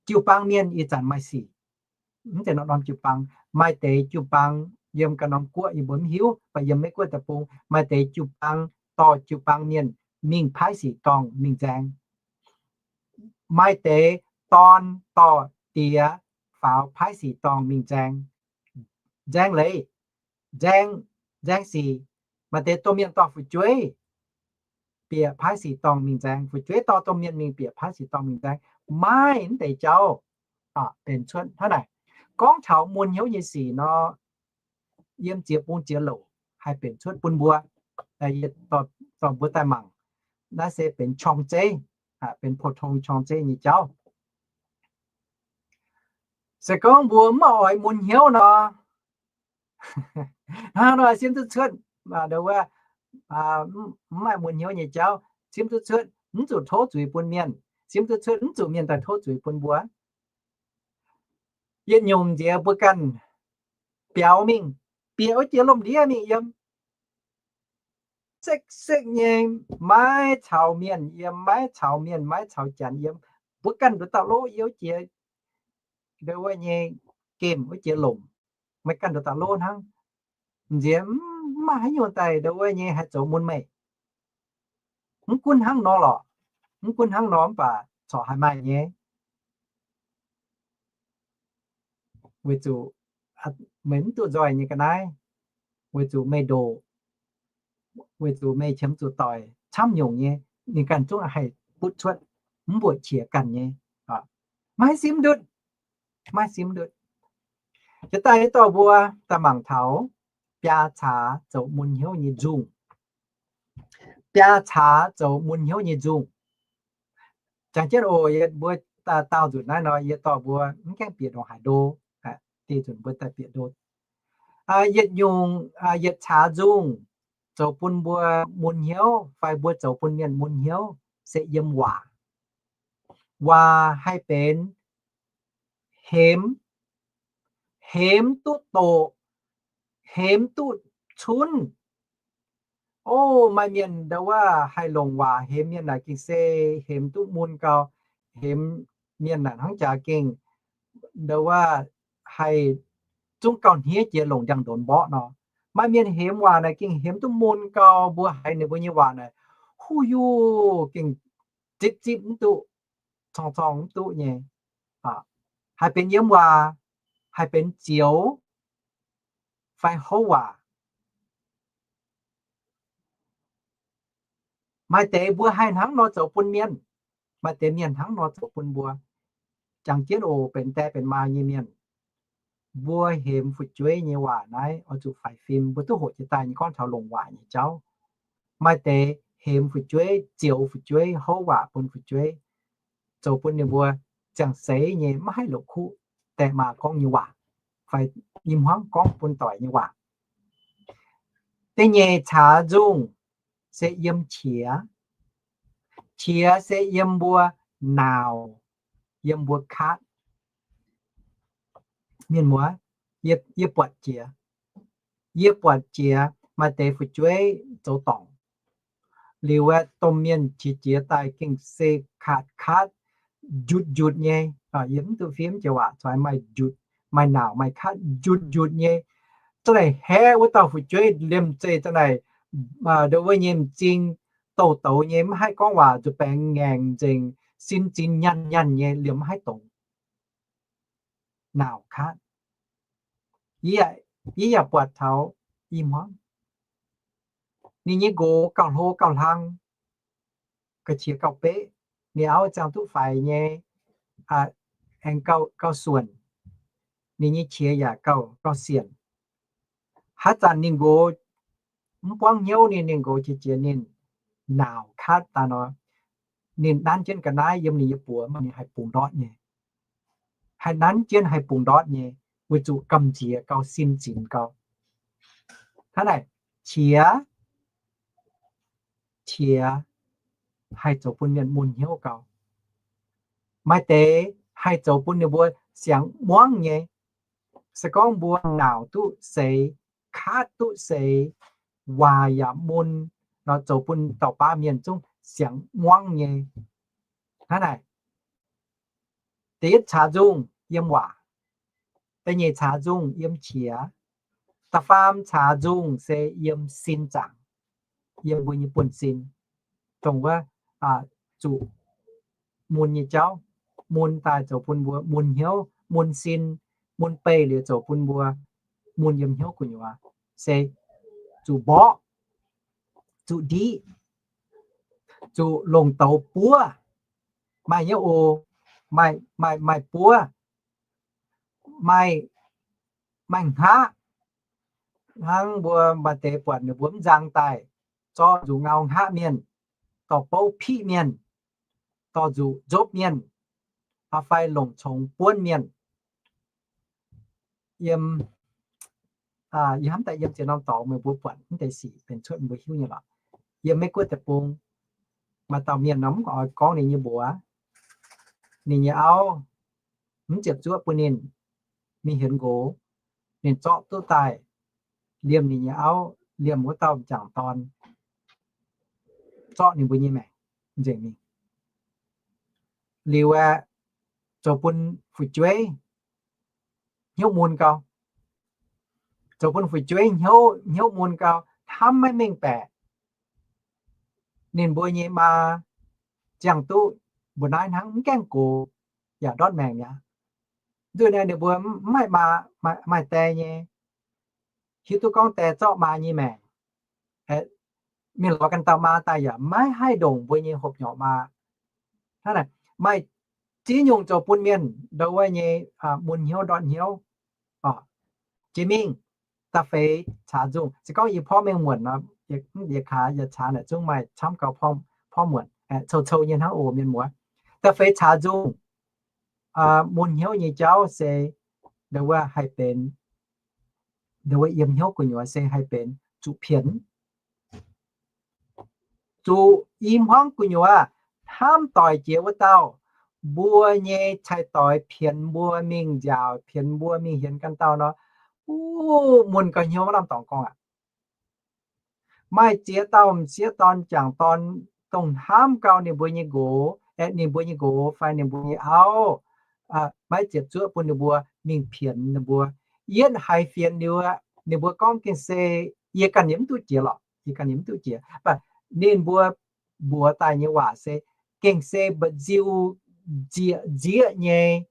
Jiu-baang mienh ih zanc maaih sic, mv zeiz norm-norm jiu-baang. Maaih deix jiu-baang yiem ganh norm guoqv yie mbuo mv hiuv, mv baac yiem Meiv Guoqv deic-bung maaih deix jiu-baang dorh jiu-baang mienh mingh paaiv sic dorngh mingh nzaeng. Maaih deix dorn dorh diex faaux paaiv sic dorngh mingh nzaeng. Nzaeng leiz, nzaeng, nzaeng sic. Maaih deix domh mienh dorh fu'jueiv bieqc paaiv sic dorngh mingh nzaeng, fu'jueiv dorh domh mienh mingh bieqc paaiv sic dorngh mingh nzaeng. Maaih mv deix jauv benx cuotv hnangv naaic. Gorngv taux mun hnyouv nyei sic nor, yiem ziex bung ziex louc haih benx cuotv bun mbuo, yie dorh mbuo daaih mangc. Naaiv se benx 创造, benx 普通 创造 nyei jauv. Se gorngv mbuo mv oix mun hnyouv nor, hnangv nor siemv duqv cuotv, wuov, mv maaih mun hnyouv nyei jauv, siemv duqv cuotv mv zuqc tov zuiz bun mienh, siemv duqv cuotv mv zuqc mienh daaih tov zuiz bun mbuo. Yietc nyungc nziex mbuo ganh biaux mingh, bieqc wuov jiex lomh ndiev mingh yiem, sekv-sekv nyei, maiv caux mienh yiem, maiv caux mienh, maiv caux janx yiem. Mbuo ganh nduov dauh lov yiem wuov jiex, nduov wuov nyei gemh wuov jiex lomc, meih ganh nduov dauh lov hnangv. Nziex mv maaih haaix nyungc daaih nduov wuov nyei haih zoux mun meih. Mv gunv hnangv nor lorqc, mv gunv hnangv nor mv baac corc haih maaih nyei. Weic zuqc meih mv duqv nzoih nyei ga'naaiv, weic zuqc meih ndoqc, weic zuqc meih qiemx zuqc doic camv nyungc nyei, ninh ganh zungv haih butv cuotv, mv mbuoqc qiex ganh nyei. Maiv simv ndutv, maiv simv ndutv. Jiex daaih yie dorh mbuo daaih mangc taux biaa caax zoux mun hnyouv nyei nzungh. Biaa caax zoux mun hnyouv nyei nzungh. Jangx jienv oc, yie mbuo daauh nzunc naaiv nor, yie dorh mbuo mv gaengh bieqc ndongc haaix ndo, dieh nzunc mbuo daaih bieqc ndo. Yietc nyungc, yietc caax nzungh zoux bun mbuo mun hnyouv fai mbuo zoux bun mienh mun hnyouv se yiem waac. Waac haih benx hemx, hemx duqv doqc, hemx duqv cunv. O, maaih mienh ndo wuov haih longc waac hemx mienh naaic gengh se hemx duqv mun gau, hemx mienh naaic hnangv jaax gengh ndo wuov haih zungv gauh hniev jiex longc ndiangx-ndonx mborqv nor. Maaih mienh hemx waac naaic gengh hemx duqv mun gau, mbuo haiz ninh mbuo nyei waac naaic, hu yu, gengh zipv zipv mv duqv, corng corng mv duqv nyei. Haih benx yiem waac, haih benx zioux, fai houv waac. Maaih deix mbuo haih hnangv nor zoux bun mienh, maaih deix mienh hnangv nor zoux bun mbuo. Jangx jienv oc, benx die benx maa nyei mienh, mbuo hemx fu'jueiv nyei waac naaiv oix zuqc faix fim, mbuo duqv hoqc jiex daaih nyei gorngv taux longc waac nyei jauv. Maaih deix hemx fu'jueiv, zioux fu'jueiv, houv waac bun fu'jueiv, zoux bun ninh mbuo ziangh seix nyei maiv haih la'kuqv die maa gorngv nyei waac, fai i hmuangv gorngv bun doic nyei waac. Da'nyeic caax nzungh se yiem qiex. Qiex se yiem mbuo nauz, yiem mbuo katv. Mienh muoz, yie, yie buatc jiex, yie buatc jiex maaih deix fu'jueiv zoux dorngc liuz aeqv, domh mienh qiex jiez daaih gengh se katv katv, njutc njutc nyei. Yie mv duqv fiev jiex waac, zuqc maaih njutc, maaih nauz, maaih katv njutc njutc nyei. Za'naaic haeqv wuov dauh fu'jueiv liemh zeih za'naaic, ndo wuov nyei m'zing, douh douz nyei, mv haih gorngv waac, nzuih baengx ngaengc nzengc, sin zinx nyanc nyanc nyei, liemh mv haih dongz. Nauz katv. Yie yaac buatc taux i hmuangv. Ninh nyei nqox gauh hlo gauh hlang, ga'qiex gauh beqv, ninh auv ziangh duqv faix nyei, aengx gauh suonc, ninh nyei qiex yaac gauh sienc. Haaix zanc ninh nqox mv buangv hnyouv ninh, ninh nqox qiex jiez ninh, nauz katv daaih nor, ninh nanv jienv ga'naaiv yiem ninh nyei buoz, maaih ninh haih bungx ndortv nyei. Haih nanv jienv haih bungx ndortv nyei, weic zuqc gamh nziex gauh, sin zinx gauh. Hnangv naaic, qiex, qiex haih zoux bun mienh mun hnyouv gauh. Maaih deix haih zoux bun ninh mbuo siangx muangv nyei. Se gorngv mbuo nauz duqv seix, katv duqv seix, waac yaac mun, nor zoux bun dauh baav mienh zungv siangx muangv nyei. Hnangv naaic, da'yietv caax nzungh yiem waac, da'nyeic caax nzungh yiem qiex, da'faam caax nzungh se yiem sin zaangc, yiem mbuo nyei buonv-sin, dongh wuov zuqc mun nyei jauv, mun daaih zoux bun mbuo mun hnyouv, mun sin, mun beih liuz zoux bun mbuo mun yiem hnyouv gu'nyuoz, se zuqc mborqv, zuqc ndiqv, zuqc longc douz buov. Maaih nyei oc, maaih, maaih, maaih buov, maaih, maaih hngaqv. Hnangv mbuo maaih deix buatc ninh mbuo mv nzang daaih, zorqv nzuqc ngau hngaqv mienh, dorh bouv piqv mienh, dorh nzuqc nzopv mienh, fai longc congx buonv mienh. Yiem, yie hnamv daaih yiem ziex norm dorngx meih mbuo buatc mv deix sic benx cuotv mbuo hiuv nyei lorqc. Yiem Meiv Guoqv deic-bung, maaih dauh mienh nor mv oix gorngv ninh nyei mbuox, ninh nyei auv mv ziepc zuoqv bun ninh, mingh hienx nqox, ninh zorqv duqv daaih, liemh ninh nyei auv, liemh wuov dauh m'jangc dorn, zorqv ninh mbuo nyei maengc nzengc mingh. Liuz aeqv, zoux bun fu'jueiv hnyouv mun gau. Zoux bun fu'jueiv hnyouv, hnyouv mun gau, hnamv maiv mengh baeqc. Ninh mbuo nyei maa ziangh duqv mbuo naaiv hnangv, mv gaengh gox yaac ndortv maengc mi'aqv. Nzuih naaiv ninh mbuo mv maaih maa, maaih die nyei, hiuv duqv gorngv die zorqv maa nyei maengc. Mingh lorz ganh dauh maa daaih yaac maiv haih ndongc mbuo nyei hopc nyorc maa. Hnangv naaic, maaih ziex nyungc zoux bun mienh ndo wuov nyei mun hnyouv ndortv hnyouv. Jiex mingh, Da'feix caax nzungh. Se gorngv yie porv mengh muonc nor, yietc kaax yaac caax naaic zungv maaih camv gau porv muonc, cou-cou nyei hnangv oc mienh muoz. Da'feix caax nzungh, mun hnyouv nyei jauv se, ndo wuov haih benx, ndo wuov yiem hnyouv gu'nyuoz se haih benx zuqc pienx, zuqc i hmuangv gu'nyuoz hnamv doic jiex wuov dauh, mbuo nyei cai-doix pienx mbuo mingh nziaauc, pienx mbuo mingh hienx ganh dauh nor, wuov mun gauh hnyouv lamh dorngx gorngv aqv. Maaih ziex dauh m'sieqv dorn jangc dorn dongh hnamv gau ninh mbuo nyei nqox, aeqv, ninh mbuo nyei nqox fai ninh mbuo nyei auv, maiv ziepc zuoqv bun ninh mbuo mingh pienx ninh mbuo. Yietv haiz fienx liuz, ninh mbuo gorngv gengh se, yie ganh yiem mv duqv jiex lorqc, yie ganh yiem mv duqv jiex. Mv baac ninh mbuo mbuox daaih nyei waac se, gengh se mba'nziu nzieqc nzieqc nyei,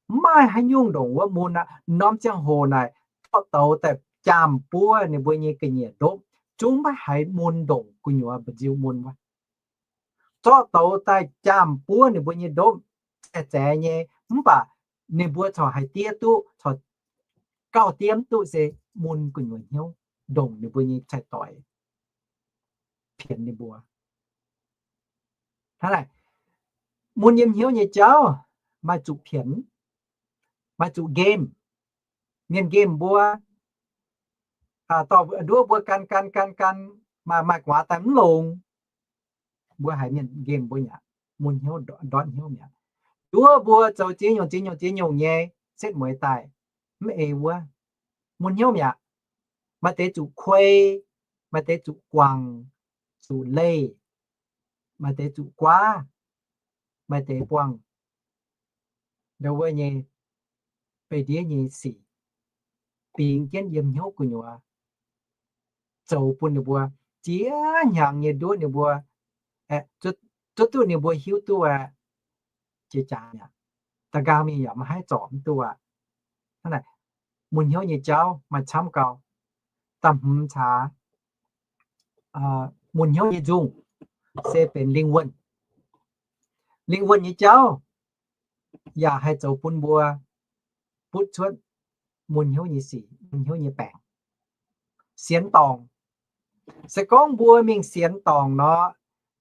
mv maaih haaix nyungc ndongc wuov mun aqv. Norm ziangh hoc naaic zorqv douz daaih jaam buov ninh mbuo nyei ga'nyiec ndopv, zungv maiv haiz mun ndongc gu'nyuoz mba'nziu mun wuov. Zorqv douz daaih jaam buov ninh mbuo nyei ndopv, zaeqc zaeqc nyei, mv baac ninh mbuo corc haiz diev duqv, corc gauh diev mv duqv se mun gu'nyuoz hnyouv ndongc ninh mbuo nyei cai-doix pienx ninh mbuo. Hnangv naaic, mun yiem hnyouv nyei jauv maaih zuqc pienx, maaih zuqc nqemh. Mienh nqemh mbuo, dorh nduov mbuo gan gan gan gan, maaih maaih gu'nguaaz daaih mv longx. Mbuo haiz mienh nqemh mbuo mi'aqv, mun hnyouv ndortv hnyouv mi'aqv. Nduov mbuo zoux ziex nyungc ziex nyungc ziex nyungc nyei setv mueiz daaih, mv ei wuov, mun hnyouv mi'aqv. Maaih deix zuqc kuei, maaih deix zuqc guangc, zuqc leih, maaih deix zuqc guaav, maaih deix buangh ndo wuov nyei beix ndiev nyei sic, bingx jienv yiem hnyouv gu'nyuoz, zoux bun ninh mbuo ziex hnyangx nyei nduov ninh mbuo, zuov duqv ninh mbuo hiuv duqv aqv, jiex jaax mi'aqv. Da'nqaang mingh yaac maiv haih zorc mv duqv aqv. Hnangv naaic, mun hnyouv nyei jauv maaih camv gau. Da'hmz caax, mun hnyouv nyei nzungh se benx lingh wuonh. Lingh wuonh nyei jauv yaac haih zoux bun mbuo butv cuotv mun hnyouv nyei sic, mun hnyouv nyei baengc. Sienx dorngc. Se gorngv mbuo mingh sienx dorngc nor,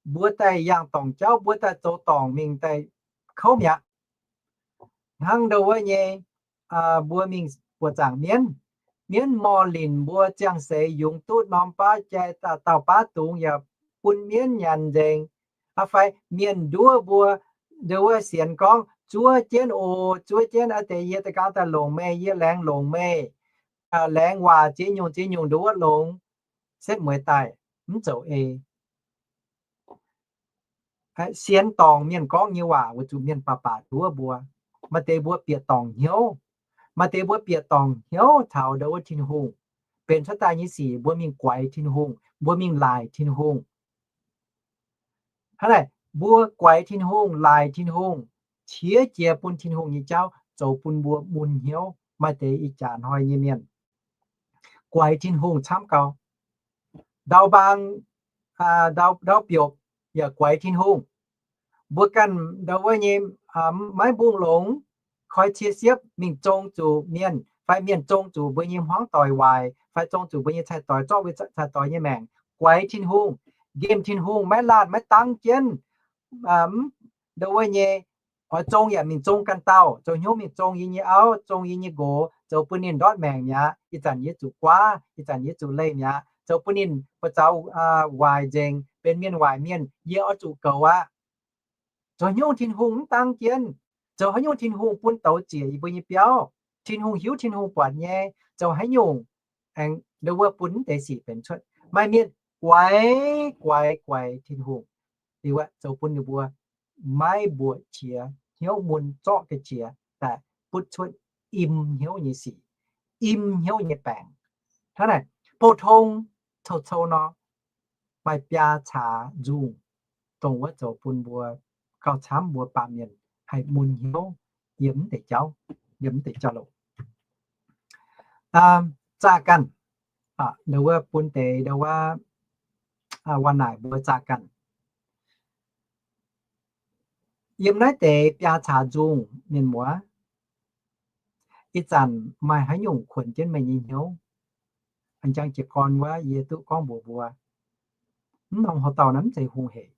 mbuo daaih yangh dorngc jauv, mbuo daaih zoux dorngc mingh daaih kouv mi'aqv. Hnangv ndo wuov nyei, mbuo mingh buoqc zaangc mienv, mienv morh linc mbuo ziangh seix yungz duqv norm baav jai dauh baav dungz yaac bun mienv nyanc nzengc. Fai mienh nduov mbuo, ndo wuov sienx gorngv zuov jienv oc, zuov jienv a'deix yie da'nqaang daaih longc meih, yie laengz longc meih, laengz waac ziex nyungc ziex nyungc ndo wuov longx, setv mueiz daaih mv zoux ei. Sienx dorngc mienh gorngv nyei waac weic zuqc mienh baac baac nduov mbuo. Maaih deix mbuo bieqc dorngc hnyouv, maaih deix mbuo bieqc dorngc hnyouv taux ndo wuov Tin-Hungh. Benx cuotv daaih nyei sic mbuo mingh guaix Tin-Hungh, mbuo mingh laaic Tin-Hungh. Hnangv naaic, mbuo guaix Tin-Hungh, laaic Tin-Hungh, qiex jiez bun Tin-Hungh nyei jauv zoux bun mbuo mun hnyouv. Maaih deix ih jaax hnoi nyei mienh guaix Tin-Hungh camv gau. Ndau mbaang, ndau, ndau biopc yaac guaix Tin-Hungh. Mbuo ganh ndo wuov nyei maiv mbungh longx, koi cie siepv mingh zong zuqc mienh, fai mienh zong zuqc mbuo nyei hmuangv doic waaic, fai zong zuqc mbuo nyei cai-doix, zorqv mbuo cai-doix nyei maengc, guaix Tin-Hungh, nqemh Tin-Hungh, maiv laanh maiv dangv jienv, ndo wuov nyei, oix zong yaac mingh zong ganh dauh, zoux hnyouv mingh zong yie nyei auv, zong yie nyei nqox, zoux bun ninh ndortv maengc mi'aqv. Ih zanc yie zuqc guaav, ih zanc yie zuqc leih mi'aqv, zoux bun ninh buoz-zaux waaic nzengc, benx mienh waaic mienh, yie oix zuqc goux aqv. Zoux haaix nyungc Tin-Hungh mv dangv jienv, zoux haaix nyungc Tin-Hungh bun douz ziec yie mbuo nyei biauv. Tin-Hungh hiuv, Tin-Hungh buatc nyei, zoux haaix nyungc aengx ndo wuov bun mv deix sic benx cuotv. Maaih mienh guaix, guaix, guaix Tin-Hungh, liuz zoux bun ninh mbuo maiv mbuoqc qiex, hnyouv mun zorqv ga'qiex daaih, butv cuotv im hnyouv nyei sic, im hnyouv nyei baengc. Hnangv naaic, pou-tong cou-cou nor, maaih biaa caax nzungh, dongh wuov zoux bun mbuo gauh camv mbuo baamh mienh haih mun hnyouv yiem mv deix jauv, yiem mv deix jauv-louc. Zaah ganh, ndo wuov bun deix ndo wuov waac naaic mbuo zaah ganh. Yiem naaiv deix biaa caax nzungh, mienh muoz, ih zanc maaih haaix nyungc kuonx jienv meih nyei hnyouv? A'jang jiez gorn wuov yie duqv gorngv mbuox mbuo, mv norm houx-dauh naaiv mv zeiz hungh heic.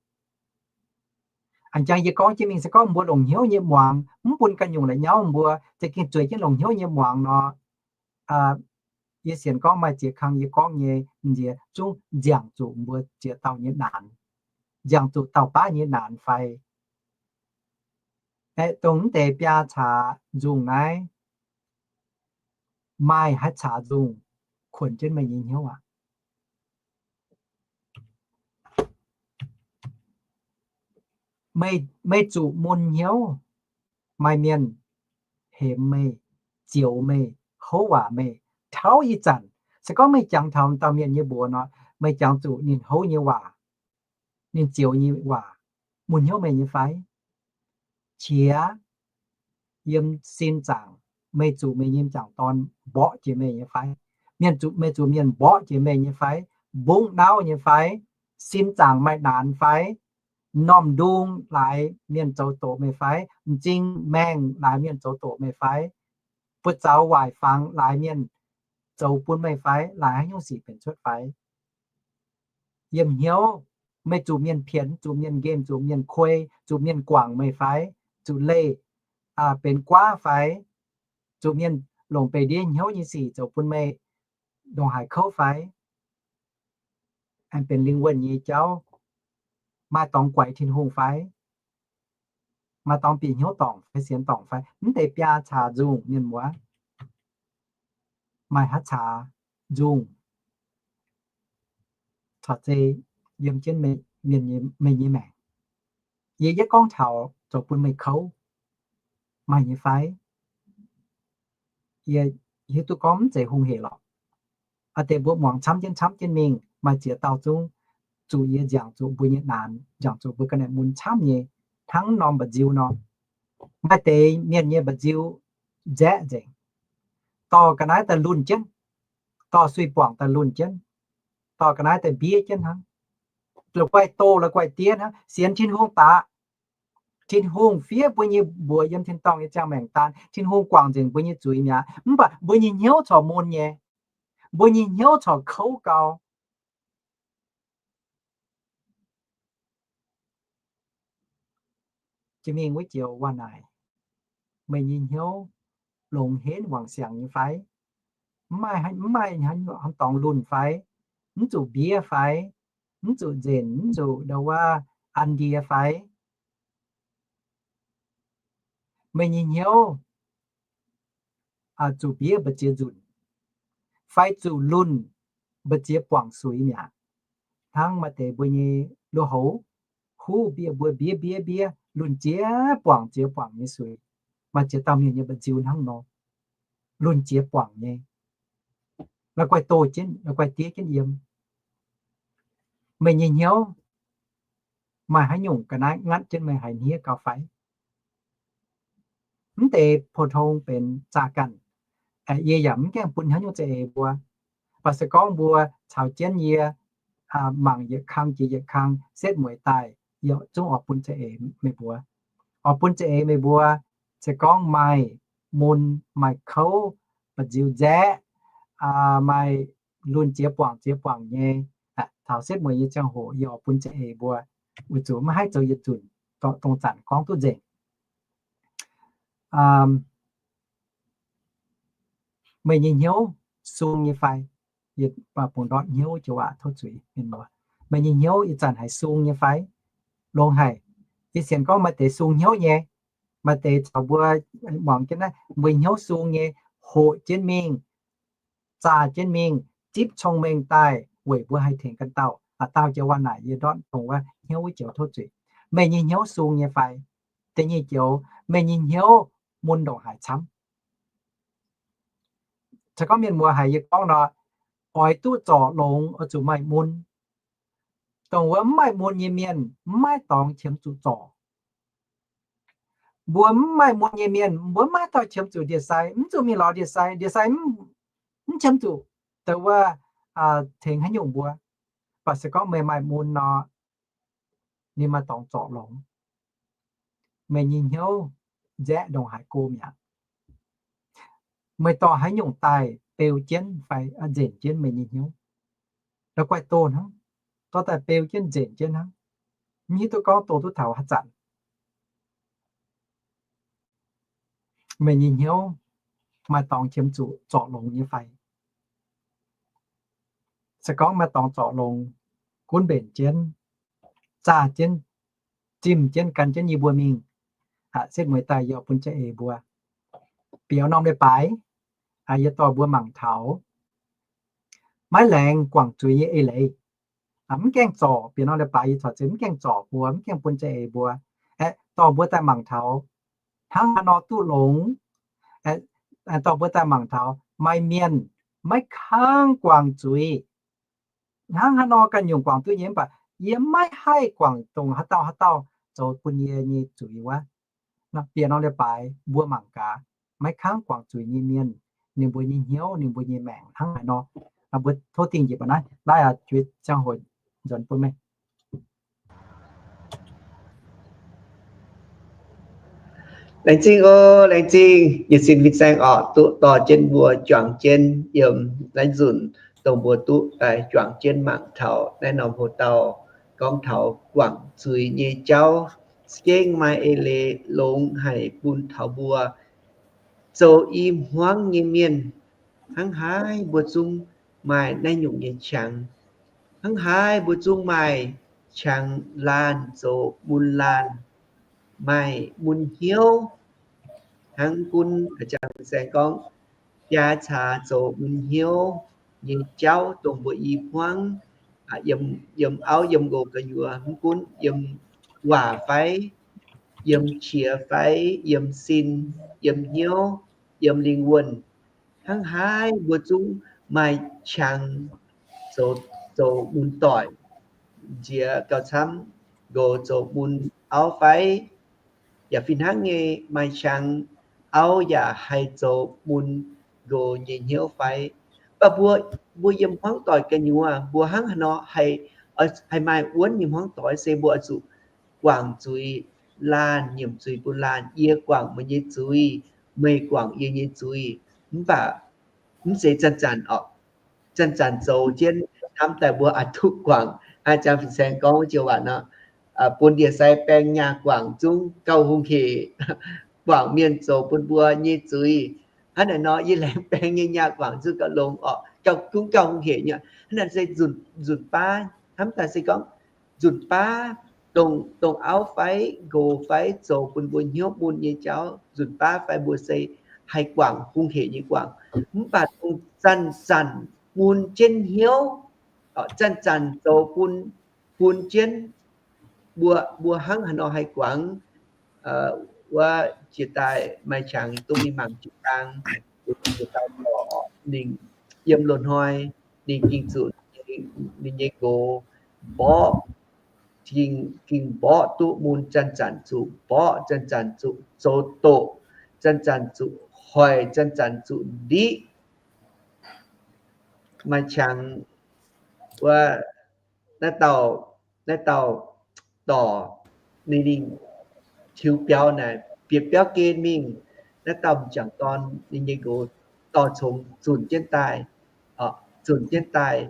A'jang yie gorngv jienv mingh se gorngv mbuo longc hnyouv nyei muangx, mv bun ganh nyungc la'nyauv mbuo za'gengh zueiz jienv longc hnyouv nyei muangx nor, yie sienx gorngv maaih ziex kang yie gorngv nyei nziex zungv nziangc zuqc mbuo ziex dauh nyei naanx, nziangc zuqc dauh baav nyei naanx fai? Aeqv, dongh mv deix biaa caax nzungh naaiv, maaih haaix caax nzungh kuonx jienv meih nyei hnyouv aqv? Meih, meih zuqc mun hnyouv. Maaih mienh hemx meih, zioux meih, houv waac meih. Tauv ih zanc se gorngv meih jangx taux dauh mienh nyei mbuox nor, meih jangx zuqc ninh houv nyei waac, ninh zioux nyei waac mun hnyouv meih nyei fai? Qiex yiem sin zaangc, meih zuqc meih nyei m'jangc dorn mborqv jiex meih nyei fai? Mienh zuqc, meih zuqc mienh mborqv jiex meih nyei fai? Mbungv nauv nyei fai? Sin zaangc maaih naanx fai? M'normh ndung laaix mienh zoux doqc meih fai? M'zing maengh laaix mienh zoux doqc meih fai? Buoz-zaux waaic fangx laaix mienh zoux bun meih fai? Laaix haaix nyungc sic benx cuotv fai? Yiem hnyouv, meih zuqc mienh pienx, zuqc mienh nqemh, zuqc mienh kuei, zuqc mienh guangc meih fai? Zuqc leih benx guaav fai? Zuqc mienh longc beix ndiev hnyouv nyei sic zoux bun meih ndongc haaix kouv fai? Aengx benx lingh wuonh nyei jauv, maaih dorngx guaix Tin-Hungh fai? Maaih dorngx bieqc hnyouv dorngc fai sienx dorngc fai? Mv deix biaa caax nzungh mienh muoz, maaih haaix caax nzungh caux zei yiem jienv mienh, meih nyei maengc? Yie yietv gorngv taux zoux bun meih kouv, maaih nyei fai? Yie hiuv duqv gorngv mv zeiz hungh heic lorqc. Aa deix mbuo muangx camv jienv camv jienv mingh, maaih ziex dauh zungv zuqc yie nziangc zuqc mbuo nyei naanx, nziangc zuqc mbuo ga'naaiv mun camv nyei, hnangv norm mba'nziu nor. Maaih deix mienh nyei mba'nziu nzaeqv nzengc, dorh ga'naaiv daaih lunh jienv, dorh suix-buangc daaih lunh jienv, dorh ga'naaiv daaih mbiev jienv hnangv. La'guaih doh la'guaih diev hnangv, sienx Tin-Hungh daaih. Tin-Hungh fiev mbuo nyei mbuox yiem tin-dorngh nyei ziangh maengc daan. Tin-Hungh guangc nzengc mbuo nyei zuiz mi'aqv. Mv baac mbuo nyei hnyouv corc mun nyei. Mbuo nyei hnyouv corc kouv gau. Jiex mingh wuov joux waac naaic, meih nyei hnyouv longx henv wangc siangx nyei fai? Mv maaih, mv maaih haaix dorngx lunh fai? Mv zuqc mbiev fai? Mv zuqc nzenc, mv zuqc ndau wuov an ndie fai? Meih nyei hnyouv zuqc mbiev mbu'ziex nzunc, fai zuqc lunh mbu'ziex buangc suiz mi'aqv? Hnangv maaih deix mbuo nyei lui-houx huv bieqc mbuo mbiev mbiev mbiev lunh ziex buangc ziex buangc nyei suiz. Maaih ziex dauh mienh nyei mba'nziu hnangv nor, lunh ziex buangc nyei, la'guaih doh jienv, la'guaih diev jienv yiem. Meih nyei hnyouv maaih haaix nyungc ga'naaiv ngatv jienv meih haiz hniev gau fai? Mv deix pou-tong benx zaah ganh. Yie yaac mv gaengh bun haaix nyungc za'eix mbuo. Mv baac se gorngv mbuo caux jienv yie mangc yietc kang jiex yietc kang setv mueiz daaih, yie zungv oix bun za'eix meih mbuo. Oix bun za'eix meih mbuo, se gorngv maaih mun, maaih kouv, mba'nziu nzaeqv, maaih lunh ziex buangc ziex buangc nyei, taux setv mueiz nyei ziangh hoc yie oix bun za'eix mbuo, weic zuqc maiv haih zoux yietc nzunc dongh zanc gorngv duqv nzengc. Meih nyei hnyouv sung nyei fai? Yie bungx ndortv hnyouv joux waac tov zuiz. Meih nyei hnyouv ih zanc haiz sung nyei fai? Longx haic. Yie sienx gorngv maaih deix sung hnyouv nyei. Maaih deix caux mbuo muangx jienv naaiv, mbuo hnyouv sung nyei, hoqc jienv mingh, zaah jienv mingh, zipv cong-mengh daaih weic mbuo haih tengx ganh dauh. Aa, dauh joux waac naaic yie ndortv dongh wuov hnyouv wuov joux tov zuiz. Meih nyei hnyouv sung nyei fai? Da'nyeic joux, meih nyei hnyouv mun ndongc haaix camv? Se gorngv mienh muoz haic yie gorngv nor, oix duqv zorc longx oix zuqc maaih mun. Dongh wuov mv maaih mun nyei mienh mv maaih dorngx qiemx zuqc zorc. Mbuo mv maaih mun nyei mienh mbuo mv maaih dorh qiemx zuqc ndie-sai, mv zuqc mingh lorz ndie-sai, ndie-sai mv qiemx zuqc dongh wuov tengx haaix nyungc mbuo. Mv baac se gorngv meih maaih mun nor, ninh maaih dorngx zorc longx. Meih nyei hnyouv nzaeqv ndongc haaix go mi'aqv. Meih dorh haaix nyungc daaih beu jienv fai nzenc jienv meih nyei hnyouv. La'guaih doh hnangv, dorh daaih beu jienv nzenc jienv hnangv. Mv hiuv duqv gorngv doh duqv taux haaix zanc. Meih nyei hnyouv maaih dorngx qiemx zuqc zorc longx nyei fai? Se gorngv maaih dorngx zorc longx, gunv mbenc jienv, zaah jienv, zimh jienv, gan jienv yie mbuo mingh, setv mueiz daaih yie bun jaa-eix mbuo. Biaux norm leiz-baaix, yie dorh mbuo mangc taux maiv laengz guangc zuiz nyei eix leiz. Mv gaengh zorc, biaux norm leiz-baaix yie corc ziouc mv gaengh zorc mbuo, mv gaengh bun jaa-eix mbuo, aeqv, dorh mbuo daaih mangc taux hnangv haaix nor duqv longx, dorh mbuo daaih mangc taux maaih mienh maiv kangv guangc zuiz. Hnangv haaix nor ganh nyungc guangc duqv nyei, mv baac yie maiv haih guangc dongh haaix dauh haaix dauh zoux bun yie nyei zuiz wuov. Bieqc norm leiz-baaix mbuo mangc gaax, maiv kangv guangc zuiz nyei mienh, ninh mbuo nyei hnyouv, ninh mbuo nyei maengc hnangv haaix nor. Mbuo tov dingh njiec baac naaiv, laaiv aqv, jueiz ziangh hoc nzuonx bun meih. Laengz zingh oc, laengz zingh, yietc sin fin-saeng oc, duqv dorh jienv mbuo juangc jienv yiem naaiv nzunc, dongh mbuo duqv daaih juangc jienv mangc taux naaiv norm hoc-dauh gorngv taux guangc zuiz nyei jauv, za'gengh maaih eix leiz longx haic bun taux mbuo zoux i hmuangv nyei mienh. Hnangv haaix mbuo zungv maaih naaiv nyungc nyei qangx. Hnangv haaix mbuo zungv maaih qangx laanh zoux mun laanh, maaih mun hnyouv. Hnangv gunv a'jang saeng gorngv, biaa caax zoux mun hnyouv nyei jauv dongh mbuo i hmuangv, yiem auv yiem nqox gu'nyuoz, mv gunv yiem waac fai, yiem qiex fai, yiem sin, yiem hnyouv, yiem lingh wuonh. Hnangv haaix mbuo zungv maaih qangx zoux, zoux mun doic, nziex gauh camv nqox zoux mun auv fai, yaac fih hnangv nyei maaih qangx auv yaac haih zoux mun nqox nyei hnyouv fai. Mv baac mbuo, mbuo yiem hmuangv doic gu'nyuoz mbuo hnangv haaix nor haih, haih maaih wuonv nyei hmuangv doic se mbuo oix zuqc guangc zuiz laanh, nyiemc zuiz bun laanh. Yie guangc meih nyei zuiz, meih guangc yie nyei zuiz. Mv baac mv zeiz zanc-zanc oc. Zanc-zanc zoux jienv hnamv daaih mbuo oix duqv guangc. A'jang fin-saeng gorngv wuov joux waac nor, bun ndie-sai baeng nyaah guangc zungv gauh hungh hec. Guangc mienh zoux bun mbuo nyei zuiz. Hnangv naaic nor yie laengz baeng nyei nyaah guangc zungv gauh longx oc, gauh, zungv gauh hungh hec nyei. Hnangv naaic se nzunc, nzunc baav hnamv daaih se gorngv nzunc baav dongh, dongh auv fai nqox fai zoux bun mbuo hnyouv mun nyei jauv, nzunc baav fai mbuo se haih guangc hungh hec nyei guangc. Mv baac dongh zanc-zanc mun jienv hnyouv, zanc-zanc zoux bun, bun jienv mbuo, mbuo hnangv haaix nor haih guangc. Wuov jiex daaih maaih qangx duqv mingh mangc jiu-baang, jiex daaih dorc ninh yiem loz-hnoi ninh ging zuqc ninh nyei nqox mborqv, ging, ging mborqv duqv mun, zanc-zanc zuqc mborqv, zanc-zanc zuqc zoux doqc, zanc-zanc zuqc hoic, zanc-zanc zuqc ndiqv. Maaih qangx wuov, naaiv dauh, naaiv dauh dorc ninh, ninh tiux biauv naaic, bieqc biauv gen mingh, naaiv dauh m'jangc dorn ninh nyei nqox dorh congx zunc jienv daaih, zunc jienv daaih,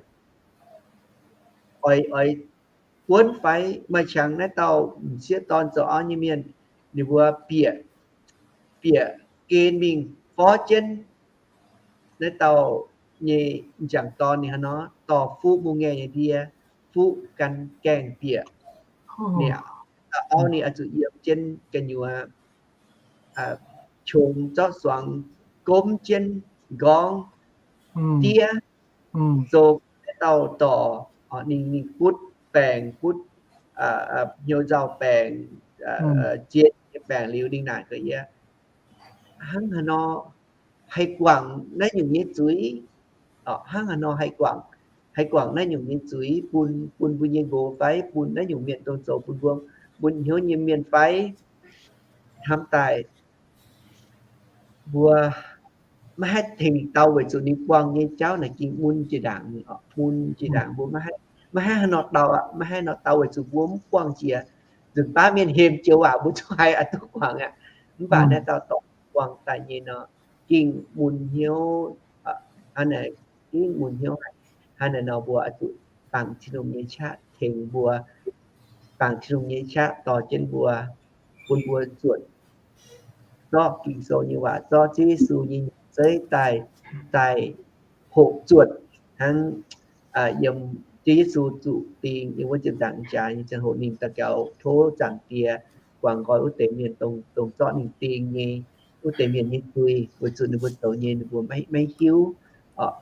oix, oix buonv fai. Maaih qangx naaiv dauh m'sieqv dorn zoux auv nyei mienh, ninh mbuo bieqc, bieqc gen mingh forv jienv naaiv dauh nyei m'jangc dorn ninh hnangv nor dorh fuqv mungh ngaengh nyei ndie, fuqv gan gaengh bieqc. Ninh auv ninh oix zuqc yiem jienv gu'nyuoz qongx zorqv suangx gomv jienv nqorngv, diev, zoux naaiv dauh dorc, ninh, ninh butv baengc, butv hnyouv nzauh baengc, zien nyei baengc liuz ninh naaic gaax yie, hnangv haaix nor haih guangc naaiv nyungc nyei zuiz? Hnangv haaix nor haih guangc, haih guangc naaiv nyungc nyei zuiz bun, bun mbuo nyei nqox fai bun naaiv nyungc mienh dongh zoux bun mbuo, mbuo hnyouv nyei mienh fai? Hnamv daaih mbuo maiv haih tengx dau weic zuqc ninh buangh nyei jauv naaic ging mun jiex ndaangc, mun jiex ndaangc. Mbuo maiv haih, maiv haih haaix nor dau aqv, maiv haih nor dau weic zuqc mbuo mv buangh jiex. Nzunc baav mienh hemx joux waac mbuo zungv haiz oix duqv guangc aqv. Mv baac naaiv dauh dorc buangh daaih nyei nor, ging mun hnyouv, Hnangv naaic, gengh mun hnyouv haic. Hnangv naaic nor mbuo oix zuqc bangc Tin-Hungh nyei qaqv tengx mbuo, bangc Tin-Hungh nyei qaqv dorh jienv mbuo, bun mbuo zuotc zorqv Ging-Sou nyei waac, zorqv Ziouv Yesu nyei nyungc zeiv daaih, daaih hoqc zuotc hnangv yiem Ziouv Yesu zuqc ding yiem wuov ziepc nzaangc jaax nyei ziangh hoc ninh daux gaux tov Zaangc Diex guangc nqoi wuov deix mienh dongh, dongh zorqv ninh ding nyei wuov deix mienh nyei zuiz, weic zuqc ninh mbuo zoux nyei ninh mbuo maiv, maiv hiuv.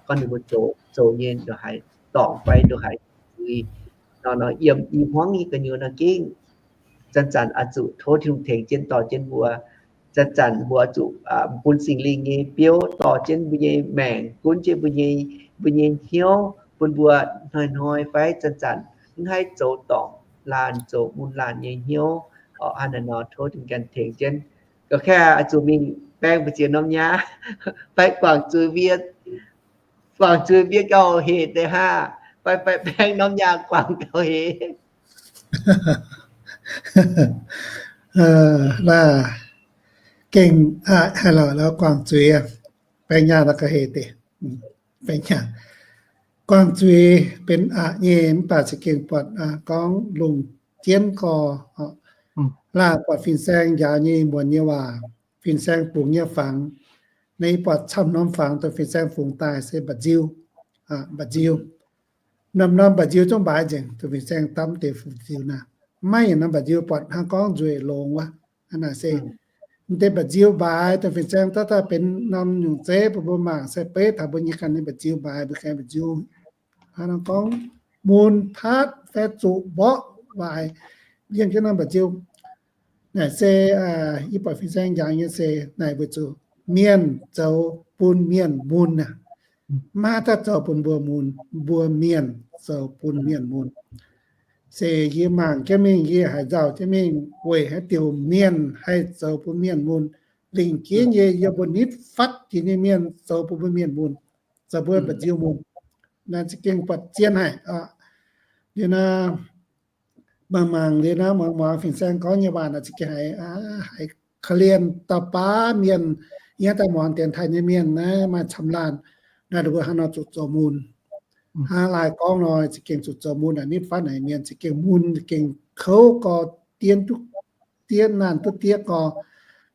Gorngv ninh mbuo zoux, zoux nyei ndongc haaix dorngc fai ndongc haaix zuiz nor, nor yiem i hmuangv nyei gu'nyuoz nor gengh zanc-zanc oix zuqc tov Tin-Hungh tengx jienv dorh jienv mbuo. Zanc-zanc mbuo oix zuqc bun Singx Lingh nyei biouv dorh jienv mbuo nyei maengc, gunv jienv mbuo nyei, mbuo nyei hnyouv, bun mbuo hnoi-hnoi fai zanc-zanc mv haih zoux dorngc laanh, zoux mun laanh nyei hnyouv. Hnangv naaic nor tov Tin-Hungh ganh tengx jienv. Ga'kaaih oix zuqc mingh baeng mbu'ziex norm nyaah fai guangc zuiz mbuo, guangc zuiz mbuo gauh hec deix haah, fai, fai baeng norm nyaah guangc gauh hec. Naaiv gengh haih lorqc, guangc zuiz, baeng nyaah gauh hec deix. Baeng nyaah, guangc zuiz benx aqc nyei, mv baac za'gengh buatc gorngv lungh jienv gorx, laah buatc fin-saeng njaaux nyei muonz nyei waac, fin-saeng bungx nyei fangx. Naaiv buatc camv norm fangx dongh fin-saeng fungx daaih se mba'nziu, mba'nziu. Norm-norm mba'nziu zungv mbaaix nzengc, dongh fin-saeng dapv deix mba'nziu naaiv. Maiv norm mba'nziu buatc hnangv gorngv nzueic longx wuov. Hnangv naaic se m'deix mba'nziu mbaaix dongh fin-saeng daaih daaih benx norm nyungc zeiv bun mbuo mangc, se beiv taux mbuo nyei ganh nyei mba'nziu mbaaix, mbuo ganh mba'nziu hnangv gorngv mun patv fai zuqc mborqv waaic, yiem jienv norm mba'nziu. Naaic se yie buatc fin-saeng njaaux nyei se naaic weic zuqc mienh zoux bun mienh mun aqv. Maiv daaih zoux bun mbuo mun, mbuo mienh zoux bun mienh mun. Se yie mangc jienv mingh, yie haiz nzauh jienv mingh weic haaix diuc mienh haih zoux bun mienh mun. Lingc jiex nyei yiem mbuo nitv fatv jiex nyei mienh zoux bun mbuo mienh mun, zoux mbuo mba'nziu mun. Naaiv za'gengh buatc zien haic. Liuz naaiv mangc mangc liuz naaiv muangx muangx fin-saeng gorngv nyei waac naaic za'gengh haiz, haiz korv-lienh dauh baav mienh. Yie daaih muangx dienx taaih nyei mienh naaiv maaih camv laanh, naaiv mbuo hnangv nor zuqc zoux mun. Hnangv laai gorngv nor, za'gengh zuqc zoux mun naaic, nitv fatv naaic mienh za'gengh mun, za'gengh kouv gorx, diev duqv diev, naanh duqv diev gorx.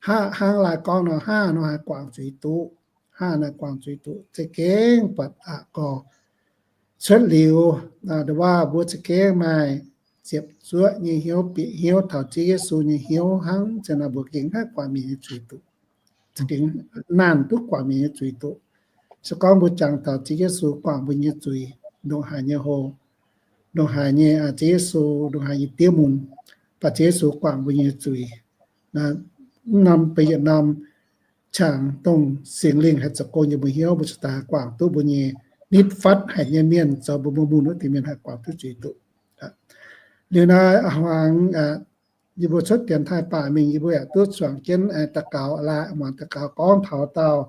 Hnangv, hnangv laai gorngv nor, hnangv nor haih guangc zuiz duqv, hnangv naaic guangc zuiz duqv za'gengh buatc aqc gorx. Cuotv liuz, nduov waac mbuo za'gengh maaih ziepc zuoqv nyei hnyouv, bieqc hnyouv taux Ziouv Yesu nyei hnyouv hnangv, za'gengh nor mbuo gengh haih guangc mienh nyei zuiz duqv. Za'gengh naanh duqv guangc mienh nyei zuiz duqv. Se gorngv mbuo jangx taux Ziouv Yesu guangc mbuo nyei zuiz, ndongc haaix nyei hlo, ndongc haaix nyei, Ziouv Yesu ndongc haaix nyei diev mun, baac Ziouv Yesu guangc mbuo nyei zuiz. Mv norm ba'yietc norm qangx dongh Singx Lingh haih zoux gong yiem mbuo hnyouv, mbuo cingx daaih haih guangc duqv mbuo nyei nitv fatv haic nyei mienh, zoux mbuo mun wuov deix mienh haih guangc duqv zuiz duqv. Liuz naaiv hmuangx yie mbuo cuotv dienx taaih baac mingh, yie mbuo yaac duqv zuangx jienv daux gaux, laaix muangx daux gaux gorngv taux dauh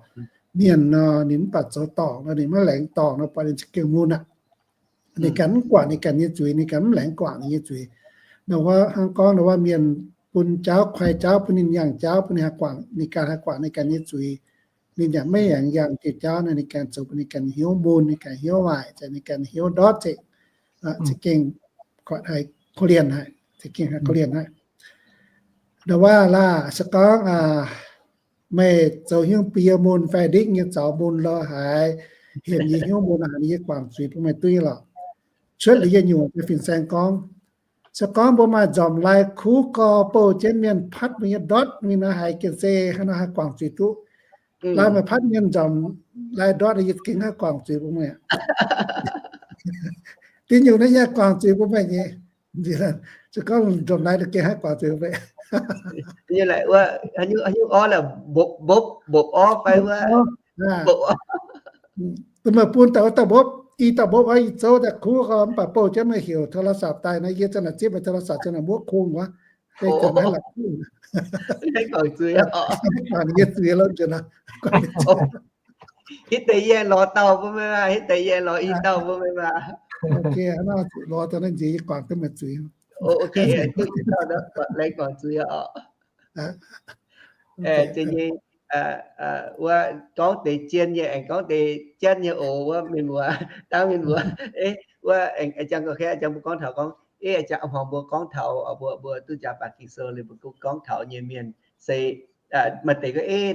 mienh nor, ninh mv baac zoux dorngc nor, ninh maiv laengz dorngc nor, buatc ninh za'gengh mun aqv. Ninh ganh mv guangc ninh ganh nyei zuiz, ninh ganh mv laengz guangc ninh nyei zuiz. Nor wuov hnangv gorngv nor wuov mienh bun jauv, kuaih jauv bun ninh, yangh jauv bun ninh haih guangc, ninh ganh haih guangc ninh ganh nyei zuiz. Ninh yaac maiv aengx yangh diuh jauv naaiv, ninh ganh zoux bun ninh ganh hnyouv mun, ninh ganh hnyouv waaic, ninh ganh hnyouv ndortv zeqc, za'gengh korv-lienh haic, za'gengh haih korv-lienh haic. Nduov waac laah, se gorngv meih zoux hnyouv bun yie mun fai ndingv nyei zaux mun lo haaix, hienx yie hnyouv mun haaix, yie guangc zuiz bun meih duqv nyei lorqc. Cuotv liuz yietc nyungc, fin-saeng gorngv, se gorngv mbuo maaih nzormc lai kuv gorx bouh jienv mienh patv mbuo nyei ndortv mingh nor, haiz gengh se haaix nor haih guangc zuiz duqv? Laaix meih patv mienh nzormc lai ndortv, yie gengh haih guangc zuiz bun meih. Diuh nyungc naaiv yie guangc zuiz bun meih nyei. Se gorngv nzormc lai gengh haih guangc zuiz bun meih. Mbopv, mbopv orv fai wuov, mbopv orv. Meih bun dauh dauh mbopv, i dauh mbopv oix i zouv daaih kuv gorx, mv baac bouh jienv meih heuc โทรศัพท์ daaih nor, yie ziang naaic zipv meih โทรศัพท์ ziang naaic muoqv kungx wuov. Guangc nyei zuiz lo nzunc. Hitv deix yie lorz dauh bun meih maah, hitv deix yie lorz i dauh bun meih maah. Lorz daaih naaiv nziex yie guangc duqv meih zuiz. Laengz guangc zuiz oc. wuov gorngv deix zien nyei, aengx gorngv deix janv nyei oc. Wuov mienh muoz, dangh mienh muoz, wuov jangx ga'kei jangx mbuo gorngv taux gorngv, ih jangx hmuangx mbuo gorngv taux mbuo, mbuo duqv njaaux bapc ging sou liuz mbuo gorngv taux nyei mienh se maaih deix gorngv, ih,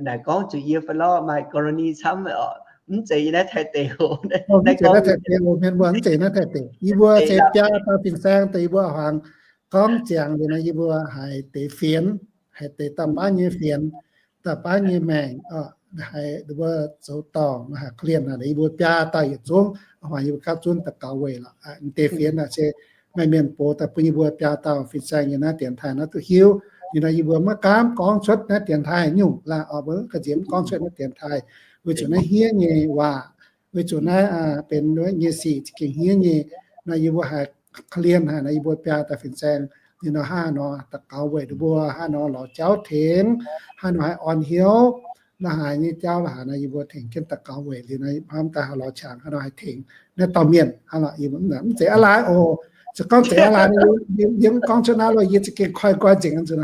naaic gorngv zuqc yie fai lorqc, maaih กรณี camv oc. Mv zeiz yie naaiv Taiv deic oc. Mv zeiz naaiv Taiv deic oc, mienh mbuo, mv zeiz naaiv Taiv deic. Yie mbuo se biaa dauh fin-saeng deix, yie mbuo hmuangx gorngv ziangx liuz nor, yie mbuo haiz deix fienx, haiz deix dauh baav nyei fienx, dauh baav nyei maengc, haiz mbuo zoux dorngc, haiz korv-lienh, yie mbuo biaa dauh yietc zungv hmuangx yie mbuo gapv zunv daux gaux weic lorqc. Deix fienx naaic se maaih mienh box daaih bun yie mbuo biaa dauh fin-saeng yiem naaiv dienx taaih naaiv duqv hiuv. Liuz nor yie mbuo maiv gaamv gorngv cuotv naaiv dienx taaih nyungc laanh oc, mbuo ga'nziex mv gorngv cuotv naaiv dienx taaih, weic zuqc naaiv hniev nyei waac, weic zuqc naaiv benx nyei sic za'gengh hniev nyei. Nor yie mbuo haiz korv-lienh haic nor, yie mbuo biaa dauh fin-saeng liuz nor hnangv nor daux gaux weic ninh mbuo, hnangv nor lorz jauv tengx, hnangv nor haih orn hnyouv, nor haaix nyei jauv la'haaix nor yie mbuo tengx jienv daux gaux weic liuz nor hnamv daaih haih lorz qangx hnangv nor haih tengx naaiv dauh mienh. Hnangv nor mv zeiz aqv laai oc. Se gorngv zeiz aqv laai, yie mv gorngv cuotv naaiv lorqc, yie za'gengh koi nqoi nzengc nzunc.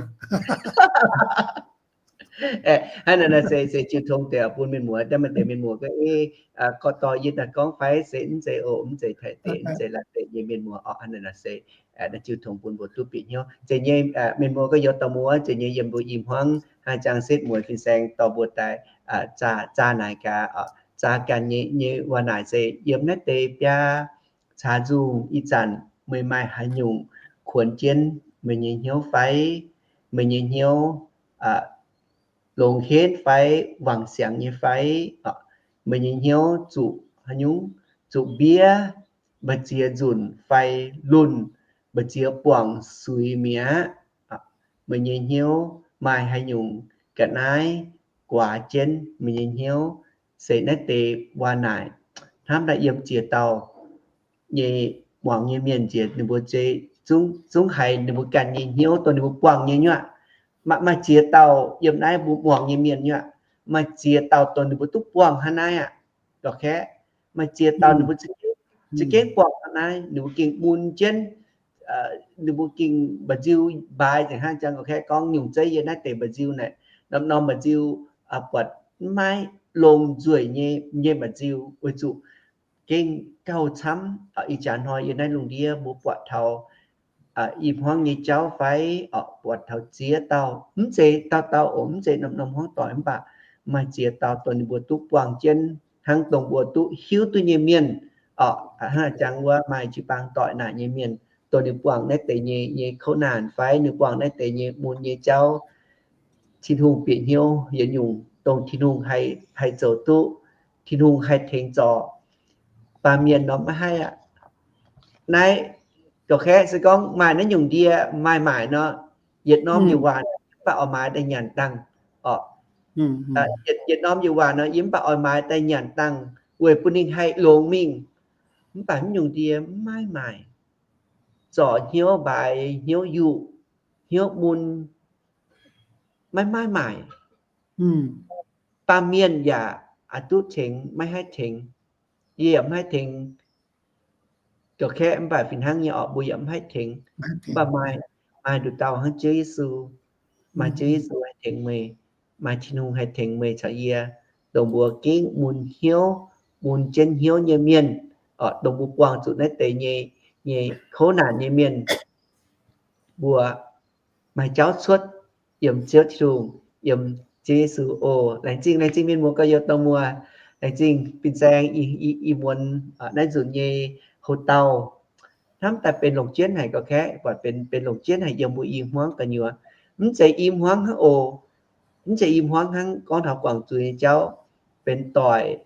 Hnangv naaiv se, se jiu tong deix bun mienh muoz, daaih maaih deix mienh muoz gorngv, ih, gorqv dorh yie daaih gorngv fai se mv zeiz oc, mv zeiz Taiv deic, mv zeiz Laauv deic nyei mienh muoz oc. Hnangv naaiv se naaiv jiu tong bun mbuo duqv bieqc hnyouv. Zeiz nyei mienh muoz gorngv youz dorh muoz, zeiz nyei yiem mbuo i hmuangv hnangv jangx setv mueiz fin-saeng dorh mbuo daaih zaah, zaah naaic gaax, zaah ganh nyei, nyei waac naaic se yiem naaiv deix biaa caux nzungh ih zanc meih maaih haaix nyungc kuonx jienv meih nyei hnyouv fai? Meih nyei hnyouv longx henv fai wangc siangx nyei fai? Meih nyei hnyouv zuqc haaix nyungc, zuqc mbiev, mbu'ziex nzunc fai lunh, mbu'ziex buangh suix mi'aqv? Meih nyei hnyouv maaih haaix nyungc ga'naaiv guaax jienv meih nyei hnyouv? Se naaiv deix waac naaic hnamv daaih yiem ziex dauh nyei muangx nyei mienh nziex ninh mbuo zungv haiz ninh mbuo ganh nyei hnyouv dongh ninh mbuo buangh nyei nyuoqc. Maaih ziex dauh yiem naaiv mbuo muangx nyei mienh nyuoqc, maaih ziex dauh dongh ninh mbuo duqv buangh hnangv naaiv aqv. Lorqc kaeqv, maaih ziex dauh ninh mbuo za'gengh buangh hnangv naaiv, ninh mbuo gengh mun jienv, ninh mbuo gengh mba'nziu mbaaix nzengc hnangv jangx lorqc kaeqv gorngv nyungc zeiv yiem naaiv deix mba'nziu naaic, norm-norm mba'nziu buatc maiv longx nzueic nyei, nyei mba'nziu weic zuqc gengh gauh camv. Ih jaax hnoi yiem naaiv lungh ndiev mbuo buatc taux i hmuangv nyei jauv fai, buatc taux ziex dauh, mv zeiz dauh dauh oc, mv zeiz norm-norm hmuangv doic mv baac maaih ziex dauh dongh ninh mbuo duqv buangh jienv hnangv dongh mbuo duqv hiuv duqv nyei mienh. Hnangv jangx wuov maaih jiu-baang doic naaic nyei mienh, dongh ninh buangh naaiv deix nyei, nyei kouv naanc fai ninh buangh naaiv deix nyei mun nyei jauv, Tin-Hungh bieqc hnyouv yietc nyungc dongh Tin-Hungh haih zoux duqv, Tin-Hungh haih tengx zorc. Baamh mienh norm maiv haih aqv. Naaiv, lorqc kaeqv se gorngv maaih naaiv nyungc ndie maaih maaic nor, yietc norm yie waac mv baac oix maaiz daaih nyanc dangh oc. Yietc norm yie waac nor yie mv baac oix maaiz daaih nyanc dangh weic bun ninh haih longx mingh. Mv baac naaiv nyungc ndie maiv maaih, zorc hnyouv mbaaix, hnyouv yuqc, hnyouv mun, maiv maaih maaic. Baamh mienh yaac duqv tengx, maiv haih tengx. Yie yaac maiv haih tengx. Lorqc kaeqv mv baac fih hnangv nyei oc, mbuo yaac maiv haih tengx. Mv baac maaih, maaih nduqc dauh hnangv Ziouv Yesu. Maaih Ziouv Yesu haih tengx meih. Maaih Tin-Hungh haih tengx meih caux yie, dongh mbuo gengh mun hnyouv, mun jienv hnyouv nyei mienh, dongh mbuo buangh zuqc naaiv deix nyei, nyei kouv naanc nyei mienh, mbuo maaih jauv cuotv yiem Ziouv Tin-Hungh, yiem Ziouv Yesu oc. Laengz zingh, laengz zingh mienh muoz gorx-youz dorh muoz, laengz zingh fin-saeng ih muonz naaiv nzunc nyei houx-dauh. Hnamv daaih benx longc jienv haic gorqv kaeqv, buatc benx, benx longc jienv haic yiem mbuo i hmuangv gu'nyuoz. Mv zeiz i hmuangv hnangv oc. Mv zeiz i hmuangv hnangv gorngv taux guangc zuiz nyei jauv, benx doic,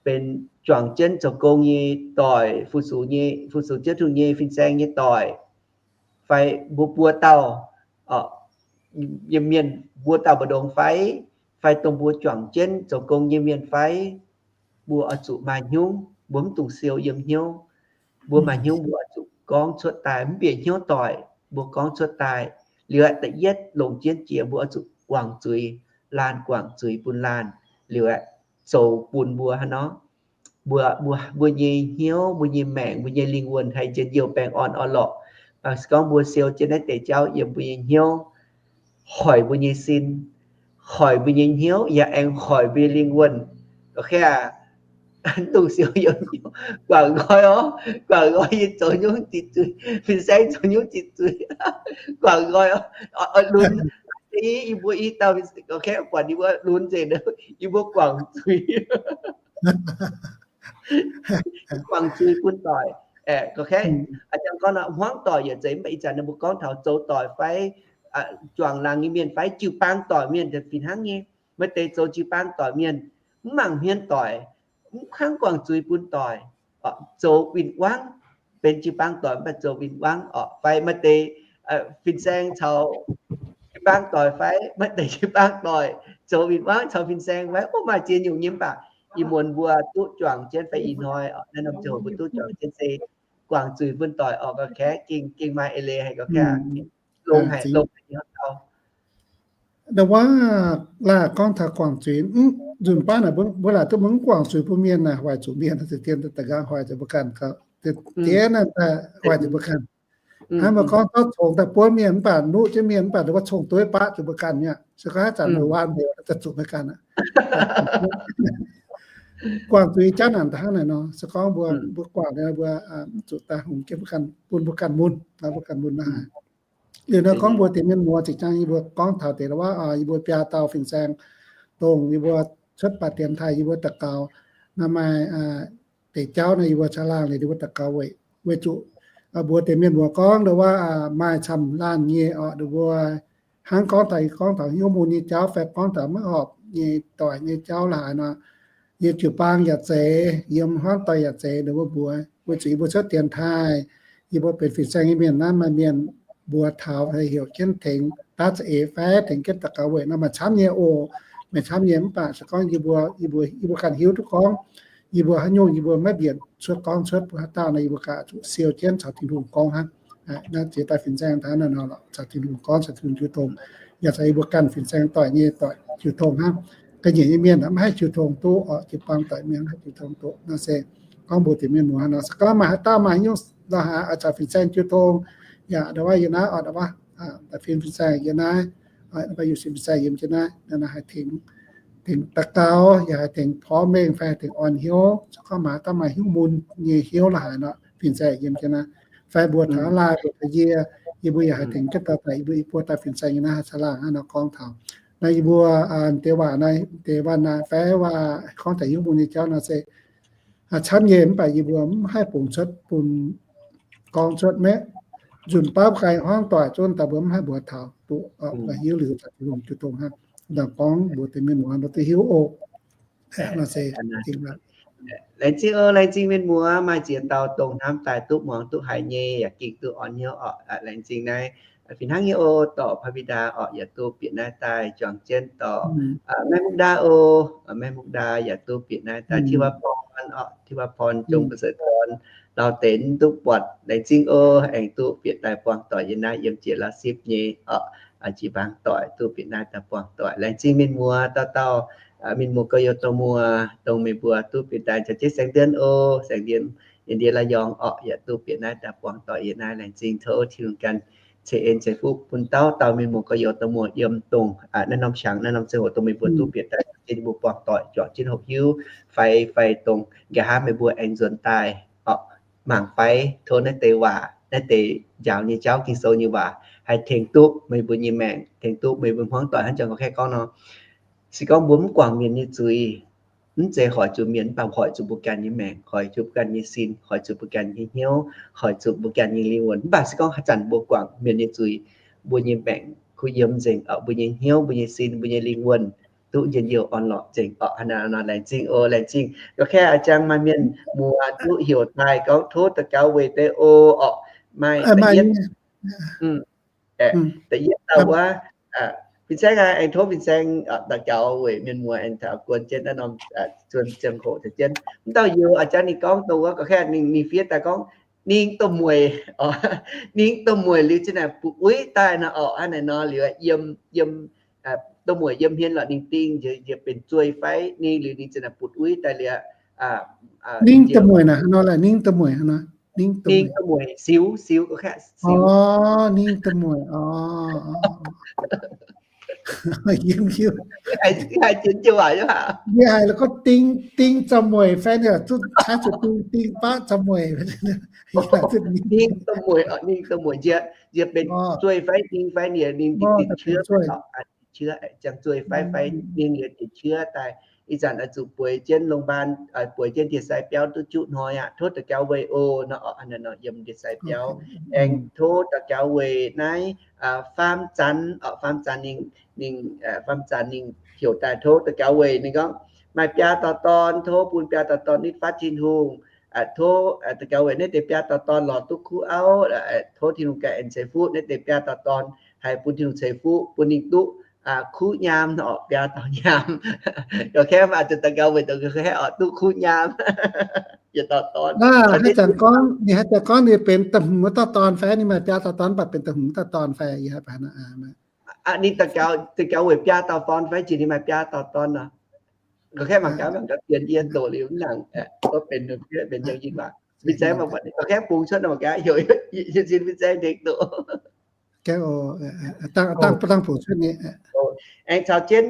benx juangc jienv zoux gong nyei doic, fu-sux nyei, fu-sux Ziouv Tin-Hungh nyei fin-saeng nyei doic, fai mbuo buo dauh, yiem mienh mbuo dauh mbu'ndongx fai, fai dongh mbuo juangc jienv zoux gong nyei mienh fai, mbuo oix zuqc maaih hnyouv, mbuo mv dungx siou yiem hnyouv. Mbuo maaih hnyouv mbuo oix zuqc gorngv cuotv daaih, mv bieqc hnyouv doic, mbuo gorngv cuotv daaih. Liuz aeqv, da'yietv longc jienv jiex mbuo oix zuqc guangc zuiz, laanh guangc zuiz bun laanh. Liuz aeqv, zoux bun mbuo hnangv nor, mbuo, mbuo, mbuo nyei hnyouv, mbuo nyei maengc, mbuo nyei lingh wuonh haih njien-youh baengh orn orn-lorqc. Se gorngv mbuo siou jienv naaiv deix jauv yiem mbuo nyei hnyouv, hoic mbuo nyei sin, hoic mbuo nyei hnyouv, yaac aengx hoic mbuo nyei lingh wuonh. Gorngv kaav, dongh siou yiem guangc nqoi orv, guangc nqoi yie zoux nyungc ziqc zuiz, fin-saeng zoux nyungc ziqc zuiz, guangc nqoi orv, lunx, yie mbuo i dauh, gorngv kaav buatc yie mbuo lunx nzengc, yie mbuo guangc zuiz, guangc zuiz bun doic. Gorngv kaav, a'jang gorngv nor, hmuangv doic yaac zeiz, mv baac ih zanc ninh mbuo gorngv taux zoux doic fai juangc laangz nyei mienh fai jiu-baang doic mienh fih hnangv nyei. Maaih deix zoux jiu-baang doic mienh mv mangc hmien doic, mv hnangv guangc zuiz bun doic, zoux win-wangv, benx jiu-baang doic mv baac zoux win-wangv orqc. Fai maaih deix fin-saeng caux jiu-baang doic fai maaih deix jiu-baang doic zoux win-wangv caux fin-saeng fai, o, maaih ziex nyungc nyei. Mv baac ih muonz mbuo duqv juangc jienv fai ih hnoi naaiv norm ziangh hoc mbuo duqv juangc jienv se guangc zuiz bun doic orqc. Gorngv kaav gengh, gengh maaih eix leiz haic. Gorngv kaav longx haic, longx haic nyei hnangv. Ndau wuov laaih gorngv taux guangc zuiz, nzunc baav naaic mbuo laaic duqv mbuo mv guangc zuiz bun mienh naaic, hoic zuqc mienh, deix dien daaih nqaang hoic zuqc mbuo ganh, deix naaiv daaih hoic zuqc mbuo ganh. Hnangv mbuo gorngv zorqv congx daaih buonv mienh mv baac nuqv jienv mienh mv baac ndau wuov cong-dueiv baqv zuqc mbuo ganh mi'aqv. Se gorngv haaix zanc mbuo waan mbuo daaih zuqc mbuo ganh aqv. Guangc zuiz jaav naanc hnangv naaic nor, se gorngv mbuo, mbuo guangc mbuo zuqc daaih hungx jienv mbuo ganh, bun mbuo ganh mun, mbuo ganh mun naaiv haic. Liuz nor gorngv mbuo deix mienh muoz zinh ziangh yie mbuo gorngv taux deix wuov, yie mbuo biaa dauh fin-saeng, dongh yie mbuo cuotv baac dienx taaih yie mbuo daux gaux naaiv maaih deix jauv naaiv yie mbuo caangh laangh liuz yie mbuo daux gaux weic, weic zuqc mbuo deix mienh muoz gorngv ndau wuov maaih camv laanh nyei orqc, ndau mbuo hnangv gorngv taux, gorngv taux hnyouv mun nyei jauv fai gorngv taux maiv horpc nyei doic nyei jauv la'haaix nor, yiem jiu-baang yaac zeiz, yiem hmuangv doic yaac zeiz, ndau wuov mbuox weic zuqc yie mbuo cuotv dienx taaih, yie mbuo benx fin-saeng nyei mienh naaiv maaih mienh mbuox taux fai heuc jienv tengx daav za'eix fai tengx jienv daux gaux weic nor maaih camv nyei oc. Maaih camv nyei mv baac se gorngv yie mbuo, yie mbuo, yie mbuo ganh hiuv duqv gorngv yie mbuo haaix nyungc yie mbuo maiv mbienc cuotv gorngv cuotv bun haaix dauh nor, yie mbuo ganh zuqc siou jienv caux Tin-Hungh gorngv hnangv. Naaiv ziex dauh fin-saeng taux naaiv nor lorqc, caux Tin-Hungh gorngv, caux Tin-Hungh jiu tong, yaac caux yie mbuo ganh fin-saeng doic nyei doic jiu tong hnangv. Ga'nyiec nyei mienh mv haih jiu tong duqv orqc, jiu-baang doic mienh mv haih jiu tong duqv. Naaiv se gorngv mbuox deix mienh muoz nor, se gorngv maaih haaix dauh maaih haaix nyungc la'haaix oix caux fin-saeng jiu tong, yaac ndau wuov yiem naaiv orqc, ndau wuov da'fin fin-saeng yiem naaiv, fin-saeng yiem jienv naaiv, naaiv haih tengx, tengx daux gaux, yaac haih tengx porv mengh fai haih tengx orn hnyouv. Se gorngv maaih haaix dauh maaih hnyouv mun nyei hnyouv la'haaix nor, fin-saeng yiem jienv naaiv. Fai mbuox taux laai, mbuox taux yie, yie mbuo yaac haih tengx jienv daux gaux, yie mbuo i buo dauh fin-saeng nyei naaiv haih caangh laangh hnangv nor gorngv taux. Naaiv yie mbuo deix waac naaiv, deix waac naaiv fai waac gorngv taux hnyouv mun nyei jauv nor se camv nyei mv baac yie mbuo mv haih bungx cuotv bun gorngv cuotv maiv nzunc baav ganh hmuangv doic zunv daaih mbuo mv haih mbuox taux duqv, hiuv liuz caux Tin-Hungh jiu tong hnangv. Ndau gorngv mbuox deix mienh muoz nor duqv hiuv oc. Laengz zingh oc, laengz zingh mienh muoz, maaih ziex dauh dongh hnamv daaih duqv muangx duqv haiz nyei, yaac ging duqv orn hnyouv orqc. Laengz zingh naaiv fih hnangv nyei oc, dorc Paa^pi^ndaa orqc, yaac duqv bieqc naaiv daaih juangc jienv dorc Maiv Mungv Ndaa oc. Maiv Mungv Ndaa yaac duqv bieqc naaiv daaih, Tiuv Aa Porn orqc, Tiuv Aa Porn, Zong Ba'seix Dorn, Lauv Denx duqv buatc, laengz zingh oc, aengx duqv bieqc daaih buangh doic yiem naaiv yiem jiex Lauv Sipv nyei orqc, jiu-baang doic duqv bieqc naaiv daaih buangh doic. Laengz zingh mienh muoz dauh dauh, mienh muoz gorx-youz dorh muoz, dongh meih mbuo duqv bieqc daaih caux jienv Saeng Ndien oc, Saeng Ndien, Ndien Laa Yong orqc, yaac duqv bieqc naaiv daaih buangh doic yiem naaiv. Laengz zingh, tov Tin-Hungh ganh ceix en ceix fuqv bun dauh dauh mienh muoz gorx-youz dorh muoz yiem dongh naaiv norm qangx naaiv norm ziangh hoc dongh meih mbuo duqv bieqc daaih caux jienv mbuo buangh doic juangc jienv hoqc hiuv fai, fai dongh nqa'haav meih mbuo aengx nzuonx daaih orqc, mangc fai tov naaiv deix waac, naaiv deix njaaux nyei jauv, Ging-Sou nyei waac haih tengx duqv meih mbuo nyei maengc, tengx duqv meih mbuo hmuangv doic hnangv jangx gorngv, kaav gorngv nor, se gorngv mbuo mv guangc mienh nyei zuiz, mv zeiz hoic zuqc mienh, mv baac hoic zuqc mbuo ganh nyei maengc, hoic zuqc mbuo ganh nyei sin, hoic zuqc mbuo ganh nyei hnyouv, hoic zuqc mbuo ganh nyei lingh wuonh. Mv baac se gorngv haaix zanc mbuo guangc mienh nyei zuiz, mbuo nyei maengc kuh yiem nzengc orqc, mbuo nyei hnyouv, mbuo nyei sin, mbuo nyei lingh wuonh duqv njien-youh orn-lorqc nzengc orqc. Hnangv naaiv nor, laengz zingh oc, laengz zingh. Gorngv kaav a'jang maaih mienh muoz duqv heuc daaih gorngv tov daux gaux weic deix oc. Maaih da'yietv, da'yietv dauh wuov, fin-saeng aengx tov fin-saeng daux gaux weic mienh muoz aengx taux guon jienv naaiv norm zuon ziangh hoc caux jienv. Mv dauh youz a'jang ninh gorngv dongh wuov, gorngv kaav ninh, ninh fiev daaih gorngv ning domh mueic, ning domh mueic liuz zinh naaic butv-uix daaih nor orqc. Hnangv naaic nor liuz yiem, yiem, domh mueic yiem hmien lorqc, ninh ding njiec benx zueih fai ning liuz ninh zinh naaic butv-uix daaih liuz, ning domh mueic naaic, ning domh mueic, ning domh mueic, siux, siux, gorngv kaav siux, ning domh mueic orqc. Yiem hiuv. Haiz jienv jienv waac nyei aqv. Yie haiz la'gorngv ding, ding za'mueic fai ninh zuqc qaqv zuqc ding, ding baqv za'mueic. Ding za'mueic, ninh za'mueic nziex, nziex benx zueih fai ding fai ninh, ninh dinc เชื้อ fai, dinc เชื้อ ziangh zueih fai, fai ninh dinc เชื้อ daaih. Ih zanc oix zuqc bueix jienv โรงพยาบาล, bueix jienv ndie-sai biauv duqv juqv hnoi aqv. Tov daux gaux weic oc nor, yiem ndie-sai biauv. Aengx tov daux gaux weic naaiv Faam Zanx, Faam Zanx ninh, ninh, Faam Zanx ninh heuc daaih tov daux gaux weic. Ninh gorngv maaih biaa dauh dorn, tov bun biaa dauh dorn nitv fatv Tin-Hungh. Tov daux gaux weic naaiv deix biaa dauh dorn lorz duqv kuv auv. Tov Tin-Hungh ganh aengx ceix fuqv naaiv deix biaa dauh dorn, haih bun Tin-Hungh ceix fuqv bun ninh duqv kuv nyaam nor, biaa dauh nyaam. Ga'kaeqv maaih zuqc daux gaux weic dongh ga'kaeqv oix duqv kuv nyaam yietc dauh dorn. Haaix zanc gorngv ninh, haaix zanc gorngv ninh benx da'hmz dauh dorn fai ninh maaih biaa dauh dorn, mv baac benx da'hmz dauh dorn fai yie haiz baac ninh daux gaux weic biaa dauh dorn fai jiex ninh maaih biaa dauh dorn nor. Ga'kaeqv mangc gaax, mangc gaax, dien yie doqc liuz mv nangc, benx, benx yangh yinh waac. Mingh zaeng mangc gaax, ga'kaeqv bungx cuotv mangc gaax, heuc yie sin mingh zaeng tengx doqc. Dangh, dangh bungx cuotv nyei. Aengx caux jienv,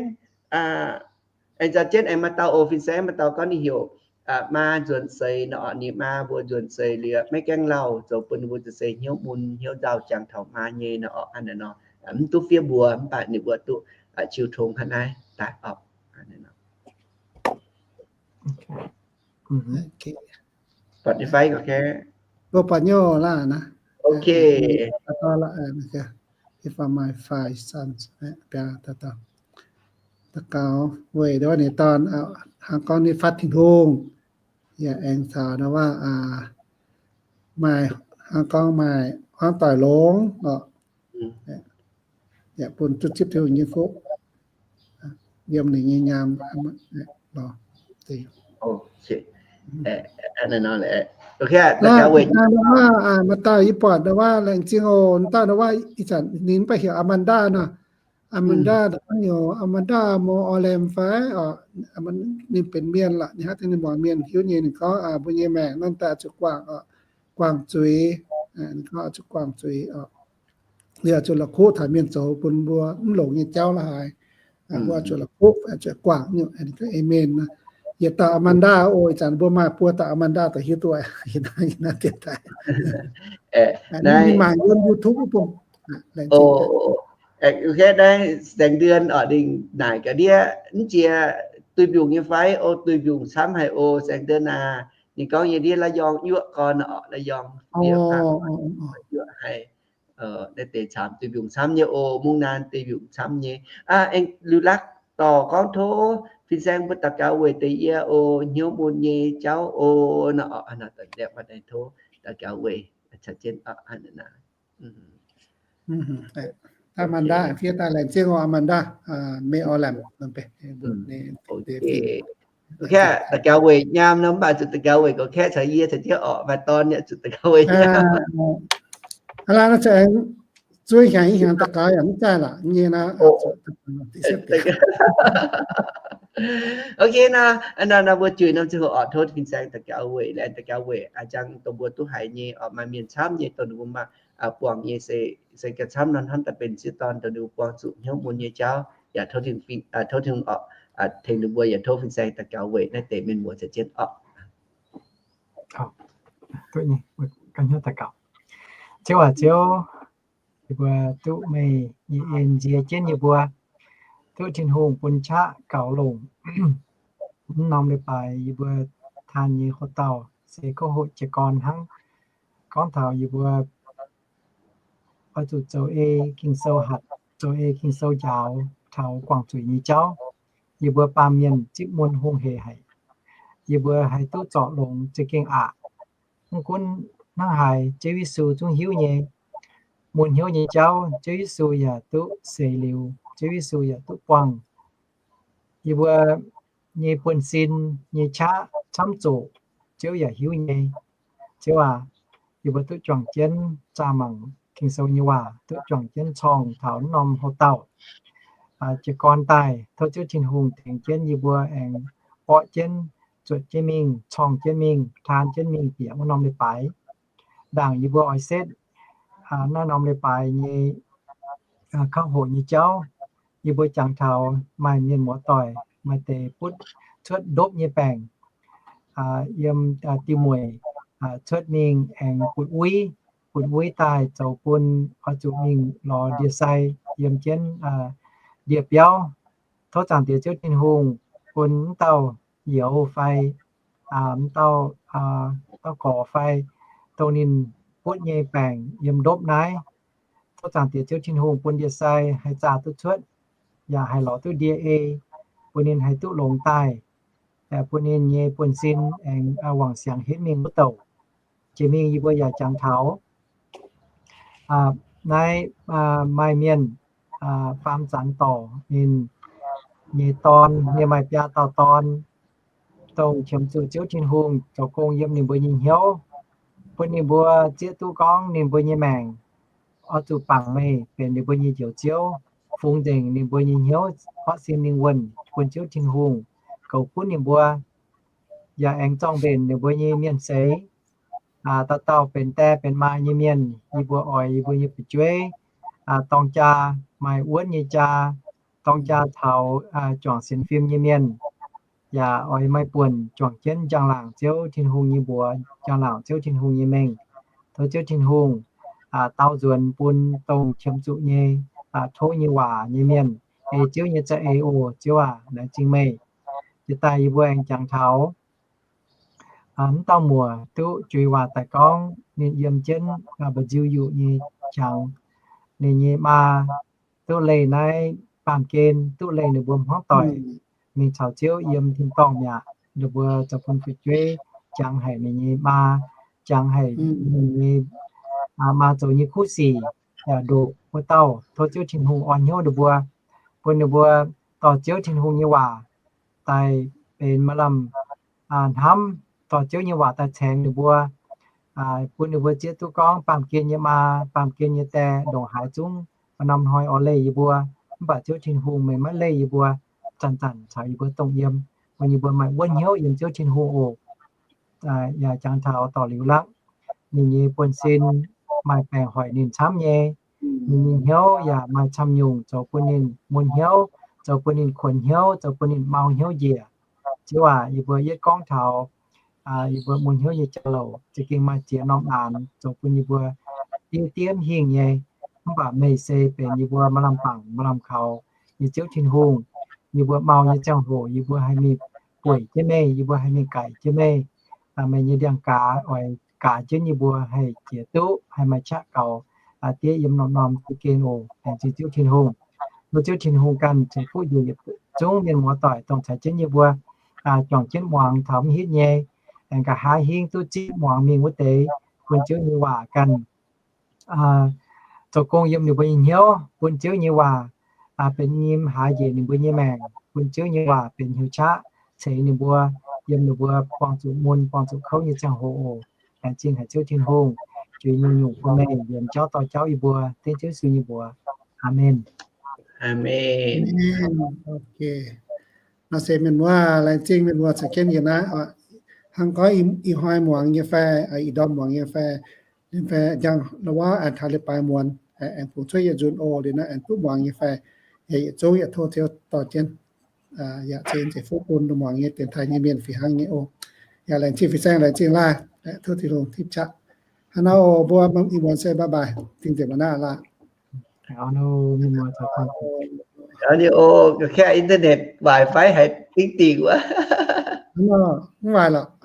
aengx caux jienv aengx maaih dauh oc, fin-saeng maaih dauh gorngv ninh heuc maa nzuonx seix nor, ninh maa mbuo nzuonx seix liuz maiv gaengh lauh, zoux bun ninh mbuo nzuonx seix hnyouv mun hnyouv nzauh jangx taux maa nyei nor, hnangv naaiv nor. Mv duqv fiev mbuox mv baac ninh mbuo duqv qiu tong hnangv naaiv daaih oc. Buatc nyei fai? Mbuo buatc nyei laaix naaiv. If I might find some, daux gaux weic ninh dorn, hnangv gorngv nitv fatv Tin-Hungh, yaac aengx caux nor waac maaih, hnangv gorngv maaih hmuangv doic longx oc, yaac bun duqv zipv Tin-Hungh nyei fuqv yiem ninh nyei nyaam. Maaih dauh yie buatc nor waac laengz zingh oc, dauh nor waac ih zanc ninh mv baac heuc Amanda nor. Amanda, heuc Amanda Mo Orlem fai oc. Ninh benx mienh lorqc, ninh hnangv ninh muangx mienh hiuv nyei, ninh gorngv mbuo nyei maengc naaiv daaih zuqc guangc oc, guangc zuiz. Ninh gorngv zuqc guangc zuiz oc. Liuz zuqc la'kuqv taux mienh zoux bun mbuo mv longx nyei jauv la'haaix. Mbuo zuqc la'kuqv, zuqc guangc nyungc. Amen. Yietc dauh Amanda oc, ih zanc mbuo maaih buo dauh Amanda daaih hiuv duqv naaiv dienx taaih. Ninh mangc yiem YouTube wuov bung. Naaiv Saeng Ndien oc, ninh naaic ga'ndiev mv jiex duih mbiungc nyei fai? O, duih mbiungc camv haic oc, Saeng Ndien aac. Ninh gorngv yie ndiev ระยอง yuoqv gorn oc, ระยอง yuoqv haic. Naaiv deix camv, duih mbiungc camv nyei oc, mungv naanc duih mbiungc camv nyei. Aengx liuz lakv dorh gorngv tov fin-saeng mbuo daux gaux weic deix yie oc, hnyouv mun nyei jauv oc nor. Tov daux gaux weic caux jienv Amanda, fiev daaih laengz zingh oc Amanda, May Orlem. Daux gaux weic nyaam nor, mv baac zuqc daux gaux weic gorx-kaeqv caux yie caux jienv orqc, maaih dorn yaac zuqc daux gaux weic nyaam. Aa, zuov hnyangx i hnyangx daux gaux yaac mv zaih lorqc nyei nor. Ok nor, nor mbuo juix norm ziangh hoc orqc, tov fin-saeng daux gaux weic, laengz daux gaux weic a'jang dongh mbuo duqv haiz nyei orqc, maaih mienh camv nyei dongh ninh mbuo maaih buangh nyei se gauh camv nor hnamv daaih benx sieqv dorn dongh ninh mbuo buangh zuqc hnyouv mun nyei jauv. Yaac tov Tin-Hungh orqc tengx ninh mbuo, yaac tov fin-saeng daux gaux weic naaiv deix mienh muoz caux jienv orqc. Ziouv aac Ziouv, yie mbuo duqv meih nyei en nzie jienv yie mbuo, duqv Tin-Hungh bun qaqv gaux longc mv norm leiz-baaix yie mbuo taan nyei hoc-dauh se kouv hoqc jiez gorn hnangv. Gorngv taux yie mbuo oix zuqc zoux ei Ging-Sou hatc, zoux ei Ging-Sou njaaux taux guangc zuiz nyei jauv. Yie mbuo baamh mienh zipv mun hungh heic haic. Yie mbuo haih duqv zorc longx za'gengh aqc. Mv gunv hnangv haaix, Ziouv Yesu zungv hiuv nyei. Mun hnyouv nyei jauv Ziouv Yesu yaac duqv seix liuz, Ziouv Yesu yaac duqv buangh. Yie mbuo nyei buonv-sin nyei qaqv camv zuqc, Ziouv yaac hiuv nyei. Ziouv aac, yie mbuo duqv juangc jienv zaah mangc Ging-Sou nyei waac, duqv juangc jienv corngh taux norm hoc-dauh jiez gorn daaih. Tov Ziouv Tin-Hungh tengx jienv yie mbuo aengx borqv jienv, zuotc jienv mingh, corngh jienv mingh, taan jienv mingh bieqc wuov norm leiz-baaix. Ndaangc yie mbuo oix setv naaiv norm leiz-baaix nyei kouv hoqc nyei jauv, yie mbuo jangx taux maaih mienh muoz-doic maaih deix butv cuotv ndopv nyei baengc, yiem diuh mueic cuotv mingh aengx butv uiv, butv uiv daaih zoux bun oix zuqc mingh lorz ndie-sai yiem jienv ndie-biauv. Tov Zaangc Diex Ziouv Tin-Hungh bun m'dauh youz fai m'dauh, dauh gorx fai dongh ninh butv nyei baengc yiem ndopv naaiv. Tov Zaangc Diex Ziouv Tin-Hungh bun ndie-sai haih zaah duqv cuotv, yaac haih lorz duqv ndie-ei, bun ninh haih duqv longx daaih, bun ninh nyei buonv-sin aengx wangc siangx henv mingh wuov douc. Jiex mingh yie mbuo yaac jangx taux naaiv maaih mienh faam zanc dorc ninh nyei dorn, ninh maaih biaa dauh dorn, dongh qiemx zuqc Ziouv Tin-Hungh zoux gong yiem ninh mbuo nyei hnyouv, bun ninh mbuo zieqv duqv gorngv ninh mbuo nyei maengc oix zuqc bangc meih benx ninh mbuo nyei Njoux Ziouv, fungx nzengc ninh mbuo nyei hnyouv, horpc sin lingh wuonh bun Ziouv Tin-Hungh goux gunv ninh mbuo, yaac aengx zorng-mbenc ninh mbuo nyei mienh seix. Dauh dauh benx die benx maa nyei mienh, yie mbuo oix yie mbuo nyei fu'jueiv dorng jaa, maaih wuonv nyei jaa, dorng jaa taux juangc sienx fim nyei mienh, yaac oix maaih buonc juangc jienv njang-laangc Ziouv Tin-Hungh nyei mbuox, njang-laangc Ziouv Tin-Hungh nyei mengh. Tov Ziouv Tin-Hungh dau nzuonx bun dongh qiemx zuqc nyei, tov nyei waac nyei mienh, ei Ziouv nyei za'eix oc. Ziouv aac, laengz zingh meih. Jiex daaih yie mbuo aengx jangx taux m'dauh muoc duqv juiz waac daaih gorngv ninh yiem jienv mba'nziu yuqc nyei qangx. Ninh nyei maa duqv leih naaiv baamh gen, duqv leih ninh mbuo hmuangv doic mingh caux Ziouv yiem tin-dorngh mi'aqv. Ninh mbuo zoux bun fu'jueiv jangx haic ninh nyei maa, jangx haic ninh nyei maa zoux nyei kuv sic yaac ndoqc wuov dauh. Tov Ziouv Tin-Hungh orn hnyouv ninh mbuo, bun ninh mbuo dorh Ziouv Tin-Hungh nyei waac daaih benx maaih lamh hnamv, dorh Ziouv nyei waac daaih caengx ninh mbuo, bun ninh mbuo zieqv duqv gorngv baamh gen nyei maa, baamh gen nyei die ndongc haaix zungv maaih norm hnoi oix leih yie mbuo, mv baac Ziouv Tin-Hungh meih maiv leih yie mbuo, zanc-zanc caux yie mbuo dongh yiem, bun yie mbuo maaih wuonv hnyouv yiem Ziouv Tin-Hungh oc. Yaac jangx taux dorc liuz lakv, ninh nyei buonv-sin maaih baengc hoic ninh camv nyei. Ninh nyei hnyouv yaac maaih camv nyungc zoux bun ninh mun hnyouv, zoux bun ninh kuonx hnyouv, zoux bun ninh mau hnyouv njiec. Ziouv aac, yie mbuo yietv gorngv taux yie mbuo mun hnyouv nyei jauv-louc za'gengh maaih ziex norm aanx zoux bun yie mbuo diemv diemv hingh nyei. Mv baac meih se benx yie mbuo maaih lamh bangc maaih lamh kaux nyei Ziouv Tin-Hungh. Yie mbuo mau nyei ziangh hoc yie mbuo haih mingh bueix jienv meih, yie mbuo haih mingh gaic jienv meih. Meih nyei ndiangx-gaaz oix gaaz jienv yie mbuo haih jiex duqv, haih maaih qaqv gaux diev yiem norm-norm za'gengh oc. Laengz zingh Ziouv Tin-Hungh. Tov Ziouv Tin-Hungh ganh ceix fuqv njiec yietc zungv mienh muoz-doic dongh caux jienv yie mbuo juangc jienv muangx taux mv hitv nyei, aengx nqa'haav hingv duqv zipv muangx mingh wuov deix, bun Ziouv nyei waac ganh zoux gong yiem ninh mbuo nyei hnyouv, bun Ziouv nyei waac benx nyim haaz njiec ninh mbuo nyei maengc, bun Ziouv nyei waac benx hnyouv qaqv ceix ninh mbuo yiem ninh mbuo buangh zuqc mun buangh zuqc kouv nyei ziangh hoc oc. Laengz zingh haic Ziouv Tin-Hungh, juix nyungc-nyungc bun meih yienx jauv dorh jauv yie mbuo, dengv Ziouv Yesu nyei mbuox. Aamen. Aamen. Ok. Nor se mienh muoz, laengz zingh mienh muoz caux jienv yie naaiv. Hnangv gorngv ih hnoi muangx nyei fai, ih ndorm muangx nyei fai, fai njang la'wuov aengx taux leiz-baaix muonz aengx bungx cuotv yietc nzunc oc. Liuz naaiv aengx duqv muangx nyei fai, yaac yietc zungv yaac tov Ziouv dorh jienv yaac ceix fuqv bun muangx nyei dienx taaih nyei mienh fih hnangv nyei oc. Yaac laengz zingh fin-saeng, laengz zingh laah, tov Tin-Hungh tipv qaqv. Hnangv naaiv oc, mbuo ih muonz se bye bye, dingh nzengc mbuo naaiv laah. Audio, ga'kengh internet wifi haiz dingh dingc wuov. Mv waaic lorqc.